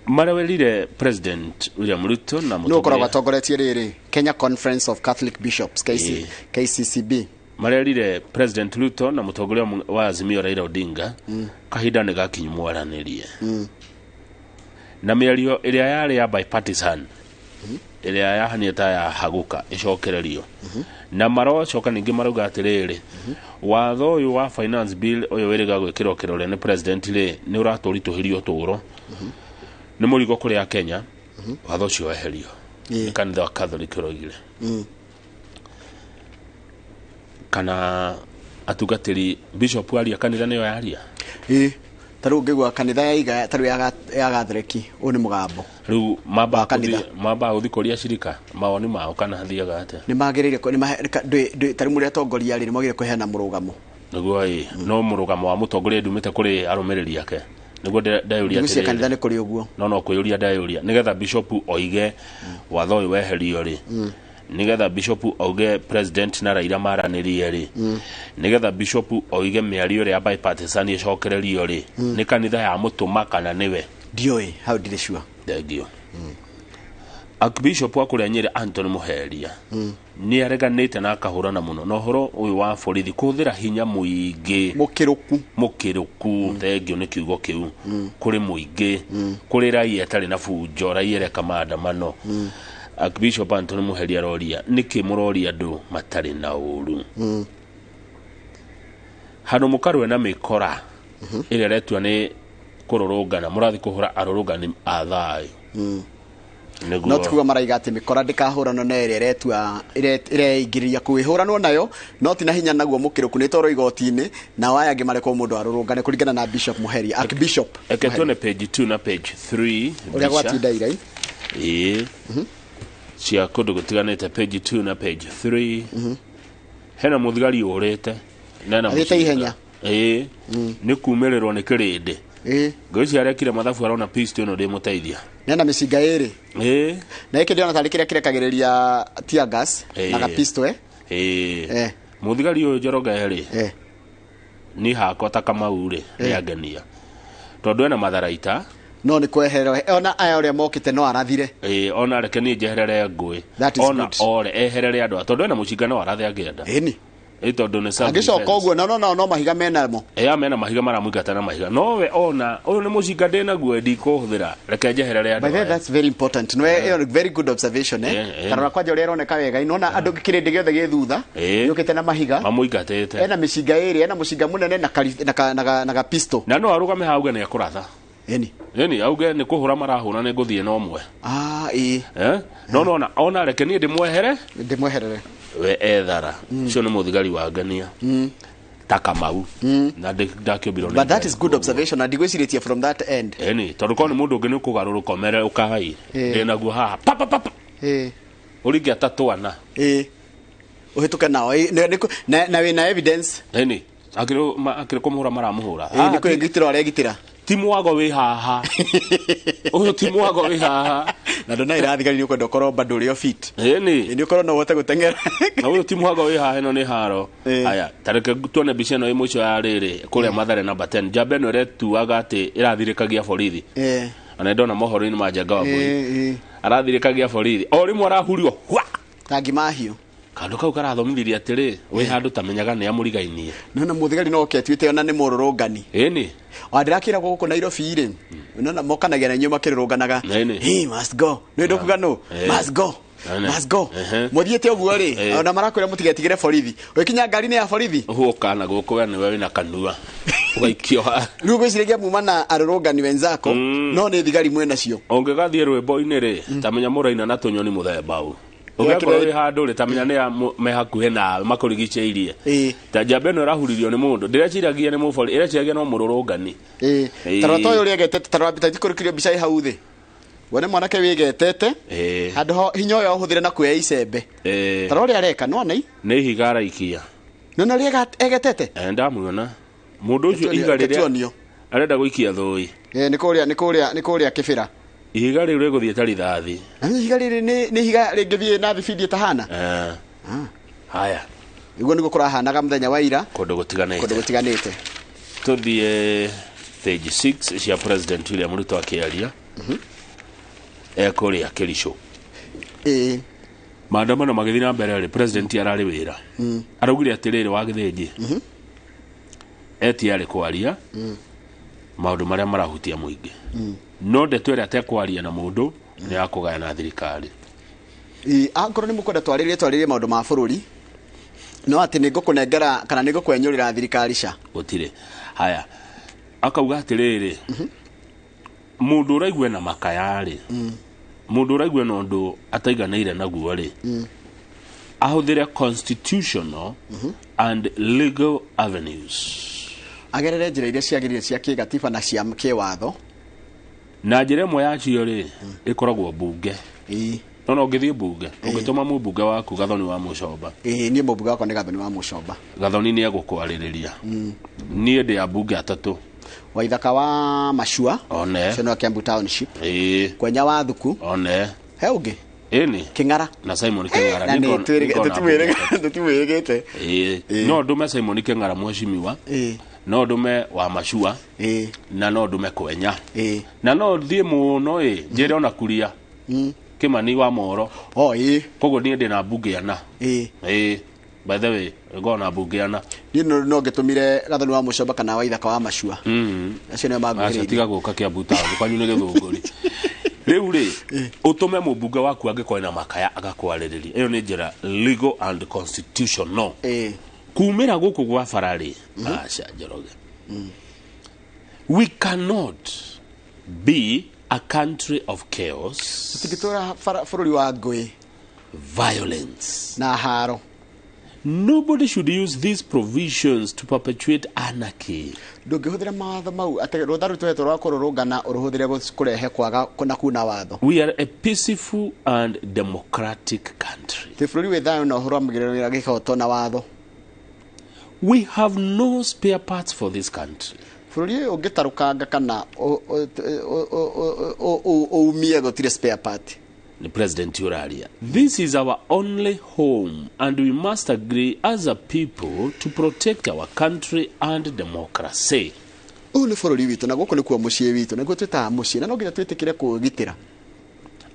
[SPEAKER 3] Marawerire President William Ruto na
[SPEAKER 2] no ũkoragwo atongoretie rĩrĩ Kenya Conference of Catholic Bishops KCCB.
[SPEAKER 3] Marerire President Ruto na mũtongoria wa Azimio Raila Odinga kahinda nĩ gakinyu mwaranĩrie. Na mĩario ĩrĩa yarĩ ya bipartisan ĩrĩa yahanire ta ya hagũka ĩcokererio. Na marocoka ningĩ marauga atĩrĩrĩ, watho ũyũ wa finance bill ũyũ wĩrĩga gwĩkĩrwo kĩrore nĩ president rĩ nĩ ũratũritũhĩria ũtũũro. Nĩ mũrigo kũrĩ a Kenya, watho ũcio weherio. Nĩ kanitha wa Catholic ũroigire. Kana atungatĩri bishop aria kanitha nĩyo yaria.
[SPEAKER 2] Ta rĩu ngĩigua kanitha ya iga ta rĩu ya Gatholeki ũyũ nĩ mũgambo.
[SPEAKER 3] Rĩu mamba gũthiĩ kũria cirika mawoni mao kana hathiaga atĩa?
[SPEAKER 2] Nĩ magĩrĩire ta rĩu mũrĩa atongoria rĩ nĩ magĩrĩire kũheana mũrũgamo.
[SPEAKER 3] Nĩguo no mũrũgamo wa mũtongoria ndumĩte kũrĩ arũmĩrĩri ake. Nĩguo ndeyũria
[SPEAKER 2] atĩrĩrĩ. Kanitha nĩ kũrĩ ũguo.
[SPEAKER 3] No kwĩyũria ndeyũria nĩgetha bishop oige watho ũyũ weherio rĩ. Nĩgetha bishop auge president na Raila maranĩrie rĩ. Nĩgetha bishop oige mĩario ĩrĩa ya bipartisan ĩcokererio rĩ. Nĩ kanitha ya mũtũma kana nĩwe?
[SPEAKER 2] Ndiũĩ, hau ndirĩ sure.
[SPEAKER 3] Thengio. Archbishop wa kũrĩa Nyĩrĩ Anthony Muheria nĩ areganĩte na akahũrana mũno na ũhoro ũyũ wa borithi kũhũthĩra hinya mũingĩ mũkĩrũku thengio nĩ kiugo kĩu kũrĩ mũingĩ kũrĩ raia ĩtarĩ na bunjo raia ĩreka maandamano. Archbishop Anthony Muheria aroria nĩkĩ mũroria andũ matarĩ na ũru. Handũ mũkarũe na mĩkora ĩrĩa ĩretua nĩ kũrũrũngana mũrathiĩ kũhũra arũrũngani a thayũ.
[SPEAKER 2] No tikuga maraiga atĩ mĩkora ndĩkahũranwo na ĩrĩa ĩretua ĩreingĩrĩria kwĩhũranwo nayo no ti na hinya naguo mũkĩrũku nĩ toro igoti-inĩ nao aya angĩ marekwo mũndũ arũrũngane kũringana na Bishop Muheria Archbishop.
[SPEAKER 3] Eke tuone page 2 na page 3
[SPEAKER 2] ũrĩa gwatinda ira.
[SPEAKER 3] Cia kũndũ gũtiganĩte page 2 na page 3. Hena mũthigari ũrĩte nena
[SPEAKER 2] athiĩte ihenya.
[SPEAKER 3] Nĩ kumĩrĩrwo nĩ kĩrĩndĩ. Ngwĩciria arekire mathabu arona pistol ĩno ndĩmũteithia.
[SPEAKER 2] Nena mĩcinga ĩrĩ. Na ĩkĩ ndĩrona tarĩ kĩrĩa kĩrekagĩrĩria tear gas na ga pistol.
[SPEAKER 3] Mũthigari ũyũ Njoroge rĩ niĩ hakwa ta Kamau rĩ nĩangenia tondũ ena matharaita
[SPEAKER 2] no nĩ kweherera ona aya ũrĩa mokĩte no arathire.
[SPEAKER 3] Ona reke niĩ njeherere ngũĩ ona ore eherere andũ tondũ ena mũcinga no arathe angĩenda.
[SPEAKER 2] Ĩni.
[SPEAKER 3] Tondũ nĩ self
[SPEAKER 2] defense. Angĩcoka ũguo no no mahiga menamo.
[SPEAKER 3] Mena mahiga maramũingata na mahiga no we ona ũyũ nĩ mũcinga ndĩnaguo ndikũhũthĩra reke njeherere andũ.
[SPEAKER 2] By the way, that's very important. No, very good observation. Tarora kwanja ũrĩa ĩroneka wega inona andũ kĩrĩndĩ gĩothe gĩ thutha yũkĩte na mahiga
[SPEAKER 3] mamũingatĩte
[SPEAKER 2] ena mĩcinga ĩrĩ ena mũcinga mũnene na ga pistol
[SPEAKER 3] na no arũgame hau auge nĩ ekũratha. Ĩni auge nĩ kũhũra marahũra nĩ ngũthiĩ na ũmwe. No ona reke niĩ ndĩmwehere
[SPEAKER 2] ndĩmweherere
[SPEAKER 3] we ethara ũcio nĩ mũthigari wa ngenia ta Kamau na ndakĩũmbirwo.
[SPEAKER 2] But that is good observation na ndigwĩcirĩtie from that end.
[SPEAKER 3] Ĩni tondũ korwo nĩ mũndũ ũngĩ nĩ ũkũgarũrũka ũmere ũkahai ndĩnaguo haha pa pa pa. Ũringe atatwana.
[SPEAKER 2] Ũhĩtũke nao na wĩna evidence.
[SPEAKER 3] Ĩni akĩrĩ kũmũhũra maramũhũra.
[SPEAKER 2] Nĩ kwĩgitĩra aregitĩra.
[SPEAKER 3] Ti mwago wĩ haha. Ũyũ ti mwago wĩ haha.
[SPEAKER 2] Na ndona irathigari nĩ ũkwenda ũkorwo bado ũrĩ o fit.
[SPEAKER 3] Ĩni.
[SPEAKER 2] Nĩ ũkorwo no ũhote gũteng'era.
[SPEAKER 3] Na ũyũ ti mwago wĩ haha ĩno nĩ haro. Aya, ta reke tuone mbica ĩno ĩ mũico ya rĩrĩ kũrĩa Mathare number 10. Njamba ĩno ĩretuaga atĩ ĩrathirĩkagia borithi. Ona ndona mohoro-inĩ ma Njenga wa Mbũri.
[SPEAKER 2] Ĩĩ, ĩĩ.
[SPEAKER 3] Arathirĩkagia borithi o rĩmwe arahurio hwa
[SPEAKER 2] ta ngima hiũ.
[SPEAKER 3] Kandũ kau karathomithirie atĩrĩ, wĩ handũ tamenyaga nĩ amũrigainie.
[SPEAKER 2] Nona mũthigari no oke atuĩte ona nĩ mũrũrũngani.
[SPEAKER 3] Ĩni.
[SPEAKER 2] O ndĩrakĩra gũkũ Nairobi rĩ, nona mokanagia na inyuĩ makĩrũrũnganaga.
[SPEAKER 3] Ĩni.
[SPEAKER 2] He must go. Nĩ ndũkuga no must go. Must go. Mũthiĩte ũguo rĩ, ona marakwĩra mũtigetigĩre borithi. Ũgĩkinya ngari-inĩ ya borithi,
[SPEAKER 3] Ũka na gũkũ we nĩwe wĩna kanua ũgaikio ha.
[SPEAKER 2] Rĩu ngwĩciragia muma na arũrũngani wenzako, no nĩ thigari mwĩ nacio.
[SPEAKER 3] Ũngĩgathiĩ rwĩmbo-inĩ rĩ, tamenya mũraina na tũnyoni mũthemba ũ. Ũngĩkorwo wĩ handũ rĩ, tamenya nĩ a me hakuhĩ nawe makũrigicĩirie. Ta njamba ĩno ĩrahuririo nĩ mũndũ, ndĩreciragia nĩ mũbori, ĩreciragia no mũrũrũngani.
[SPEAKER 2] Tarora ta ũyũ ũrĩa egetete, tarora ta ikũrũkirio mbica ĩ hau thĩ. Wone mwanake wĩgetete handũ ho hinya ũyũ ahũthĩre na kuoya icembe. Tarora ũrĩa areka, nĩwona i?
[SPEAKER 3] Nĩ ihiga araikia.
[SPEAKER 2] Nĩwona ũrĩa egetete?
[SPEAKER 3] Ndamuona mũndũ ũcio ihiga rĩrĩa
[SPEAKER 2] Tuonio.
[SPEAKER 3] arenda gũikia thũi.
[SPEAKER 2] Nĩ kũrĩa Kĩbĩra.
[SPEAKER 3] Ihiga rĩu rĩgũthiĩ ta rithathi.
[SPEAKER 2] Na nĩ ihiga rĩrĩ nĩ ihiga rĩngĩthiĩ na thibindi ĩtahana.
[SPEAKER 3] Haya.
[SPEAKER 2] Nĩguo nĩguo kũrahanaga mũthenya wa ira.
[SPEAKER 3] Kũndũ gũtiganĩte.
[SPEAKER 2] Kũndũ gũtiganĩte.
[SPEAKER 3] Tũthiĩ page 6 cia President William Ruto akĩaria ekũrĩa Kericho. Maandamano magĩthiĩ na mbere rĩ, president ararĩ wĩra. Araugire atĩrĩrĩ, wa Gĩthĩnji etiarĩ kwaria maũndũ marĩa marahutia mũingĩ, no ndeto ĩrĩa atekwaria na mũndũ nĩ ya kũgayana thirikari.
[SPEAKER 2] Ĩ, akorwo nĩ mũkwenda twarĩrie maũndũ ma bũrũri, no atĩ nĩ ngũkũnengera kana nĩ ngũkwenyũrĩra thirikari ca.
[SPEAKER 3] Gũtirĩ. Haya, akauga atĩrĩrĩ, mũndũ ũraigua na makaya rĩ, mũndũ ũraigua na ũndũ ataiganĩire naguo rĩ, ahũthĩre constitutional and legal avenues.
[SPEAKER 2] Agerere njĩra iria ciagĩrĩire cia kĩgatiba na cia kĩwatho.
[SPEAKER 3] Na njĩra ĩmwe yacio rĩ, ĩkoragwo mbunge. No ũngĩthiĩ mbunge, ũngĩtũma mũmbunge waku Gathoni wa Mũcomba.
[SPEAKER 2] Ĩĩ, niĩ mũmbunge wakwa nĩ Gathoni wa Mũcomba.
[SPEAKER 3] Gathoni nĩ egũkwarĩrĩria. Niĩ ndĩ ambunge atatũ.
[SPEAKER 2] Waithaka wa Macua.
[SPEAKER 3] One.
[SPEAKER 2] Ũcio nĩ wa Kiambu Township. Kwenya wa Thuku.
[SPEAKER 3] One.
[SPEAKER 2] He ũngĩ?
[SPEAKER 3] Ĩni.
[SPEAKER 2] Kĩng'ara.
[SPEAKER 3] Na Simon Kĩng'ara.
[SPEAKER 2] Na nĩ tũtimwĩrĩgĩte.
[SPEAKER 3] Ĩĩ, no ndume Simon Kĩng'ara mheshimiwa, no ndume wa Macua, na no ndume Kwenya, na no thiĩ mũno ĩ njĩre ona Kuria Kĩmani wa Moro.
[SPEAKER 2] O ĩĩ.
[SPEAKER 3] Koguo niĩ ndĩ na mbunge ana.
[SPEAKER 2] Ĩĩ.
[SPEAKER 3] By the way, ngoragwo na mbunge ana.
[SPEAKER 2] Niĩ no ngĩtũmire Gathoni wa Mũcomba kana Waithaka wa Macua. Acio nĩo
[SPEAKER 3] Aca.
[SPEAKER 2] manguhĩrĩirie.
[SPEAKER 3] Tiga gũka Kiambu taũni, kwanyu nĩ Gĩthũngũri. Rĩu rĩ, ũtũme mũmbunge waku angĩkorwo na makaya agakwarĩrĩria. Ĩyo nĩ njĩra legal and constitutional. Kumĩra gũkũ gwa bara rĩ, aca Njoroge, we cannot be a country of chaos.
[SPEAKER 2] Tũtingĩtũra bũrũri wa ngũĩ.
[SPEAKER 3] Violence
[SPEAKER 2] na haro.
[SPEAKER 3] Nobody should use these provisions to perpetuate anarchy.
[SPEAKER 2] Ndũngĩhũthĩra mawatho mau atĩ rũtha rũu tũhetwo rwa kũrũrũngana ũrũhũthĩre kũrehe kwaga na kuna watho.
[SPEAKER 3] We are a peaceful and democratic country.
[SPEAKER 2] Twĩ bũrũri wĩ thayũ na ũhoro wa mũgĩrĩro gĩhoto na watho.
[SPEAKER 3] We have no spare parts for this country.
[SPEAKER 2] Bũrũri ũyũ ũngĩtarũkanga kana ũumie, gũtirĩ spare part.
[SPEAKER 3] The president ũraria. This is our only home and we must agree as a people to protect our country and democracy.
[SPEAKER 2] Ũyũ nĩ bũrũri witũ na gũkũ nĩkuo mũciĩ witũ, nĩguo twĩtaga mũciĩ, na no nginya twĩtĩkĩre kũũgitĩra.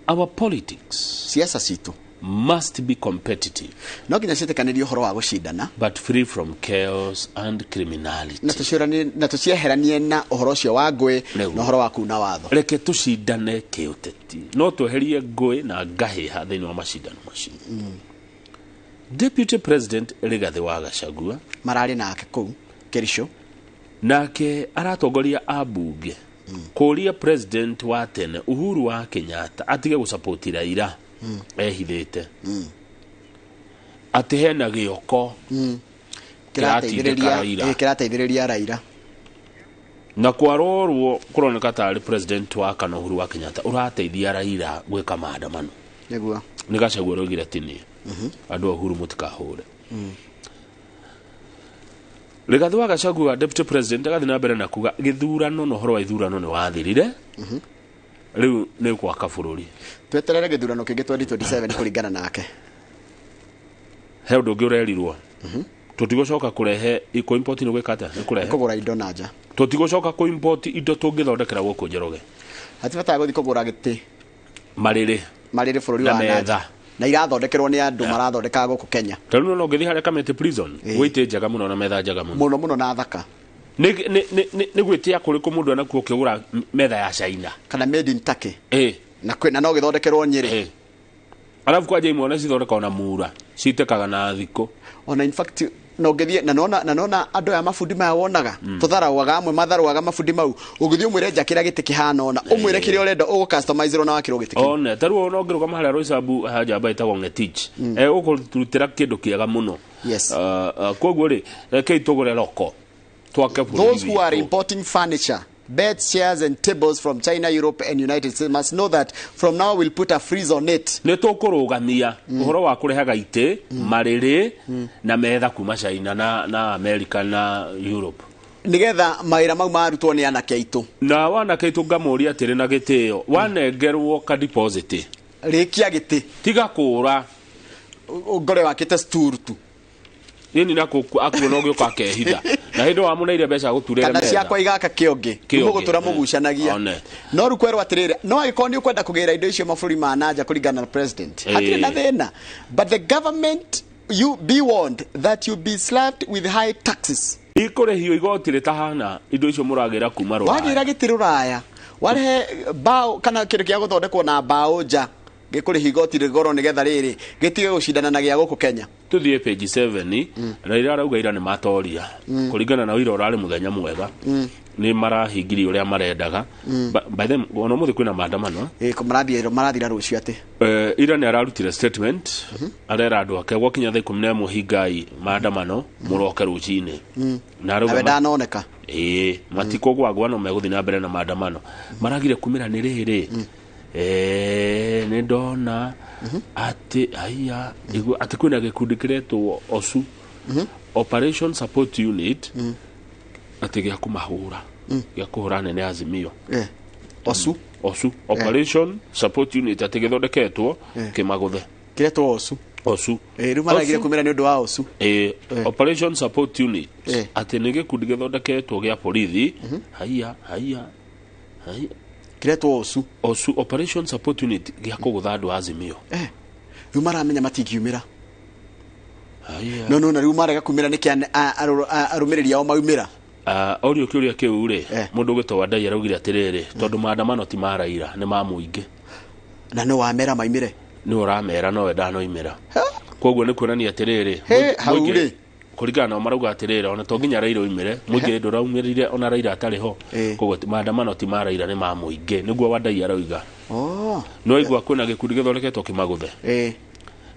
[SPEAKER 3] Our politics,
[SPEAKER 2] siasa citũ,
[SPEAKER 3] must be competitive,
[SPEAKER 2] no nginya ciĩtĩkanĩrie ũhoro wa gũcindana,
[SPEAKER 3] but free from chaos and criminality.
[SPEAKER 2] Na tũciũranie na tũcieheranie na ũhoro ũcio wa ngũĩ
[SPEAKER 3] Nĩguo.
[SPEAKER 2] na ũhoro wa kuna watho.
[SPEAKER 3] Reke tũcindane kĩũteti, no tweherie ngũĩ na ngahĩha thĩinĩ wa macindano macio. Deputy President Rigathĩ wa Gachagua
[SPEAKER 2] mararĩ nake kũu Kericho.
[SPEAKER 3] Nake aratongoria ambunge kũria president wa tene Uhuru wa Kenyatta atige gũsapoti Raila ehithĩte atĩ hena gĩoko kĩratindĩka Raila.
[SPEAKER 2] Kĩrateithĩrĩria Raila.
[SPEAKER 3] Na kwarorwo kũroneka tarĩ president wa kana Uhuru wa Kenyatta ũrateithia Raila gwĩka maandamano.
[SPEAKER 2] Nĩguo.
[SPEAKER 3] Nĩ Gachagua ũraugire tini andũ a Uhuru mũtikahũre. Rigathĩ wa Gachagua, deputy president, agathiĩ na mbere na kuga gĩthurano na ũhoro wa ithurano nĩ wathirire, rĩu nĩ gwaka bũrũri.
[SPEAKER 2] Tweterere gĩthurano kĩngĩ 2027 kũringana nake.
[SPEAKER 3] He ũndũ ũngĩ ũrerirwo, tũtigũcoka kũrehe kũ import. Nĩ gwĩka atĩa? Nĩ kũrehe
[SPEAKER 2] kũgũra indo na nja.
[SPEAKER 3] Tũtigũcoka kũ import indo tũngĩthondekera gũkũ, Njoroge.
[SPEAKER 2] Hatibatara gũthiĩ kũgũra gĩtĩ
[SPEAKER 3] marĩrĩ
[SPEAKER 2] marĩrĩ bũrũri
[SPEAKER 3] Na
[SPEAKER 2] wa
[SPEAKER 3] metha.
[SPEAKER 2] nanja na irathondekerwo nĩ andũ marathondeka gũkũ Kenya.
[SPEAKER 3] Tondũ no ũngĩthiĩ harĩa Kamiti prison gwĩ itĩ njega mũno na metha njega mũno.
[SPEAKER 2] Mũno mũno na thaka.
[SPEAKER 3] Nĩ gwĩtia kũrĩkũ mũndũ anakuo ũkĩgũra metha ya China
[SPEAKER 2] kana made in Turkey.
[SPEAKER 3] Na
[SPEAKER 2] kwĩna no gĩthondekerwo Nyĩrĩ.
[SPEAKER 3] Arabu kwanja imwe ona cithondekagwo na mura citekaga na thikũ.
[SPEAKER 2] Ona in fact no ũngĩthiĩ na nona andũ aya mabundi maya wonaga tũtharauaga amwe matharauaga mabundi mau ũngĩthiĩ ũmwĩre njakĩra gĩtĩ kĩhana ũna ũmwĩre kĩrĩa ũrenda ũgũ customize na wakĩrwo gĩtĩ kĩu.
[SPEAKER 3] One ta rĩu ona ũngĩrũgama harĩa Roysambu ha njamba ĩtagwo Ngetich ũkũrutĩra kĩndũ kĩega mũno.
[SPEAKER 2] Yes.
[SPEAKER 3] Koguo rĩ rekei tũgũre roko twake bũrũri
[SPEAKER 2] Those who are
[SPEAKER 3] witũ.
[SPEAKER 2] importing furniture, beds, chairs and tables from China, Europe and United States must know that from now we'll put a freeze on it.
[SPEAKER 3] Nĩ tũkũrũgamia ũhoro wa kũrehaga itĩ marĩrĩ na metha kuma China na America na Europe.
[SPEAKER 2] Nigetha mawĩra mau marutwo nĩ anake aitũ.
[SPEAKER 3] Na wanake aitũ ngamũria atĩrĩ na gĩtĩo wanengerwo ka deposit
[SPEAKER 2] rĩkia gĩtĩ
[SPEAKER 3] tiga kũra
[SPEAKER 2] ngore wakĩte stool tu
[SPEAKER 3] nini na akuona ũgĩũka akehitha na hĩndĩ wamũneire mbeca gũturĩre
[SPEAKER 2] kana
[SPEAKER 3] metha
[SPEAKER 2] ciakwa igaka kĩongĩ
[SPEAKER 3] Kĩongĩ,
[SPEAKER 2] mũgũtũra mũgucanagia no rĩu kwerwo atĩrĩrĩ no angĩkorwo nĩ ũkwenda kũgĩra indo icio mabũrũri ma nanja kũringana na president hatirĩ na thĩna, but the government, you be warned that you be slapped with high taxes.
[SPEAKER 3] Ikũrĩhio igoti rĩtahana indo icio mũragĩra kuma rũraya.
[SPEAKER 2] Wagĩra gĩtĩ rũraya warehe mbaũ kana kĩndũ kĩa gũthondekwo na mbaũ nja gĩkũrĩhio igoti rĩgoro nĩgetha rĩrĩ gĩtige gũcindana na gĩa gũkũ Kenya.
[SPEAKER 3] Tuthiĩ page 7 Raila arauga ira nĩ matoria kũringana na ũira ũrarĩ mũthenya mwega nĩ marahingirie ũrĩa marendaga. By the ona ũmũthĩ kwĩna maandamano.
[SPEAKER 2] Marathira rũciũ atĩ
[SPEAKER 3] ira nĩ ararutire statement arera andũ ake gwakinya thaa 11 hingai maandamano mũroke rũcinĩ na arauga
[SPEAKER 2] nawe ndanoneka
[SPEAKER 3] matikũgwagwa no megũthiĩ na mbere na maandamano maragire kumĩra nĩ rĩrĩ nĩ ndona atĩ haiya atĩ kwĩna gĩkundi kĩretwo OSU Operation Support Unit atĩ gĩa kũmahũra gĩa kũhũra nene Azimio.
[SPEAKER 2] OSU
[SPEAKER 3] OSU Operation Support Unit atĩ gĩthondeketwo kĩmagũthe
[SPEAKER 2] kĩretwo OSU
[SPEAKER 3] OSU
[SPEAKER 2] rĩu maragire kumĩra nĩ ũndũ wa OSU.
[SPEAKER 3] Operation Support Unit atĩ nĩ gĩkundi gĩthondeketwo gĩa borithi haiya haiya haiya
[SPEAKER 2] kĩretwo OSU
[SPEAKER 3] OSU Operation Support Unit gĩa kũgũtha andũ a Azimio.
[SPEAKER 2] Rĩu maramenya matingiumĩra no no na rĩu marega kumĩra nĩkĩ arũmĩrĩri ao maumĩra.
[SPEAKER 3] Orio kĩũria kĩu rĩ mũndũ ũgĩtwo Wandai araugire atĩrĩrĩ tondũ maandamano ti ma Raila nĩ ma mũingĩ
[SPEAKER 2] na no wamera maimĩre
[SPEAKER 3] nĩ ũramera nowe ndanoimĩra koguo nĩ kuonania atĩrĩrĩ
[SPEAKER 2] hau rĩ
[SPEAKER 3] kũringana nao marauga atĩrĩrĩ ona to nginya Raila oimĩre mũingĩ ndũraumĩrire ona Raila atarĩ ho koguo maandamano ti ma Raila nĩ ma mũingĩ nĩguo Wandai arauga. No aigua kwĩna gĩkundi gĩthondeketwo kĩmagũthe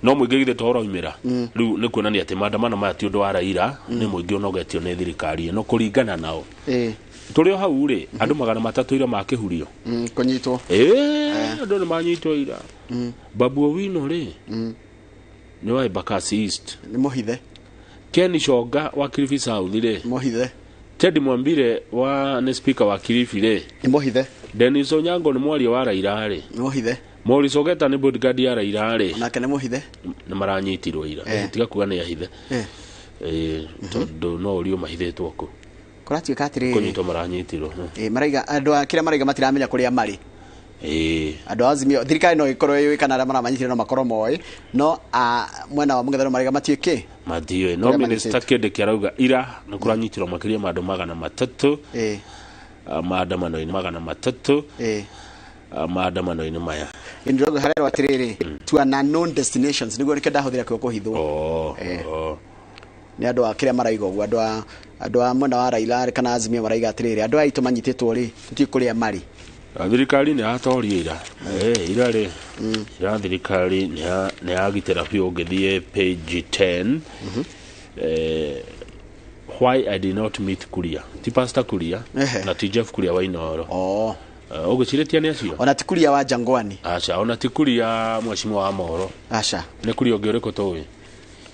[SPEAKER 3] no mũingĩ githĩ to ũraumĩra rĩu nĩ kuonania atĩ maandamano maya ti ũndũ wa Raila nĩ mũingĩ ũnogetio nĩ thirikari ĩno kũringana nao. Tũrĩ o hau rĩ andũ 300 ira makĩhurio
[SPEAKER 2] kũnyitwo
[SPEAKER 3] andũ nĩ manyitwo ira. Babu Owino rĩ nĩ wa Embakasi East
[SPEAKER 2] nĩ mũhithe.
[SPEAKER 3] Ken Shonga wa Kilifi South rĩ
[SPEAKER 2] mũhithe.
[SPEAKER 3] Ted Mwambire wa nĩ speaker wa Kilifi rĩ
[SPEAKER 2] nĩ mũhithe.
[SPEAKER 3] Dennis Onyango nĩ mwaria wa Raila rĩ
[SPEAKER 2] nĩ mũhithe.
[SPEAKER 3] Maurice Ogeta nĩ bodyguard ya Raila rĩ
[SPEAKER 2] nake nĩ mũhithe.
[SPEAKER 3] Nĩ maranyitirwo ira tiga kuga nĩ ahithe tondũ no ũrio mahithĩtwo kũ
[SPEAKER 2] kũratuĩka atĩrĩrĩ
[SPEAKER 3] kũnyitwo maranyitirwo
[SPEAKER 2] maraiga andũ a kĩrĩa maraiga matiramenya kũrĩa marĩ. Andũ a Azimio thirikari no ĩkorwo yũĩ kana arĩa maramanyitire no makorwo moĩ no mwena wa mũng'ethanĩro maraiga matiũĩ kĩ
[SPEAKER 3] matiũĩ. No minister Kindiki arauga ira nĩ kũranyitirwo makĩria ma andũ 300 maandamano-inĩ 300 maandamano-inĩ maya.
[SPEAKER 2] Ndĩrauga harerwo atĩrĩrĩ to an unknown destinations nĩguo nĩkĩo ndahũthĩra kiugo kũhithwo nĩ andũ a kĩrĩa maraiga ũguo andũ a mwena wa Raila kana Azimio maraiga atĩrĩrĩ andũ aya aitũ manyitĩtwo rĩ tũtiũĩ kũrĩa marĩ.
[SPEAKER 3] Thirikari nĩ yatoria ira ira rĩ ira thirikari nĩ yagitĩra biũ ũngĩthiĩ page 10 why I did not meet Kuria ti Pastor Kuria na ti Jeff Kuria wa Inooro ũgĩcirĩtia nĩ acio
[SPEAKER 2] ona ti Kuria wa Jangwani
[SPEAKER 3] aca ona ti Kuria mheshimiwa wa Moro
[SPEAKER 2] aca
[SPEAKER 3] nĩ Kuria ũngĩ ũrĩkũ tũĩ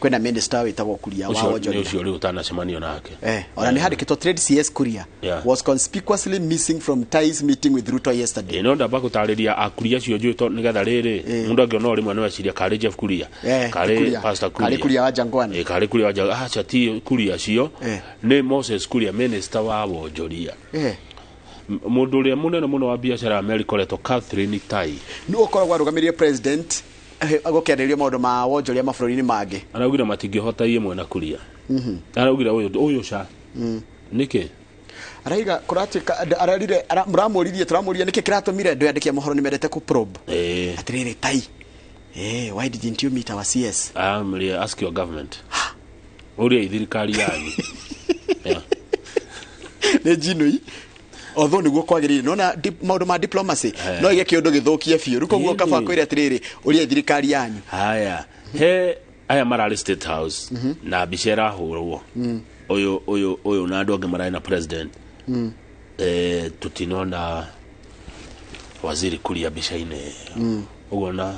[SPEAKER 2] kwĩna minister wĩtagwo Kuria wa wonjoria
[SPEAKER 3] ũcio rĩu ũtanacemanio nake
[SPEAKER 2] ona nĩ handĩkĩtwo Trade CS Kuria was conspicuously missing from Tai's meeting with Ruto yesterday.
[SPEAKER 3] No ndamba gũtarĩria akuria acio njũĩ to nĩgetha rĩrĩ mũndũ angĩona o rĩmwe nĩ weciria karĩ Jeff Kuria karĩ Pastor Kuria
[SPEAKER 2] karĩ Kuria wa Jangwani
[SPEAKER 3] karĩ Kuria wa Jangwani aca ti Kuria acio nĩ Moses Kuria minister wa wonjoria Mũndũ ũrĩa mũnene mũno wa biacara America ũretwo Catherine Tai.
[SPEAKER 2] Nĩ ũkoragwo arũgamĩrĩire president gũkĩarĩrĩrio maũndũ ma wonjoria mabũrũri-inĩ mangĩ.
[SPEAKER 3] Araugire matingĩhota iye na kuria. Araugire ũyũ ũyũ ca. Nĩkĩ?
[SPEAKER 2] Araiga kũratuĩka ararire mũramũririe tũramũririe nĩkĩ kĩratũmire andũ andĩki a mohoro nĩ mendete kũ probe. Atĩrĩrĩ Tai. Why didn't you meet our CS?
[SPEAKER 3] Amũria ask your government. Ũria thirikari yanyu. Yeah.
[SPEAKER 2] Nĩ njinũi. Although nĩguo kwagĩrĩire nona maũndũ ma diplomacy no ige kĩũndũ gĩthũkie biũ rĩu koguo kaba kwĩra atĩrĩrĩ ũria thirikari yanyu.
[SPEAKER 3] Haya, he aya mararĩ State House na mbica ĩrahũrwo ũyũ ũyũ ũyũ na andũ angĩ mararĩ na president. Tũtinona waziri Kuria mbica-inĩ ũguo na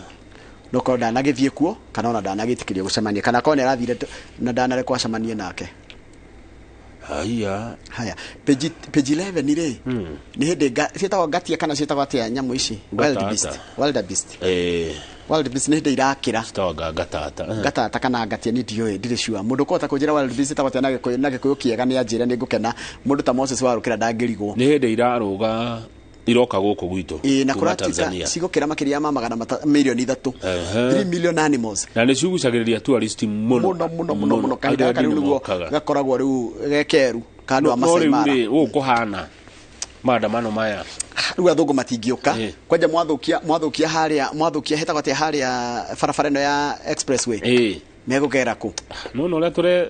[SPEAKER 2] no korwo ndanagĩthiĩ kuo kana ona ndanagĩtĩkĩrio gũcemania kana korwo nĩ arathire na ndanarekwo acemanie nake.
[SPEAKER 3] Haya.
[SPEAKER 2] Haya, page 11 rĩ nĩ hĩndĩ ciĩtagwo ngatia kana ciĩtagwo atĩa nyamũ ici?
[SPEAKER 3] Wildebeest.
[SPEAKER 2] Wildebeest. Wildebeest nĩ hĩndĩ irakĩra.
[SPEAKER 3] Ciĩtagwo ngatata.
[SPEAKER 2] Ngatata kana ngatia nĩ ndiũĩ ndirĩ sure. Mũndũ ũkũhota kũnjĩra wildebeest ĩtagwo atĩa na Gĩkũyũ na Gĩkũyũ kĩega nĩ anjĩre nĩ ngũkena. Mũndũ ta Moses Warũkĩra ndangĩrigwo.
[SPEAKER 3] Nĩ hĩndĩ irarũga iroka gũkũ gwitũ.
[SPEAKER 2] Ĩĩ na kũratuĩka cigũkĩra makĩria ma magana mirioni 3. 3 million animals.
[SPEAKER 3] Na nĩ cigucagĩrĩria tourist mũno.
[SPEAKER 2] Mũno mũno mũno mũno. Kahinda gaka rĩu nĩguo gakoragwo rĩu gekeru kandũ a Masai Mara.
[SPEAKER 3] No rĩu rĩ gũkũ maandamano maya.
[SPEAKER 2] Rĩu athũngũ matingĩũka. Kwanja mwathukia harĩa mwathukia hetagwo atĩa harĩa barabara ĩno ya expressway. Megũkera kũ?
[SPEAKER 3] No no ũrĩa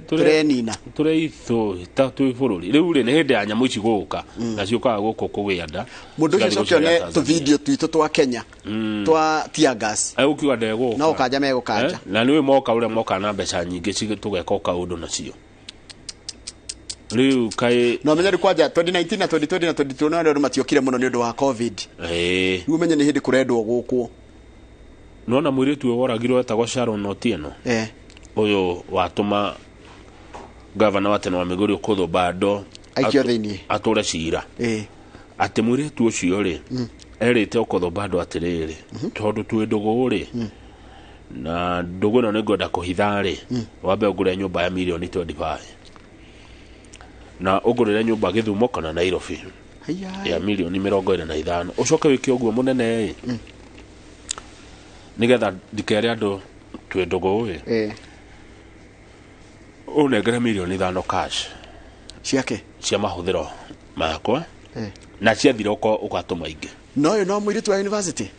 [SPEAKER 3] tũrenina tũreithũ ta twĩ bũrũri rĩu rĩ nĩ hĩndĩ ya nyamũ ici gũka na ciũkaga gũkũ kũgĩa nda.
[SPEAKER 2] Mũndũ ũcio coke one tũvideo twitũ twa Kenya twa tear gas.
[SPEAKER 3] Ũkiuga ndegũka.
[SPEAKER 2] No ũkanja megũkanja.
[SPEAKER 3] Na nĩũĩ moka ũrĩa moka na mbeca nyingĩ tũgeka kaũndũ nacio. Rĩu kaĩ
[SPEAKER 2] no menye rĩu kwanja 2019 na 2020 na 2021 andũ matiokire mũno nĩ ũndũ wa COVID. Rĩu ũmenye nĩ hĩndĩ kũrendwo gũkwo.
[SPEAKER 3] Nona mũirĩtu ũyũ woragirwo etagwo Sharon Otieno. Ũyũ watũma gavana wa tene wa Migori Okoth Obado
[SPEAKER 2] aikio thĩinĩ
[SPEAKER 3] atũre cira. Atĩ mũirĩtu ũcio rĩ erĩte Okoth Obado atĩrĩrĩ tondũ twĩ ndũgũ rĩ na ndũgũ ĩno nĩngwenda kũhitha rĩ wambe ũngũre nyũmba ya mirioni 25 na ũngũrĩre nyũmba Gĩthumo kana Nairobi ya mirioni 25 ũcoke wĩke ũguo mũnene ĩ nigetha ndikere andũ twĩ ndũgũ ĩ ũnengere mirioni 5 cash
[SPEAKER 2] ciake
[SPEAKER 3] cia mahũthĩro makwa na ciathira ũgatũma ingĩ.
[SPEAKER 2] No ũyũ no mũirĩtu wa university.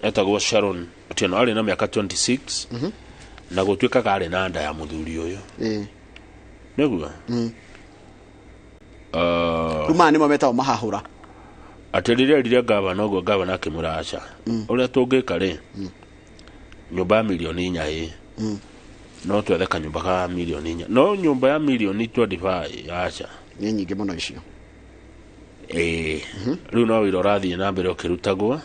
[SPEAKER 3] Etagwo Sharon Otieno arĩ na mĩaka 26 na gũtuĩkaga arĩ na nda ya mũthuri ũyũ. Nĩguo
[SPEAKER 2] rĩu maya nĩmo metagwo mahahũra.
[SPEAKER 3] Atĩ rĩrĩa erire gavana ũguo gavana akĩmwĩra aca ũrĩa tũngĩka rĩ nyũmba ya mirioni 4 ĩ no twethe kanyũmba ka mirioni 4 no nyũmba ya mirioni 25 aca
[SPEAKER 2] nĩ nyingĩ mũno icio.
[SPEAKER 3] Rĩu no wĩra ũrathiĩ na mbere ũkĩrutagwo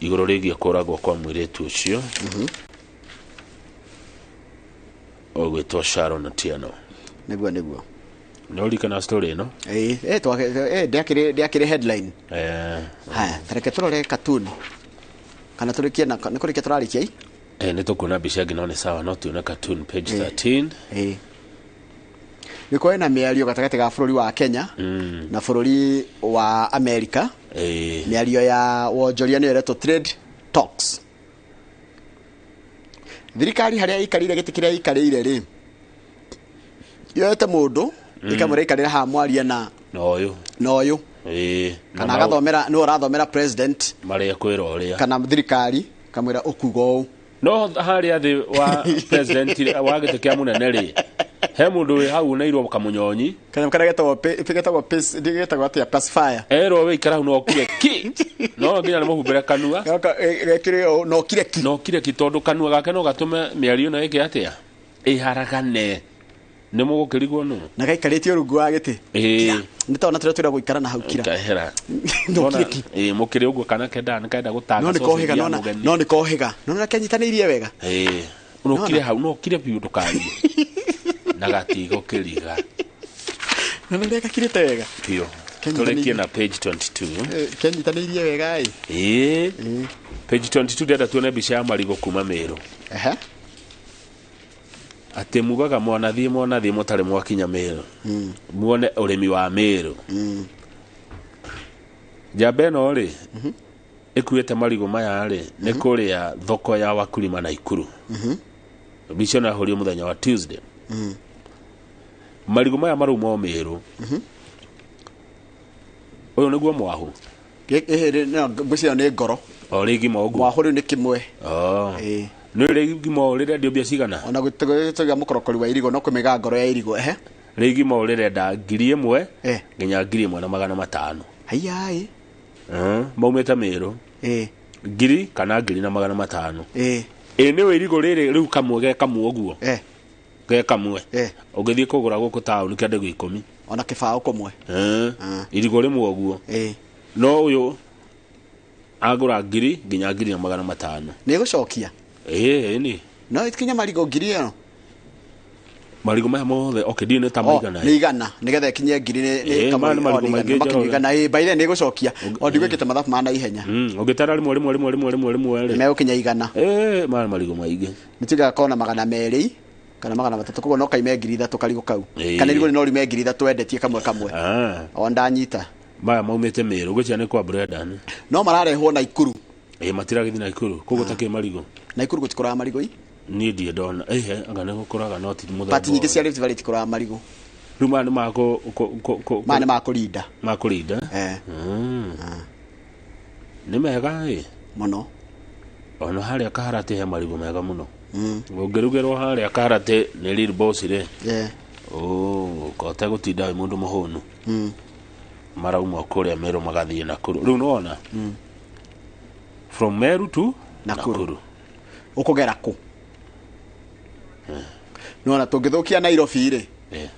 [SPEAKER 3] igũrũ rĩgiĩ kũragwo kwa mũirĩtu ũcio ũgwĩtwo Sharon Otieno.
[SPEAKER 2] Nĩguo nĩguo.
[SPEAKER 3] Nĩ ũririkana story ĩno?
[SPEAKER 2] Ndĩakĩrĩ headline. Haya, tareke tũrore cartoon. Kana tũrĩkie na nĩ kũrĩkia tũrarĩkia i?
[SPEAKER 3] Nĩ tũkuona mbica ĩngĩ no nĩ sawa no tuone cartoon page 13.
[SPEAKER 2] Nĩ kũrĩ na mĩario gatagatĩ ga bũrũri wa Kenya na bũrũri wa America. Mĩario ya wonjoria nĩyo ĩretwo trade talks. Thirikari harĩa ĩikarĩire gĩtĩ kĩrĩa ĩikarĩire rĩ yoete mũndũ ikamwĩra ikarĩra haha mwarie na
[SPEAKER 3] ũyũ
[SPEAKER 2] na ũyũ kana agathomera nĩwe ũrathomera president
[SPEAKER 3] marĩa kwĩra ũrĩa
[SPEAKER 2] kana thirikari kamwĩra ũkuga ũũ.
[SPEAKER 3] No harĩa thĩ wa president wa gĩtĩ kĩa mũnene rĩ he mũndũ wĩ hau ũneirwo kamũnyonyi
[SPEAKER 2] kana getagwo getagwo atĩa pacifier
[SPEAKER 3] erwo wĩ ikara hau no ũkire ki no nginya nĩ mũhumbĩre kanua
[SPEAKER 2] no ũkire ki
[SPEAKER 3] no ũkire ki tondũ kanua gake no gatũme mĩario ĩno ĩke atĩa ĩharagane. Nĩ mũgũkĩrigwo nũ
[SPEAKER 2] na gaikarĩtio rungu wa gĩtĩ nĩ tondũ tũrĩa twĩra gũikara na hau kira
[SPEAKER 3] kahera
[SPEAKER 2] no ũkire ki
[SPEAKER 3] mũkĩrĩ ũguo kana kenda nĩ kaenda gũtanga
[SPEAKER 2] no nĩ kohĩga no nĩ kohĩga no nĩ kenyitanĩirie wega
[SPEAKER 3] no ũkire hau no ũkire biũ ndũkarie na gatigũkĩriga
[SPEAKER 2] no nĩ gakirĩte wega
[SPEAKER 3] biũ. Tũrĩkie na page 22.
[SPEAKER 2] Kenyitanĩirie wega ĩ
[SPEAKER 3] page 22 ndĩrenda tuone mbica ya marigũ kuma Meru. Atĩ mugaga mwanathiĩ mwanathiĩ mũtarĩ mwakinya Meru. Muone ũrĩmi wa Meru. Njamba ĩno rĩ ĩkuĩte marigũ maya rĩ nĩ kũrĩa thoko ya wakulima Naikuru. Mbica ĩno yahũrirwo mũthenya wa Tuesday. Marigũ maya marauma o Meru. Ũyũ nĩguo mwahu.
[SPEAKER 2] Ngwĩciria nĩ ngoro.
[SPEAKER 3] O rĩngĩ ma ũguo.
[SPEAKER 2] Mwahu rĩu nĩ kĩmwe.
[SPEAKER 3] Nĩ rĩngĩ ma ũrĩrendio mbia cigana?
[SPEAKER 2] Ona gũtũgĩa mũkorokori wa irigũ no kũmĩga ngoro ya irigũ ehe.
[SPEAKER 3] Rĩngĩ ma ũrĩrenda 1000 nginya 1500.
[SPEAKER 2] Haiya.
[SPEAKER 3] Maumĩte Meru. 1000 kana 1500. Ĩ nĩ irigũ rĩrĩ rĩu kamwe ge kamwe ũguo. Ge kamwe. Ũngĩthiĩ kũgũra gũkũ taũni kĩandĩko 10.
[SPEAKER 2] Ona kĩbaũ kũmwe.
[SPEAKER 3] Irigũ rĩmwe ũguo. No ũyũ agũra 1000 nginya 1500.
[SPEAKER 2] Nĩ gũcokia?
[SPEAKER 3] Ĩĩ.
[SPEAKER 2] No ikinya marigũ 1000 ĩno.
[SPEAKER 3] Marigũ maya mothe okay ndiũ nĩ ta maigana.
[SPEAKER 2] Nĩ igana nĩgetha ikinye 1000 nĩ
[SPEAKER 3] kamwe marigũ maingĩ
[SPEAKER 2] igana. Ĩ baire nĩ gũcokia. O ndigwĩkĩte mathabu ma naihenya.
[SPEAKER 3] Ũngĩtara rĩmwe rĩmwe rĩmwe rĩmwe rĩmwe rĩmwe rĩ.
[SPEAKER 2] Megũkinya igana.
[SPEAKER 3] Maya marigũ maingĩ.
[SPEAKER 2] Nĩ tugaga kona 200 kana 300 koguo no kaime 3000 karigũ kau. Kana irigũ no rime 3000 endetie kamwe kamwe. O ndanyita.
[SPEAKER 3] Maya maumĩte Meru gwĩcia nĩ kwa Brendan.
[SPEAKER 2] No mararehwo Naikuru.
[SPEAKER 3] Matiragĩthiĩ Naikuru. Koguo takĩ marigũ.
[SPEAKER 2] Naikuru gũtikũraga marigũ i?
[SPEAKER 3] Niĩ ndirĩ ndona. Anga nĩ gũkũraga no ti mũthemba.
[SPEAKER 2] Pati nyingĩ cia Rift Valley itikũraga marigũ.
[SPEAKER 3] Rĩu maya nĩ ma
[SPEAKER 2] maya nĩ ma kũrinda.
[SPEAKER 3] Ma kũrinda? Nĩ mega ĩ?
[SPEAKER 2] Mũno.
[SPEAKER 3] Ona harĩa Kaharatĩ he marigũ mega mũno. Ũngĩrugĩrwo harĩa Kaharatĩ nĩ Lil Boss rĩ. Kote gũtinda wĩ mũndũ mũhũnu. Marauma kũrĩa Meru magathiĩ Nakuru. Rĩu nĩwona? From Meru to Nakuru.
[SPEAKER 2] Ũkũgera kũ? Nĩwona tũngĩthũkia Nairobi rĩ.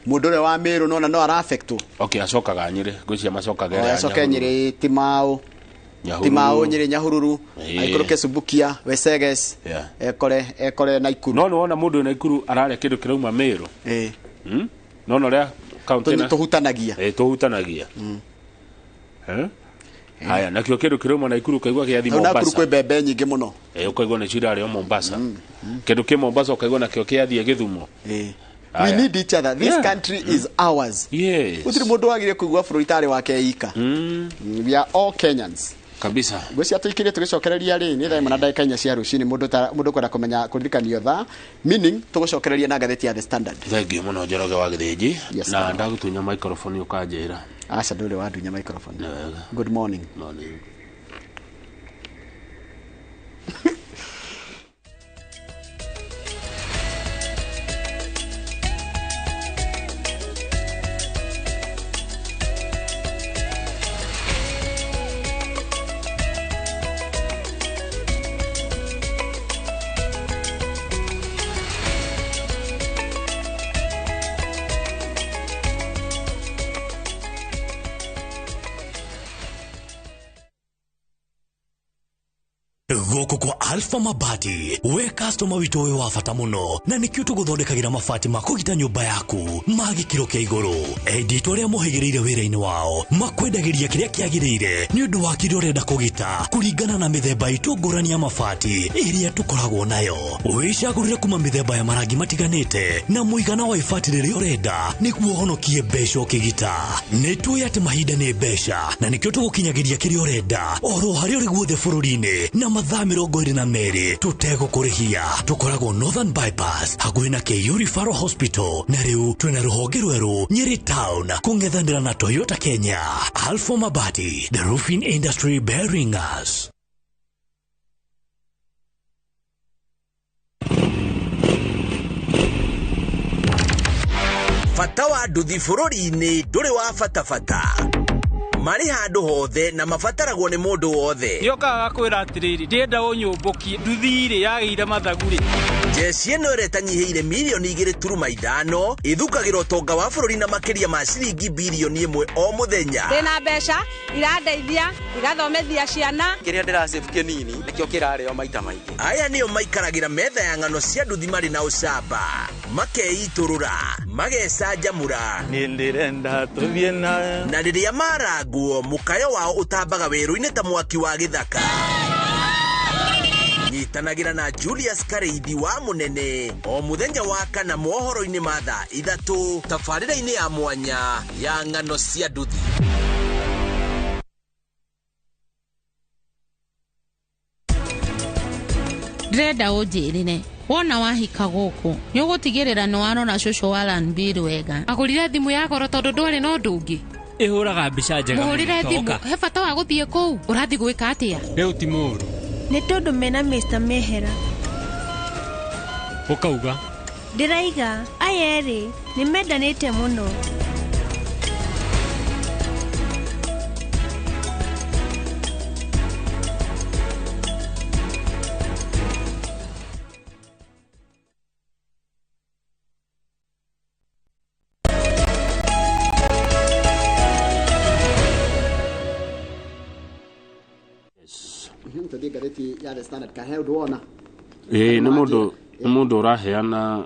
[SPEAKER 2] Mũndũ ũrĩa wa Meru nĩwona no ara-affectwo.
[SPEAKER 3] Okay, acokaga Nyĩrĩ. Ngwĩciria macokaga ĩrĩa ya
[SPEAKER 2] Acoke Nyĩrĩ Timau. Timau Nyĩrĩ Nyahururu. Aikũrũke Subukia, Weseges. Ekore Naikuru.
[SPEAKER 3] No nĩwona mũndũ Naikuru ararĩa kĩndũ kĩrauma Meru. No no rĩa kaunti na
[SPEAKER 2] tũhutanagia.
[SPEAKER 3] Tũhutanagia. Haya, nakĩo kĩndũ kĩrauma Naikuru ũkaigua gĩathiĩ Mombasa.
[SPEAKER 2] Nakuru kwĩ mbembe nyingĩ mũno.
[SPEAKER 3] Ũkaigua nĩcio irarĩo Mombasa. Kĩndũ kĩ Mombasa ũkaigua nakĩo kĩathiĩ Gĩthumo.
[SPEAKER 2] We need each other. This country is ours.
[SPEAKER 3] Yes.
[SPEAKER 2] Gũtirĩ mũndũ wagire kũigua bũrũri tarĩ wake ika. We are all Kenyans.
[SPEAKER 3] Kabisa.
[SPEAKER 2] Ngwĩciria tũikĩrie tũgĩcokereria rĩ nĩ thaa 1:04 cia rũcinĩ mũndũ kwenda kũmenya kũririkanio thaa meaning tũgũcokereria na ngathĩti ya The Standard.
[SPEAKER 3] Thank you mũno Njoroge wa Gĩthĩnji. Na ndagũtunya microphone ũkanjĩra.
[SPEAKER 2] Aca ndũrĩ wandunya microphone. Good morning.
[SPEAKER 3] Morning.
[SPEAKER 1] Gũkũ kwa Alpha Mabati we customer witũ wĩ wa bata mũno na nĩkĩo tũgũthondekagĩra mabati ma kũgita nyũmba yaku ma gĩkĩro kĩa igũrũ. Enditũ arĩa mohĩgĩrĩire wĩra-inĩ wao makwendagĩria kĩrĩa kĩagĩrĩire nĩ ũndũ wa kĩrĩa ũrenda kũgita kũringana na mĩthemba itũ ngũrani ya mabati ĩrĩa tũkoragwo nayo. Wĩcagũrĩre kuma mĩthemba ya marangi matiganĩte na mũigana wa ibati rĩrĩa ũrenda nĩguo ũhonokie mbeca ũkĩgita. Nĩ tũĩ atĩ mahinda nĩ mbeca na nĩkĩo tũgũkinyagĩria kĩrĩa ũrenda oro harĩa ũrĩ guothe bũrũri-inĩ na mathaa 22 tũtegũkũrĩhia. Tũkoragwo Northern Bypass hakuhĩ na KU Referral Hospital na rĩu twĩna rũhonge rwerũ Nyeri Town kũng'ethanĩra na Toyota Kenya. Alpha Mabati, the roofing industry bearing us.
[SPEAKER 18] Bata wa nduthi bũrũri-inĩ ndũrĩ wa bata bata. Marĩ handũ hothe na mabataragwo nĩ mũndũ wothe.
[SPEAKER 5] Nĩokaga gakwĩra atĩrĩrĩ, ndĩrenda ũnyũmbũkie nduthi rĩ yagĩire mathagu rĩ.
[SPEAKER 18] Jeshi ĩno ĩrĩa ĩtanyihĩire milioni 2.5 ĩthukagĩra ũtonga wa bũrũri na makĩria ma ciringi bilioni 1 o mũthenya.
[SPEAKER 7] Ndĩna mbeca irandeithia igathomithia ciana.
[SPEAKER 8] Kĩrĩa ndĩrasave kĩnini nĩkĩo kĩrarĩo maita maingĩ.
[SPEAKER 18] Aya nĩo maikaragĩra metha ya ng'ano cia nduthi marĩ na ũcamba, makeitũrũra, magecanjamũra.
[SPEAKER 26] Niĩ ndĩrenda tũthiĩ nawe.
[SPEAKER 18] Na rĩrĩa marangwo mũkayo wao ũtambaga werũ-inĩ ta mwaki wa gĩthaka. Nyitanagĩra na Julius Karĩithi wa Mũnene o mũthenya wa kana mohoro-inĩ ma thaa 3 tabarĩra-inĩ ya mwanya ya ng'ano cia nduthi.
[SPEAKER 9] Ndĩrenda ũnjĩrĩre wona wahika gũkũ nĩ ũgũtigĩrĩra nĩ warora cũcũ wa Lanbill wega.
[SPEAKER 10] Agũrire thimũ ya goro tondũ ndwarĩ na ũndũ ũngĩ.
[SPEAKER 5] Ĩhũraga mbica njega
[SPEAKER 10] mũhũrĩre thimũ, he bata wa gũthiĩ kũu. Ũrathiĩ gwĩka atĩa?
[SPEAKER 5] Rĩu ti mũũru.
[SPEAKER 11] Nĩ tondũ mena Mr. Mehera.
[SPEAKER 5] Ũkauga
[SPEAKER 11] ndĩraiga aya erĩ nĩ mendanĩte mũno.
[SPEAKER 2] Tũthiĩ ngathĩti ya The Standard kana he ũndũ wona?
[SPEAKER 3] Ĩĩ, nĩ mũndũ nĩ mũndũ ũraheana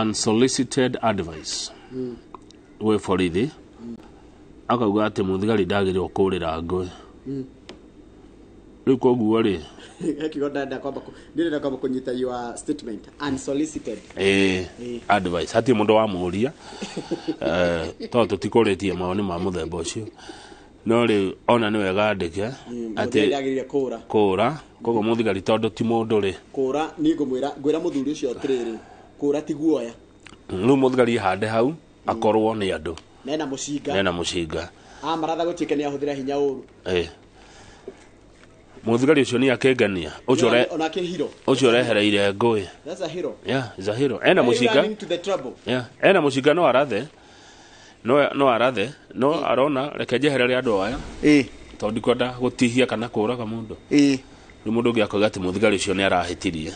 [SPEAKER 3] unsolicited advice gwĩ borithi, akauga atĩ mũthigari ndagĩrĩirwo kũũrĩra ngũĩ. Rĩu koguo rĩ,
[SPEAKER 2] Kiugo ndĩrenda kwamba ndĩrenda kwamba kũnyita your statement unsolicited.
[SPEAKER 3] Ĩĩ, advice hatirĩ mũndũ wamũria, tondũ tũtikũrĩtie mawoni ma mũthemba ũcio. No rĩu ona nĩ wega andĩke
[SPEAKER 2] atĩ ndagĩrĩire kũũra
[SPEAKER 3] kũũra, koguo mũthigari tondũ ti mũndũ rĩ,
[SPEAKER 2] kũũra niĩ ngũmwĩra ngwĩra mũthuri ũcio atĩrĩrĩ, kũũra ti guoya.
[SPEAKER 3] Rĩu mũthigari hande hau akorwo nĩ andũ
[SPEAKER 2] nena mũcinga,
[SPEAKER 3] nena mũcinga,
[SPEAKER 2] amaratha gũtuĩke nĩ ahũthĩra hinya ũru.
[SPEAKER 3] Ĩĩ, mũthigari ũcio nĩ akengania ũcio
[SPEAKER 2] onake hero
[SPEAKER 3] ũcio ũrehereire ngũĩ.
[SPEAKER 2] That's a hero.
[SPEAKER 3] Yeah, is a hero. Ena mũcinga. Yeah, ena mũcinga no arathe. No arathe, no arona reke njeherere andũ aya.
[SPEAKER 2] Ĩĩ,
[SPEAKER 3] tondũ ndikwenda gũtihia kana kũũraga mũndũ.
[SPEAKER 2] Ĩĩ,
[SPEAKER 3] rĩu mũndũ ũngĩ akoiga atĩ mũthigari ũcio nĩ arahĩtirie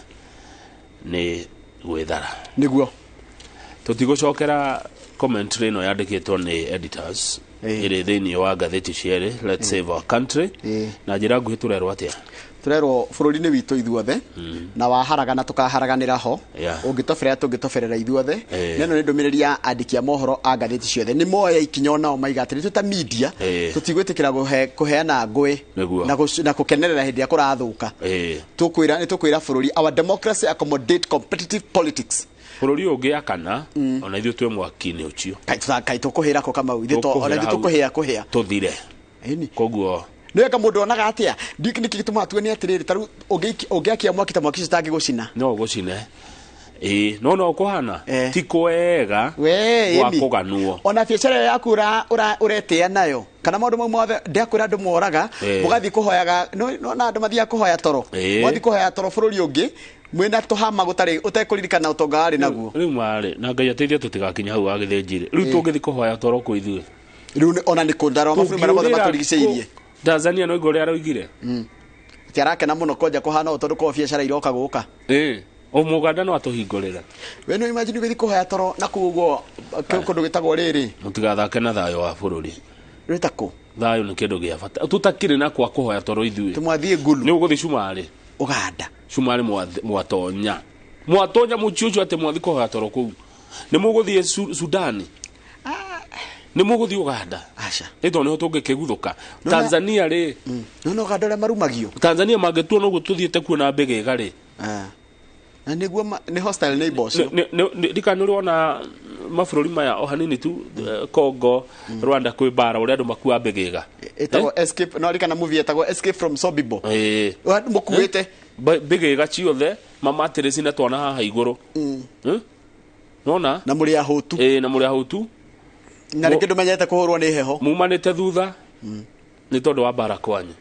[SPEAKER 3] nĩ gwĩthara.
[SPEAKER 2] Nĩguo
[SPEAKER 3] tũtigũcokera commentary ĩno yandĩkĩtwo nĩ editors ĩrĩ thĩinĩ wa ngathĩti cierĩ Let's Save Our Country. Na njĩra nguhĩ tũrerwo atĩa?
[SPEAKER 2] Tũrerwo bũrũri-inĩ witũ ithuothe, na waharagana tũkaharaganĩra ho, ũngĩtoberera tũngĩtoberera ithuothe. Neno nĩ ndũmĩrĩri ya andĩki a mohoro a ngathĩti ciothe, nĩ moya ikinya onao maiga atĩrĩ, twĩ ta media tũtigwĩtĩkĩra kũheana ngũĩ na kũkenerera hĩndĩ ĩrĩa kũrathũka. Tũkwĩra nĩ tũkwĩra bũrũri, our democracy accommodate competitive politics.
[SPEAKER 3] Bũrũri ũngĩ akana ona ithuĩ twĩ mwaki-inĩ ũcio.
[SPEAKER 2] Kaĩ tũkũhĩra kũ Kamau? Ithuĩ ona ithuĩ tũkũhĩa kũhĩa
[SPEAKER 3] tũthire. Koguo
[SPEAKER 2] nĩ mũndũ onaga atĩa? Nĩkĩ gĩtũmaga tuone atĩrĩrĩ, ta rĩu ũngĩakia mwaki ta mwaki ũcio ũtangĩgũcina,
[SPEAKER 3] no ũgũcine. Ĩĩ, no no ũkũhana ti kwega wa kũganwo.
[SPEAKER 2] Ona biacara ĩyo yaku ũretĩa nayo kana maũndũ mau mothe ndĩakwĩra andũ moraga, mũgathiĩ kũhoyaga, no andũ mathiaga kũhoya toro, mũgathiĩ kũhoya toro bũrũri ũngĩ mwĩna tũhama gũtarĩ ũtekũririkana ũtonga warĩ naguo.
[SPEAKER 3] Rĩu marĩ na Ngai ateithie tũtigakinya hau wa gĩthĩnjirĩ. Rĩu tũngĩthiĩ kũhoya toro kũ ithuĩ?
[SPEAKER 2] Rĩu ona nĩ kũndarora mabũrũri marĩa mothe matũrigicĩirie.
[SPEAKER 3] Tanzania no igũrũ aroigire.
[SPEAKER 2] Ti arakena mũno kwanja kũhana ũũ tondũ kwa biacara iroka gũka.
[SPEAKER 3] Ĩĩ, o Mũganda no atũhingũrĩra.
[SPEAKER 2] We no imagine ũgĩthiĩ kũhoya toro na kũu ũguo kũndũ gwĩtagwo rĩrĩ.
[SPEAKER 3] Mũtigathake na thayũ wa bũrũri.
[SPEAKER 2] Rwĩta kũ?
[SPEAKER 3] Thayũ nĩ kĩndũ gĩa bata. Tũtakĩrĩ na kwa kũhoya toro ithuĩ.
[SPEAKER 2] Tũmwathiĩ Ngulu.
[SPEAKER 3] Nĩ ũgũthiĩ Cumarĩ.
[SPEAKER 2] Ũganda.
[SPEAKER 3] Cumarĩ mwatonya. Mwatonya mũciĩ ũcio atĩ mwathiĩ kũhoya toro kũu. Nĩ mũgũthiĩ Sudani. Nĩ mũgũthiĩ Uganda.
[SPEAKER 2] Aca.
[SPEAKER 3] Nĩ tondũ nĩho tũngĩkĩguthũka. Tanzania rĩ.
[SPEAKER 2] No Uganda ũrĩa marumagio.
[SPEAKER 3] Tanzania mangĩtua noguo tũthiĩte kuo na mbĩgĩga rĩ.
[SPEAKER 2] Na nĩguo nĩ hostile neighbors.
[SPEAKER 3] Ndikana nĩ ũrona mabũrũri maya o hanini tu, Congo, Rwanda kwĩ mbara ũrĩa andũ makua mbĩgĩga.
[SPEAKER 2] Ĩtagwo escape, no rikana movie ĩtagwo Escape from Sobibor.
[SPEAKER 3] Ĩĩ.
[SPEAKER 2] Mũkuĩte
[SPEAKER 3] mbĩgĩga ciothe mamatĩrĩci na twana haha igũrũ. Nona?
[SPEAKER 2] Na mũrĩ ahũtu.
[SPEAKER 3] Ĩĩ, na mũrĩ ahũtu.
[SPEAKER 2] Na rĩngĩ ndũmenyete kũhũrwo nĩ heho.
[SPEAKER 3] Mumanĩte thutha nĩ tondũ wa mbara kwanyu.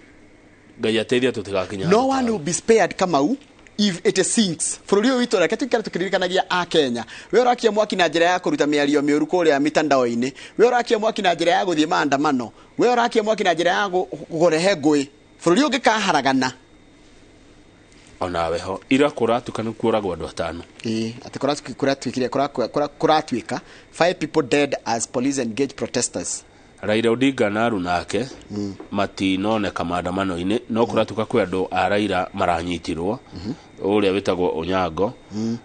[SPEAKER 3] Ngai ateithie tũtigakinya.
[SPEAKER 2] No one will be spared Kamau if it sinks. Bũrũri ũyũ witũ reke tũikare tũkĩririkanagia a Kenya. We ũrakia mwaki na njĩra ya kũruta mĩario mĩũru kũrĩa mitandao-inĩ. We ũrakia mwaki na njĩra ya gũthiĩ maandamano. We ũrakia mwaki na njĩra ya kũrehe ngũĩ. Bũrũri ũngĩ kaharagana.
[SPEAKER 3] Onawe ho ira kũratuka nĩ kũragwo andũ atano.
[SPEAKER 2] Ĩĩ, atĩ kũratuĩkire kũratuĩka 5 people dead as police engage protesters.
[SPEAKER 3] Raila Odinga na aruna ake matinoneka maandamano-inĩ, no kũratuka kwĩ andũ a Raila maranyitirwo, ũrĩa wĩtagwo Onyango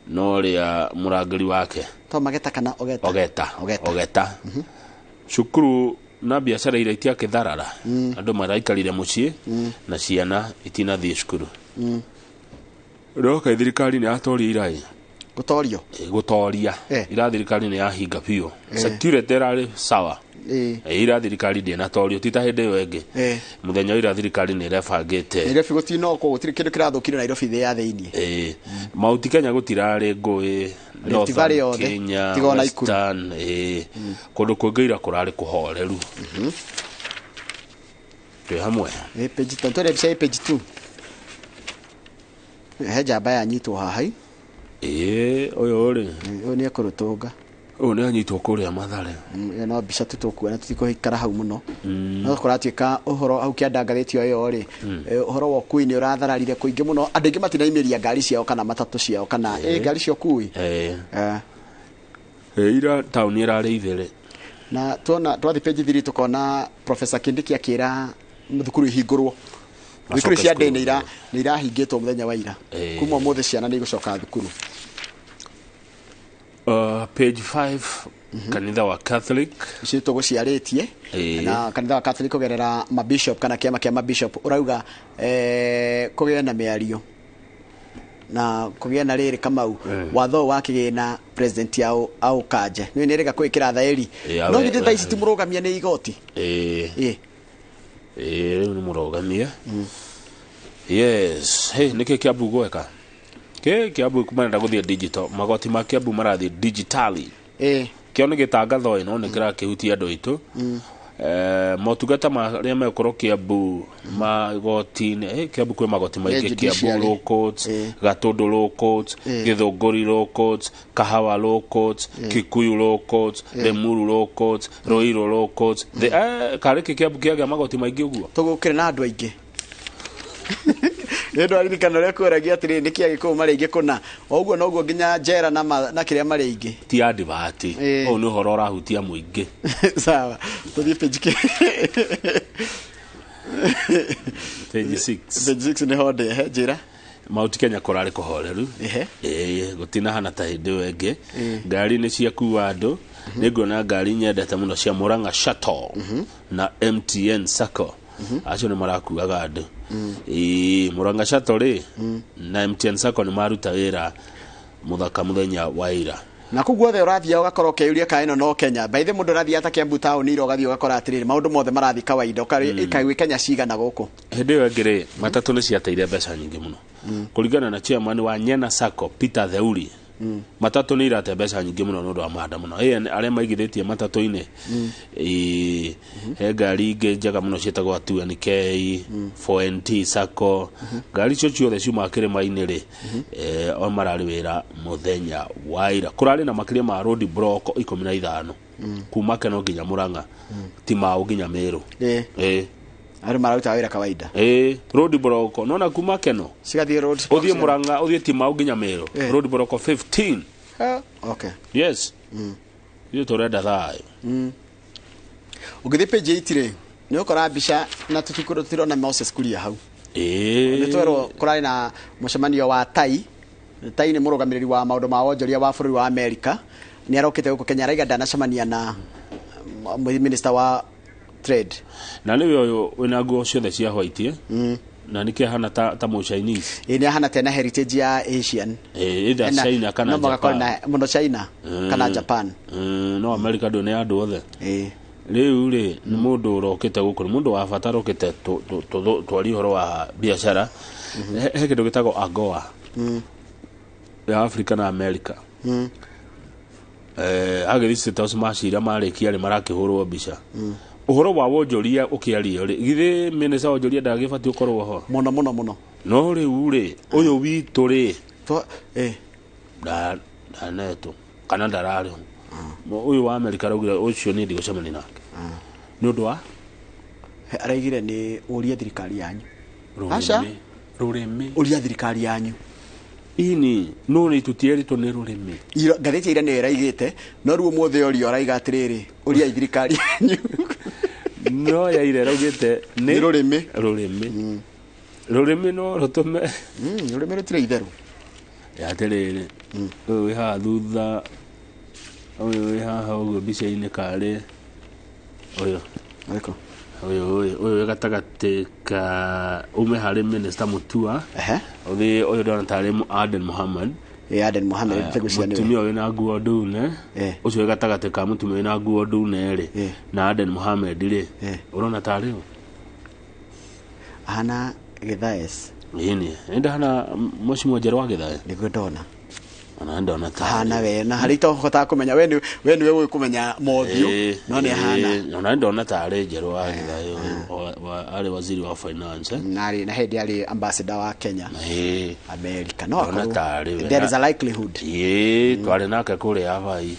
[SPEAKER 3] na ũrĩa mũrangĩri wake
[SPEAKER 2] to Mageta kana Ogeta.
[SPEAKER 3] Ogeta. Cukuru na biacara iria itiakĩtharara, andũ maraikarire mũciĩ na ciana itinathiĩ cukuru. Ndoka thirikari nĩ yatoria iraĩ
[SPEAKER 2] Gũtorio?
[SPEAKER 3] Gũtoria. Ira thirikari nĩ yahinga biũ. Security ĩrarĩ sawa. Ira thirikari ndĩnatorio ti ta hĩndĩ ĩyo ĩngĩ. Mũthenya wa ira thirikari nĩ ĩrebangĩte.
[SPEAKER 2] Nairobi gũtinokwo gũtirĩ kĩndũ kĩrathũkire Nairobi thĩ ya thĩinĩ.
[SPEAKER 3] Mount Kenya gũtirarĩ ngũĩ.
[SPEAKER 2] Rift Valley
[SPEAKER 3] Northern
[SPEAKER 2] yothe,
[SPEAKER 3] Kenya,
[SPEAKER 2] tiga o Nakuru.
[SPEAKER 3] Western, kũndũ kũngĩ ira kũrarĩ kũhoreru. Twĩ hamwe.
[SPEAKER 2] Page 2 twende mbica page 2. He njamba yanyitwo haha.
[SPEAKER 3] Ũyũ rĩ.
[SPEAKER 2] Ũyũ nĩ ekũrũtũnga.
[SPEAKER 3] Ũyũ nĩ anyitwo kũrĩa Mathare.
[SPEAKER 2] Ĩyo no mbica tu tũkuona tũtikũikara hau mũno. No kũratuĩka ũhoro hau kĩanda ngathĩti o ĩyo rĩ, ũhoro wa ũkui nĩ ũrathararire kũingĩ mũno. Andũ aingĩ matinaimĩria ngari ciao kana matatũ ciao kana ngari cia ũkui.
[SPEAKER 3] Ira taũni ĩrarĩ ithere.
[SPEAKER 2] Na tuona twathiĩ page 3 tukona Professor Kindiki akĩra thukuru ihingũrwo. Thukuru cia ndĩ nĩ irahingĩtwo mũthenya wa ira. Kuma ũmũthĩ ciana nĩ igũcoka thukuru.
[SPEAKER 3] Page 5 kanitha wa Catholic
[SPEAKER 2] icio tũgũciarĩtie na kanitha wa Catholic kũgerera mabishop kana kĩama kĩa mabishop ũrauga kũgĩe na mĩario na kũgĩe na rĩrĩ Kamau watho wa kĩgĩna president yao au kanje nĩ nĩrĩga kwĩkĩra thaĩri no githĩ thaa ici ti mũrũgamia nĩ igoti.
[SPEAKER 3] Rĩu nĩ mũrũgamia. Yes, hey nĩkĩ Kiambu gweka? Kiambu marenda gũthiĩ digital, magoti ma Kiambu marathiĩ digitally. Kĩo nĩ gĩtangatho ĩno nĩ kĩrakĩhutia andũ aitũ. Motungata marĩa megũkorwo Kiambu magoti-inĩ, Kiambu kwĩ magoti maingĩ, Kiambu Law Courts, Gatũndũ Law Courts, Gĩthũngũri Law Courts, Kahawa Law Courts, Kikuyu Law Courts, Limuru Law Courts, Ruiru Law Courts. Karĩ kĩ Kiambu kĩagĩa magoti maingĩ ũguo?
[SPEAKER 2] Tũgũkĩrĩ na andũ aingĩ. Nĩ ũndũ wa ririkano ũrĩa kwĩragia atĩrĩrĩ nĩkĩ Agĩkũyũ marĩ aingĩ kũna o ũguo noguo nginya njera na kĩrĩa marĩ aingĩ.
[SPEAKER 3] Ti advert ũyũ nĩ ũhoro ũrahutia mũingĩ.
[SPEAKER 2] Sawa, tũthiĩ page
[SPEAKER 3] page 6.
[SPEAKER 2] Page 6 nĩho ndĩ, ehe njĩra.
[SPEAKER 3] Mount Kenya kũrarĩ kũhoreru. Gũtinahana ta hĩndĩ ĩyo ĩngĩ. Ngari nĩ ciakua andũ. Nĩnguona ngari nyendete mũno cia Murang'a Shuttle na MTN Sacco. Acio nĩ marakuaga andũ. Murang'a Shuttle rĩ na MTN Sacco nĩ maruta wĩra mũthaka mũthenya wa ira.
[SPEAKER 2] Na kũu guothe ũrathiĩ ũgakorwo ũkĩyũria kana ĩno no Kenya. By the mũndũ ũrathiĩ ata Kiambu taũni ira ũgathiĩ ũgakora atĩrĩrĩ maũndũ mothe marathiĩ kawaida ũkaigua Kenya cigana gũkũ.
[SPEAKER 3] Hĩndĩ ĩyo ĩngĩ rĩ matatũ nĩ ciateire mbeca nyingĩ mũno. Kũringana na chairman wa Nyena Sacco Peter Theuri, matatũ nĩ irate mbeca nyingĩ mũno nĩ ũndũ wa maandamano. Arĩa maigithĩtie matatũ-inĩ he ngari ingĩ njega mũno ciĩtagwo 2NK, 4NT Sacco, ngari icio ciothe ciumaga kĩrĩma-inĩ rĩ, o mararĩ wĩra mũthenya wa ira. Kũrarĩ na makĩria ma road block 15 kuma Keno nginya Murang'a, Timau nginya Meru.
[SPEAKER 2] Andũ mararuta wĩra kawaida.
[SPEAKER 3] Road block nona kuma Keno
[SPEAKER 2] cigathiĩ road
[SPEAKER 3] ũthiĩ Murang'a ũthiĩ Timau nginya Meru, road block 15.
[SPEAKER 2] Okay.
[SPEAKER 3] Yes. Ithuĩ tũrenda thayũ.
[SPEAKER 2] Ũngĩthiĩ page 8 rĩ nĩ ũkora mbica na tũtirona Moses Kuria hau. Nĩ twerwo kũrarĩ na mũcemanio wa Tai. Tai nĩ mũrũgamĩrĩri wa maũndũ ma wonjoria wa bũrũri wa Amerika. Nĩ arokĩte gũkũ Kenya araiga ndanacemania na minister wa trade.
[SPEAKER 3] Na nĩwe ũyũ wĩna nguo ciothe cia white na nĩkĩ ahana ta mũ Chinese.
[SPEAKER 2] Nĩ ahana tena heritage ya Asian.
[SPEAKER 3] Either China kana Japan.
[SPEAKER 2] Mũno China kana Japan.
[SPEAKER 3] No America ndũ nĩ andũ othe. Rĩu rĩ nĩ mũndũ ũrokĩte gũkũ, nĩ mũndũ wa bata ũrokĩte twarie ũhoro wa biacara. He kĩndũ gĩtagwo AGOA ya Africa na America. Agĩthiĩ State House macira marĩkia rĩ marakĩhũrwo mbica. Ũhoro wa wonjoria ũkĩario rĩ githĩ minister wonjoria ndagĩbatiĩ gũkorwo ho
[SPEAKER 2] mũno mũno mũno.
[SPEAKER 3] No rĩu rĩ ũyũ witũ rĩ ndanetwo kana ndararĩ ho. Ũyũ wa America araugire ũcio niĩ ndigũcemania nake nĩ ũndũ wa
[SPEAKER 2] araigire nĩ ũrie thirikari yanyu. Aca
[SPEAKER 3] rũrĩmĩ
[SPEAKER 2] ũria thirikari yanyu.
[SPEAKER 3] Ini no nĩ tũtierĩtwo nĩ rũrĩmĩ.
[SPEAKER 2] Ngathĩti ira nĩyo ĩraigĩte no rĩu ũmũthĩ ũria ũraiga atĩrĩrĩ ũria thirikari yanyu.
[SPEAKER 3] No ya ira ĩraugĩte
[SPEAKER 2] nĩ rũrĩmĩ.
[SPEAKER 3] Rũrĩmĩ. Rũrĩmĩ no rũtũme
[SPEAKER 2] rũrĩmĩ rũtirĩ itherũ.
[SPEAKER 3] Atĩrĩrĩ ũyũ wĩ haha thutha ũyũ wĩ haha ũguo mbica-inĩ karĩ ũyũ
[SPEAKER 2] Ũrĩkũ?
[SPEAKER 3] Ũyũ wĩ gatagatĩ ka ume harĩ Minister Mutua. Ũthiĩ ũyũ ndona tarĩ Aden Mohamed.
[SPEAKER 2] Aden Mohamed ndĩgũcia nĩwe.
[SPEAKER 3] Mũtumia wĩna nguo ndune. Ũcio wĩ gatagatĩ ka mũtumia wĩna nguo ndune rĩ na Aden Mohamed rĩ, ũrona tarĩ ũ?
[SPEAKER 2] Ahana Githaes.
[SPEAKER 3] Ĩni, ndahana mheshimiwa Njerũ wa Githae.
[SPEAKER 2] Nĩguo ndona.
[SPEAKER 3] Ona ndona ta
[SPEAKER 2] ahana we na harĩ itohotaga kũmenya we nĩ we nĩwe ũĩ kũmenya mothiũ no nĩ ahana.
[SPEAKER 3] Ona ndona tarĩ Njerũ wa Githae arĩ waziri wa finance.
[SPEAKER 2] Na arĩ na hĩndĩ arĩ ambassador wa Kenya. America. No
[SPEAKER 3] ndona tarĩ we.
[SPEAKER 2] There is a likelihood.
[SPEAKER 3] Twarĩ nake kũrĩa Hawaii.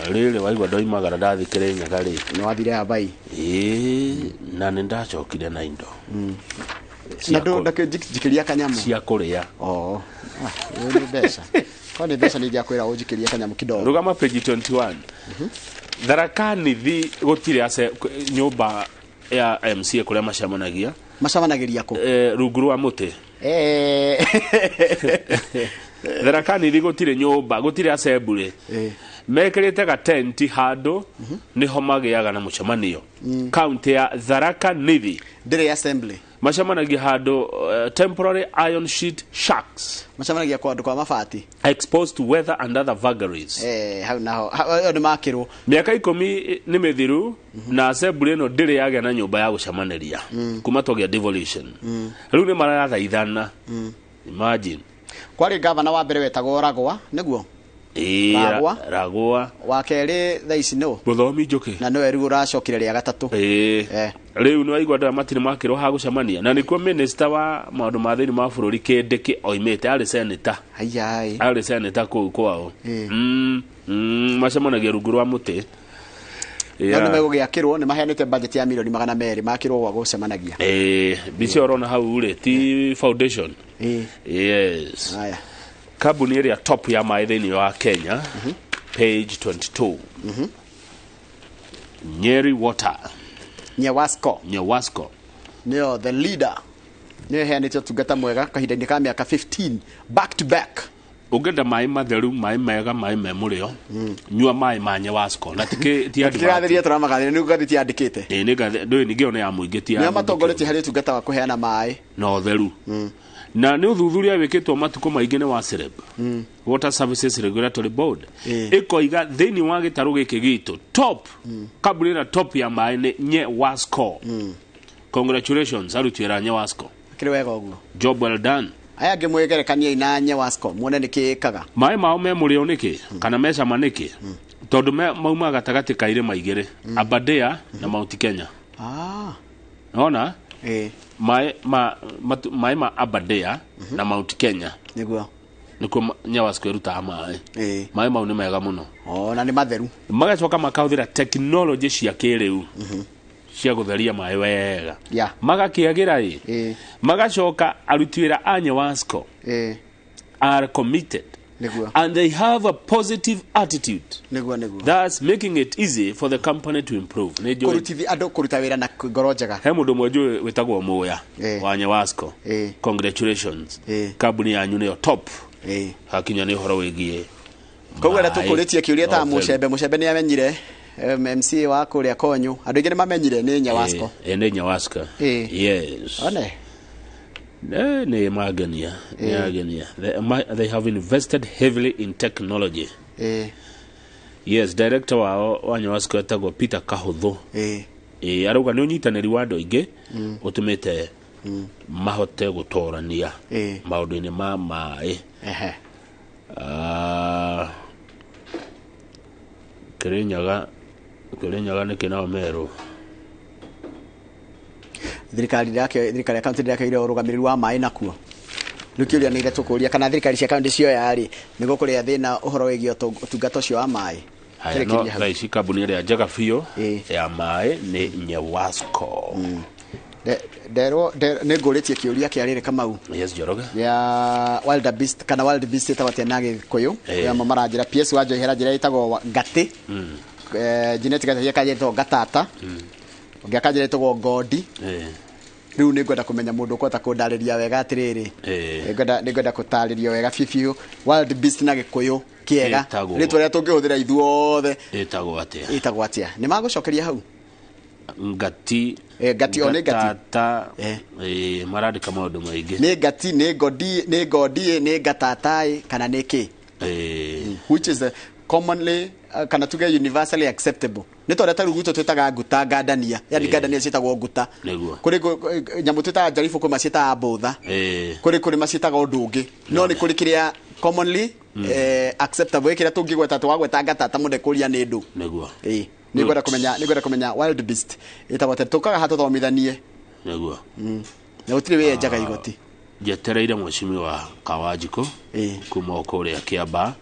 [SPEAKER 3] Rĩrĩ waigua ndoimagara ndathiĩ Kĩrĩnyaga rĩ.
[SPEAKER 2] Nĩ wathire Hawaii.
[SPEAKER 3] Na nĩ ndacokire na indo.
[SPEAKER 2] Na ndakĩnjikiria kanyamũ.
[SPEAKER 3] Cia kũrĩa.
[SPEAKER 2] Nĩ mbeca. Kwa nĩ mbeca nĩ ingĩakwĩra ũnjikirie kanyamũ kidogo.
[SPEAKER 3] Rũgama page 21. Tharaka Nithi gũtirĩ nyũmba ya MCA kũrĩa macemanagia.
[SPEAKER 2] Macemanagĩria kũ?
[SPEAKER 3] Rungu rwa mũtĩ. Tharaka Nithi gũtirĩ nyũmba, gũtirĩ assembly. Mekĩrĩte ga tent handũ nĩho magĩaga na mũcemanio. County ya Tharaka Nithi.
[SPEAKER 2] Ndĩrĩ assembly.
[SPEAKER 3] Macemanagia handũ temporary iron sheet shacks.
[SPEAKER 2] Macemanagia kwa andũ kwa mabati.
[SPEAKER 3] Exposed to weather and other vagaries.
[SPEAKER 2] Hau naho nĩ makĩrwo.
[SPEAKER 3] Mĩaka 10 nĩ mĩthiru na assembly ĩno ndĩrĩ yagĩa na nyũmba ya gũcemanĩria. Kuma twagĩa devolution. Rĩu nĩ marathaithana. Imagine.
[SPEAKER 2] Kwarĩ gavana wa mbere wetagwo Ragwa, nĩguo?
[SPEAKER 3] Ragwa. Ragwa.
[SPEAKER 2] Wa kerĩ thaa ici nũ?
[SPEAKER 3] Mũthomi Njũkĩ.
[SPEAKER 2] Na nĩwe rĩu ũracokire rĩa gatatũ.
[SPEAKER 3] Rĩu nĩ waigua andũ aya matirĩ makĩrwo ha gũcemania. Na nĩkuo minister wa maũndũ ma thĩinĩ ma bũrũri Kindiki oimĩte arĩ senator. Arĩ senator kũu kwao. Macemanagia rungu rwa mũtĩ.
[SPEAKER 2] No nĩ megũgĩakĩrwo, nĩ maheanĩte budget ya milioni 200 makĩrwo gwa gũcemanagia.
[SPEAKER 3] Mbica ũrona hau rĩ ti foundation. Yes.
[SPEAKER 2] Haya.
[SPEAKER 3] Kambuni ĩrĩa top ya maĩ thĩinĩ wa Kenya, page 22. Nyeri Water.
[SPEAKER 2] Nyewasco.
[SPEAKER 3] Nyewasco.
[SPEAKER 2] Nĩyo the leader. Nĩyo ĩheanĩte ũtungata mwega kahinda-inĩ ka mĩaka 15 back to back.
[SPEAKER 3] Ũngĩenda maĩ matheru, maĩ mega, maĩ me mũrĩo, nyua maĩ ma Nyewasco. Na ti advert.
[SPEAKER 2] Kĩrathĩria tũramagathĩria nĩ ngathĩti yandĩkĩte.
[SPEAKER 3] Nĩ ngathĩti, ndũĩ ningĩ ĩyo nĩ ya mũingĩ ti ya
[SPEAKER 2] Nĩo matongoretie harĩ ũtungata wa kũheana maĩ.
[SPEAKER 3] Na ũtheru. Na nĩ ũthuthuria wĩkĩtwo matukũ maingĩ nĩ wa SEREB. Water Services Regulatory Board. Ĩkoiga thĩinĩ wa gĩtarũ gĩkĩ gitũ top kambuni ĩrĩa top ya maĩ nĩ Nyewasco. Congratulations aruti wĩra Nyewasco.
[SPEAKER 2] Kĩrĩ wega ũguo.
[SPEAKER 3] Job well done.
[SPEAKER 2] Aya angĩ mwĩgerekaniei na Nyewasco muone nĩkĩ ĩkaga.
[SPEAKER 3] Maĩ mao me mũrĩo nĩkĩ kana me cama nĩkĩ? Tondũ maumaga gatagatĩ ka irĩma igĩrĩ, Aberdare na Mount Kenya. Nona? Maĩ ma Aberdare na Mount Kenya.
[SPEAKER 2] Nĩguo.
[SPEAKER 3] Nĩkuo Nyewasco ĩrutaga maĩ. Maĩ mau nĩ mega mũno.
[SPEAKER 2] Na nĩ matheru.
[SPEAKER 3] Magacoka makahũthĩra tekinoronjĩ cia kĩrĩu cia gũtheria maĩ wega. Magakĩagĩra ĩ. Magacoka aruti wĩra a Nyewasco are committed.
[SPEAKER 2] Nĩguo.
[SPEAKER 3] And they have a positive attitude.
[SPEAKER 2] Nĩguo nĩguo.
[SPEAKER 3] Thus making it easy for the company to improve.
[SPEAKER 2] Kũrutithia andũ kũruta wĩra na ngoro njega.
[SPEAKER 3] He mũndũ ũmwe njũĩ wĩtagwo Mũya wa Nyewasco. Congratulations. Kambuni yanyu nĩyo top. Hakinya nĩ ũhoro wĩgiĩ.
[SPEAKER 2] Koguo arĩa tũkũrĩtie kĩũria ta Mũcembe, Mũcembe nĩ amenyire MCA wa kũrĩa Konyo. Andũ aingĩ nĩ mamenyire nĩ Nyewasco.
[SPEAKER 3] Nĩ Nyewasco. Yes.
[SPEAKER 2] One.
[SPEAKER 3] Nĩ magenia. Nĩ They have invested heavily in technology. Yes, director wao wa Nyewasco etagwo Peter Kahuthu. Arauga nĩ ũnyitanĩri wa andũ aingĩ ũtũmĩte mahote gũtorania maũndũ-inĩ ma maĩ. Kĩrĩnyaga nĩkĩ nao merũ?
[SPEAKER 2] Thirikari ya county ndĩrakĩire ũrũgamĩrĩri wa maĩ nakuo. Rĩu kĩũria nĩ tũkũria kana thirikari cia county cioya rĩ nĩguo kũrĩa thĩna ũhoro wĩgiĩ ũtungata ũcio wa maĩ.
[SPEAKER 3] No thaa ici kambuni ĩrĩa njega biũ ya maĩ nĩ Nyewasco.
[SPEAKER 2] Nderwo nĩ ngũrĩtie kĩũria kĩa rĩrĩ Kamau.
[SPEAKER 3] Yes, Njoroge.
[SPEAKER 2] Ya Wild Beast kana Wild Beast ĩtagwo atĩa na Gĩkũyũ? Amwe maranjĩra PS wa Njohera njĩra ĩtagwo Ngatĩ. Genetic gatĩ kanjĩra ĩtagwo Gatata. Ũngĩ akanjĩra ĩtagwo Ngondi. Rĩu nĩ ngwenda kũmenya mũndũ ũkũhota kũndarĩria wega atĩrĩrĩ. Nĩ ngwenda kũtarĩrio wega biũ biũ Wild Beast na Gĩkũyũ kĩega. Rĩtwa rĩrĩa tũngĩhũthĩra ithuothe.
[SPEAKER 3] Ĩtagwo atĩa?
[SPEAKER 2] Ĩtagwo atĩa? Nĩ magũcokeria hau?
[SPEAKER 3] Ngati.
[SPEAKER 2] Ngati o nĩ ngati.
[SPEAKER 3] Ngatata. Marandĩka maũndũ maingĩ.
[SPEAKER 2] Nĩ ngati, nĩ ngodi, nĩ ngodi, nĩ ngatataĩ kana nĩ kĩ? Which is the commonly kana tuge universally acceptable. Nĩ torĩa ta rĩu gwitũ twĩtaga nguta ngandania, yani ngandania ciĩtagwo nguta.
[SPEAKER 3] Nĩguo.
[SPEAKER 2] Kũrĩ nyamũ twĩtaga njaribũ, kwĩ maciĩtaga mbũtha. Kũrĩ maciĩtaga ũndũ ũngĩ, no nĩ kũrĩ kĩrĩa commonly acceptable, kĩrĩa tũngĩgweta twagweta ngatata mũndũ ekũria nĩ ndũ.
[SPEAKER 3] Nĩguo.
[SPEAKER 2] Nĩngwenda kũmenya, nĩngwenda kũmenya wild beast ĩtagwo atĩa. Tũkaga haha tũthomithanie.
[SPEAKER 3] Nĩguo.
[SPEAKER 2] Na gũtirĩ wĩyenjaga igoti.
[SPEAKER 3] Njetereire mwecimiwa Kawanjikũ kuma o kũrĩa Kĩambaa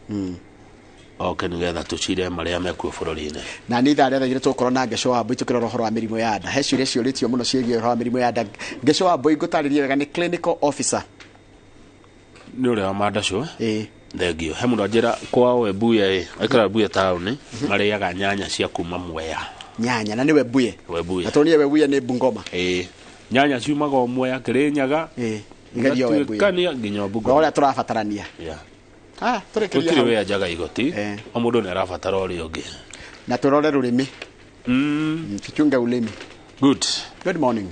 [SPEAKER 3] oke nĩgetha tũcire marĩa mekuo bũrũri-inĩ.
[SPEAKER 2] Na nĩ ithaa rĩa 2:00 tũgũkorwo na Ngeco wa Mbui tũkĩrora ũhoro wa mĩrimũ ya nda. He ciũria ciũrĩtio mũno ciĩgiĩ ũhoro wa mĩrimũ ya nda. Ngeco wa Mbui ngũtarĩrie wega nĩ clinical officer.
[SPEAKER 3] Nĩ ũrĩa wa Mandacũ. Thengio. He mũndũ anjĩra kwao Webuye ĩ, aikara Webuye taũni, marĩaga nyanya cia kuma Mwea.
[SPEAKER 2] Nyanya na nĩ Webuye.
[SPEAKER 3] Webuye.
[SPEAKER 2] Na tũronire Webuye nĩ Bungoma.
[SPEAKER 3] Nyanya ciumaga o Mwea Kĩrĩnyaga.
[SPEAKER 2] Igathiĩ o Webuye.
[SPEAKER 3] Igatuĩkania nginya Bungoma.
[SPEAKER 2] Ũrĩa tũrabatarania. Tũrĩkĩrie
[SPEAKER 3] Gũtirĩ
[SPEAKER 2] hau.
[SPEAKER 3] wĩyenjaga igoti. O mũndũ nĩ arabatara ũrĩa ũngĩ.
[SPEAKER 2] Na tũrore rũrĩmĩ. Tuchunge ulimi.
[SPEAKER 3] Good.
[SPEAKER 2] Good morning.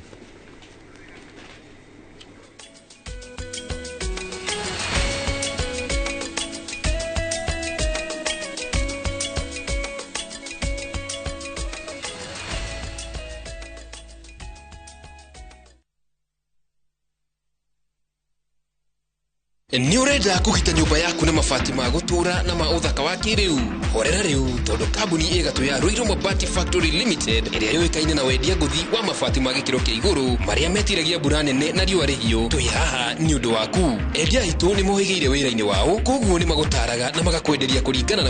[SPEAKER 4] Nĩ ũrenda kũgita nyũmba yaku na mabati ma gũtũũra na ma ũthaka wa kĩrĩu? Horera rĩu, tondũ kambuni ĩgatũ ya Ruiru Mabati Factory Limited ĩrĩa yũĩkaine na wendia ngũthi wa mabati ma gĩkĩro kĩa igũrũ marĩa metiragia mbura nene na riũa rĩhiũ, twĩ haha nĩ ũndũ waku. Endia aitũ nĩ mohĩgĩire wĩra-inĩ wao, koguo nĩ magũtaraga na magakwenderia kũringana na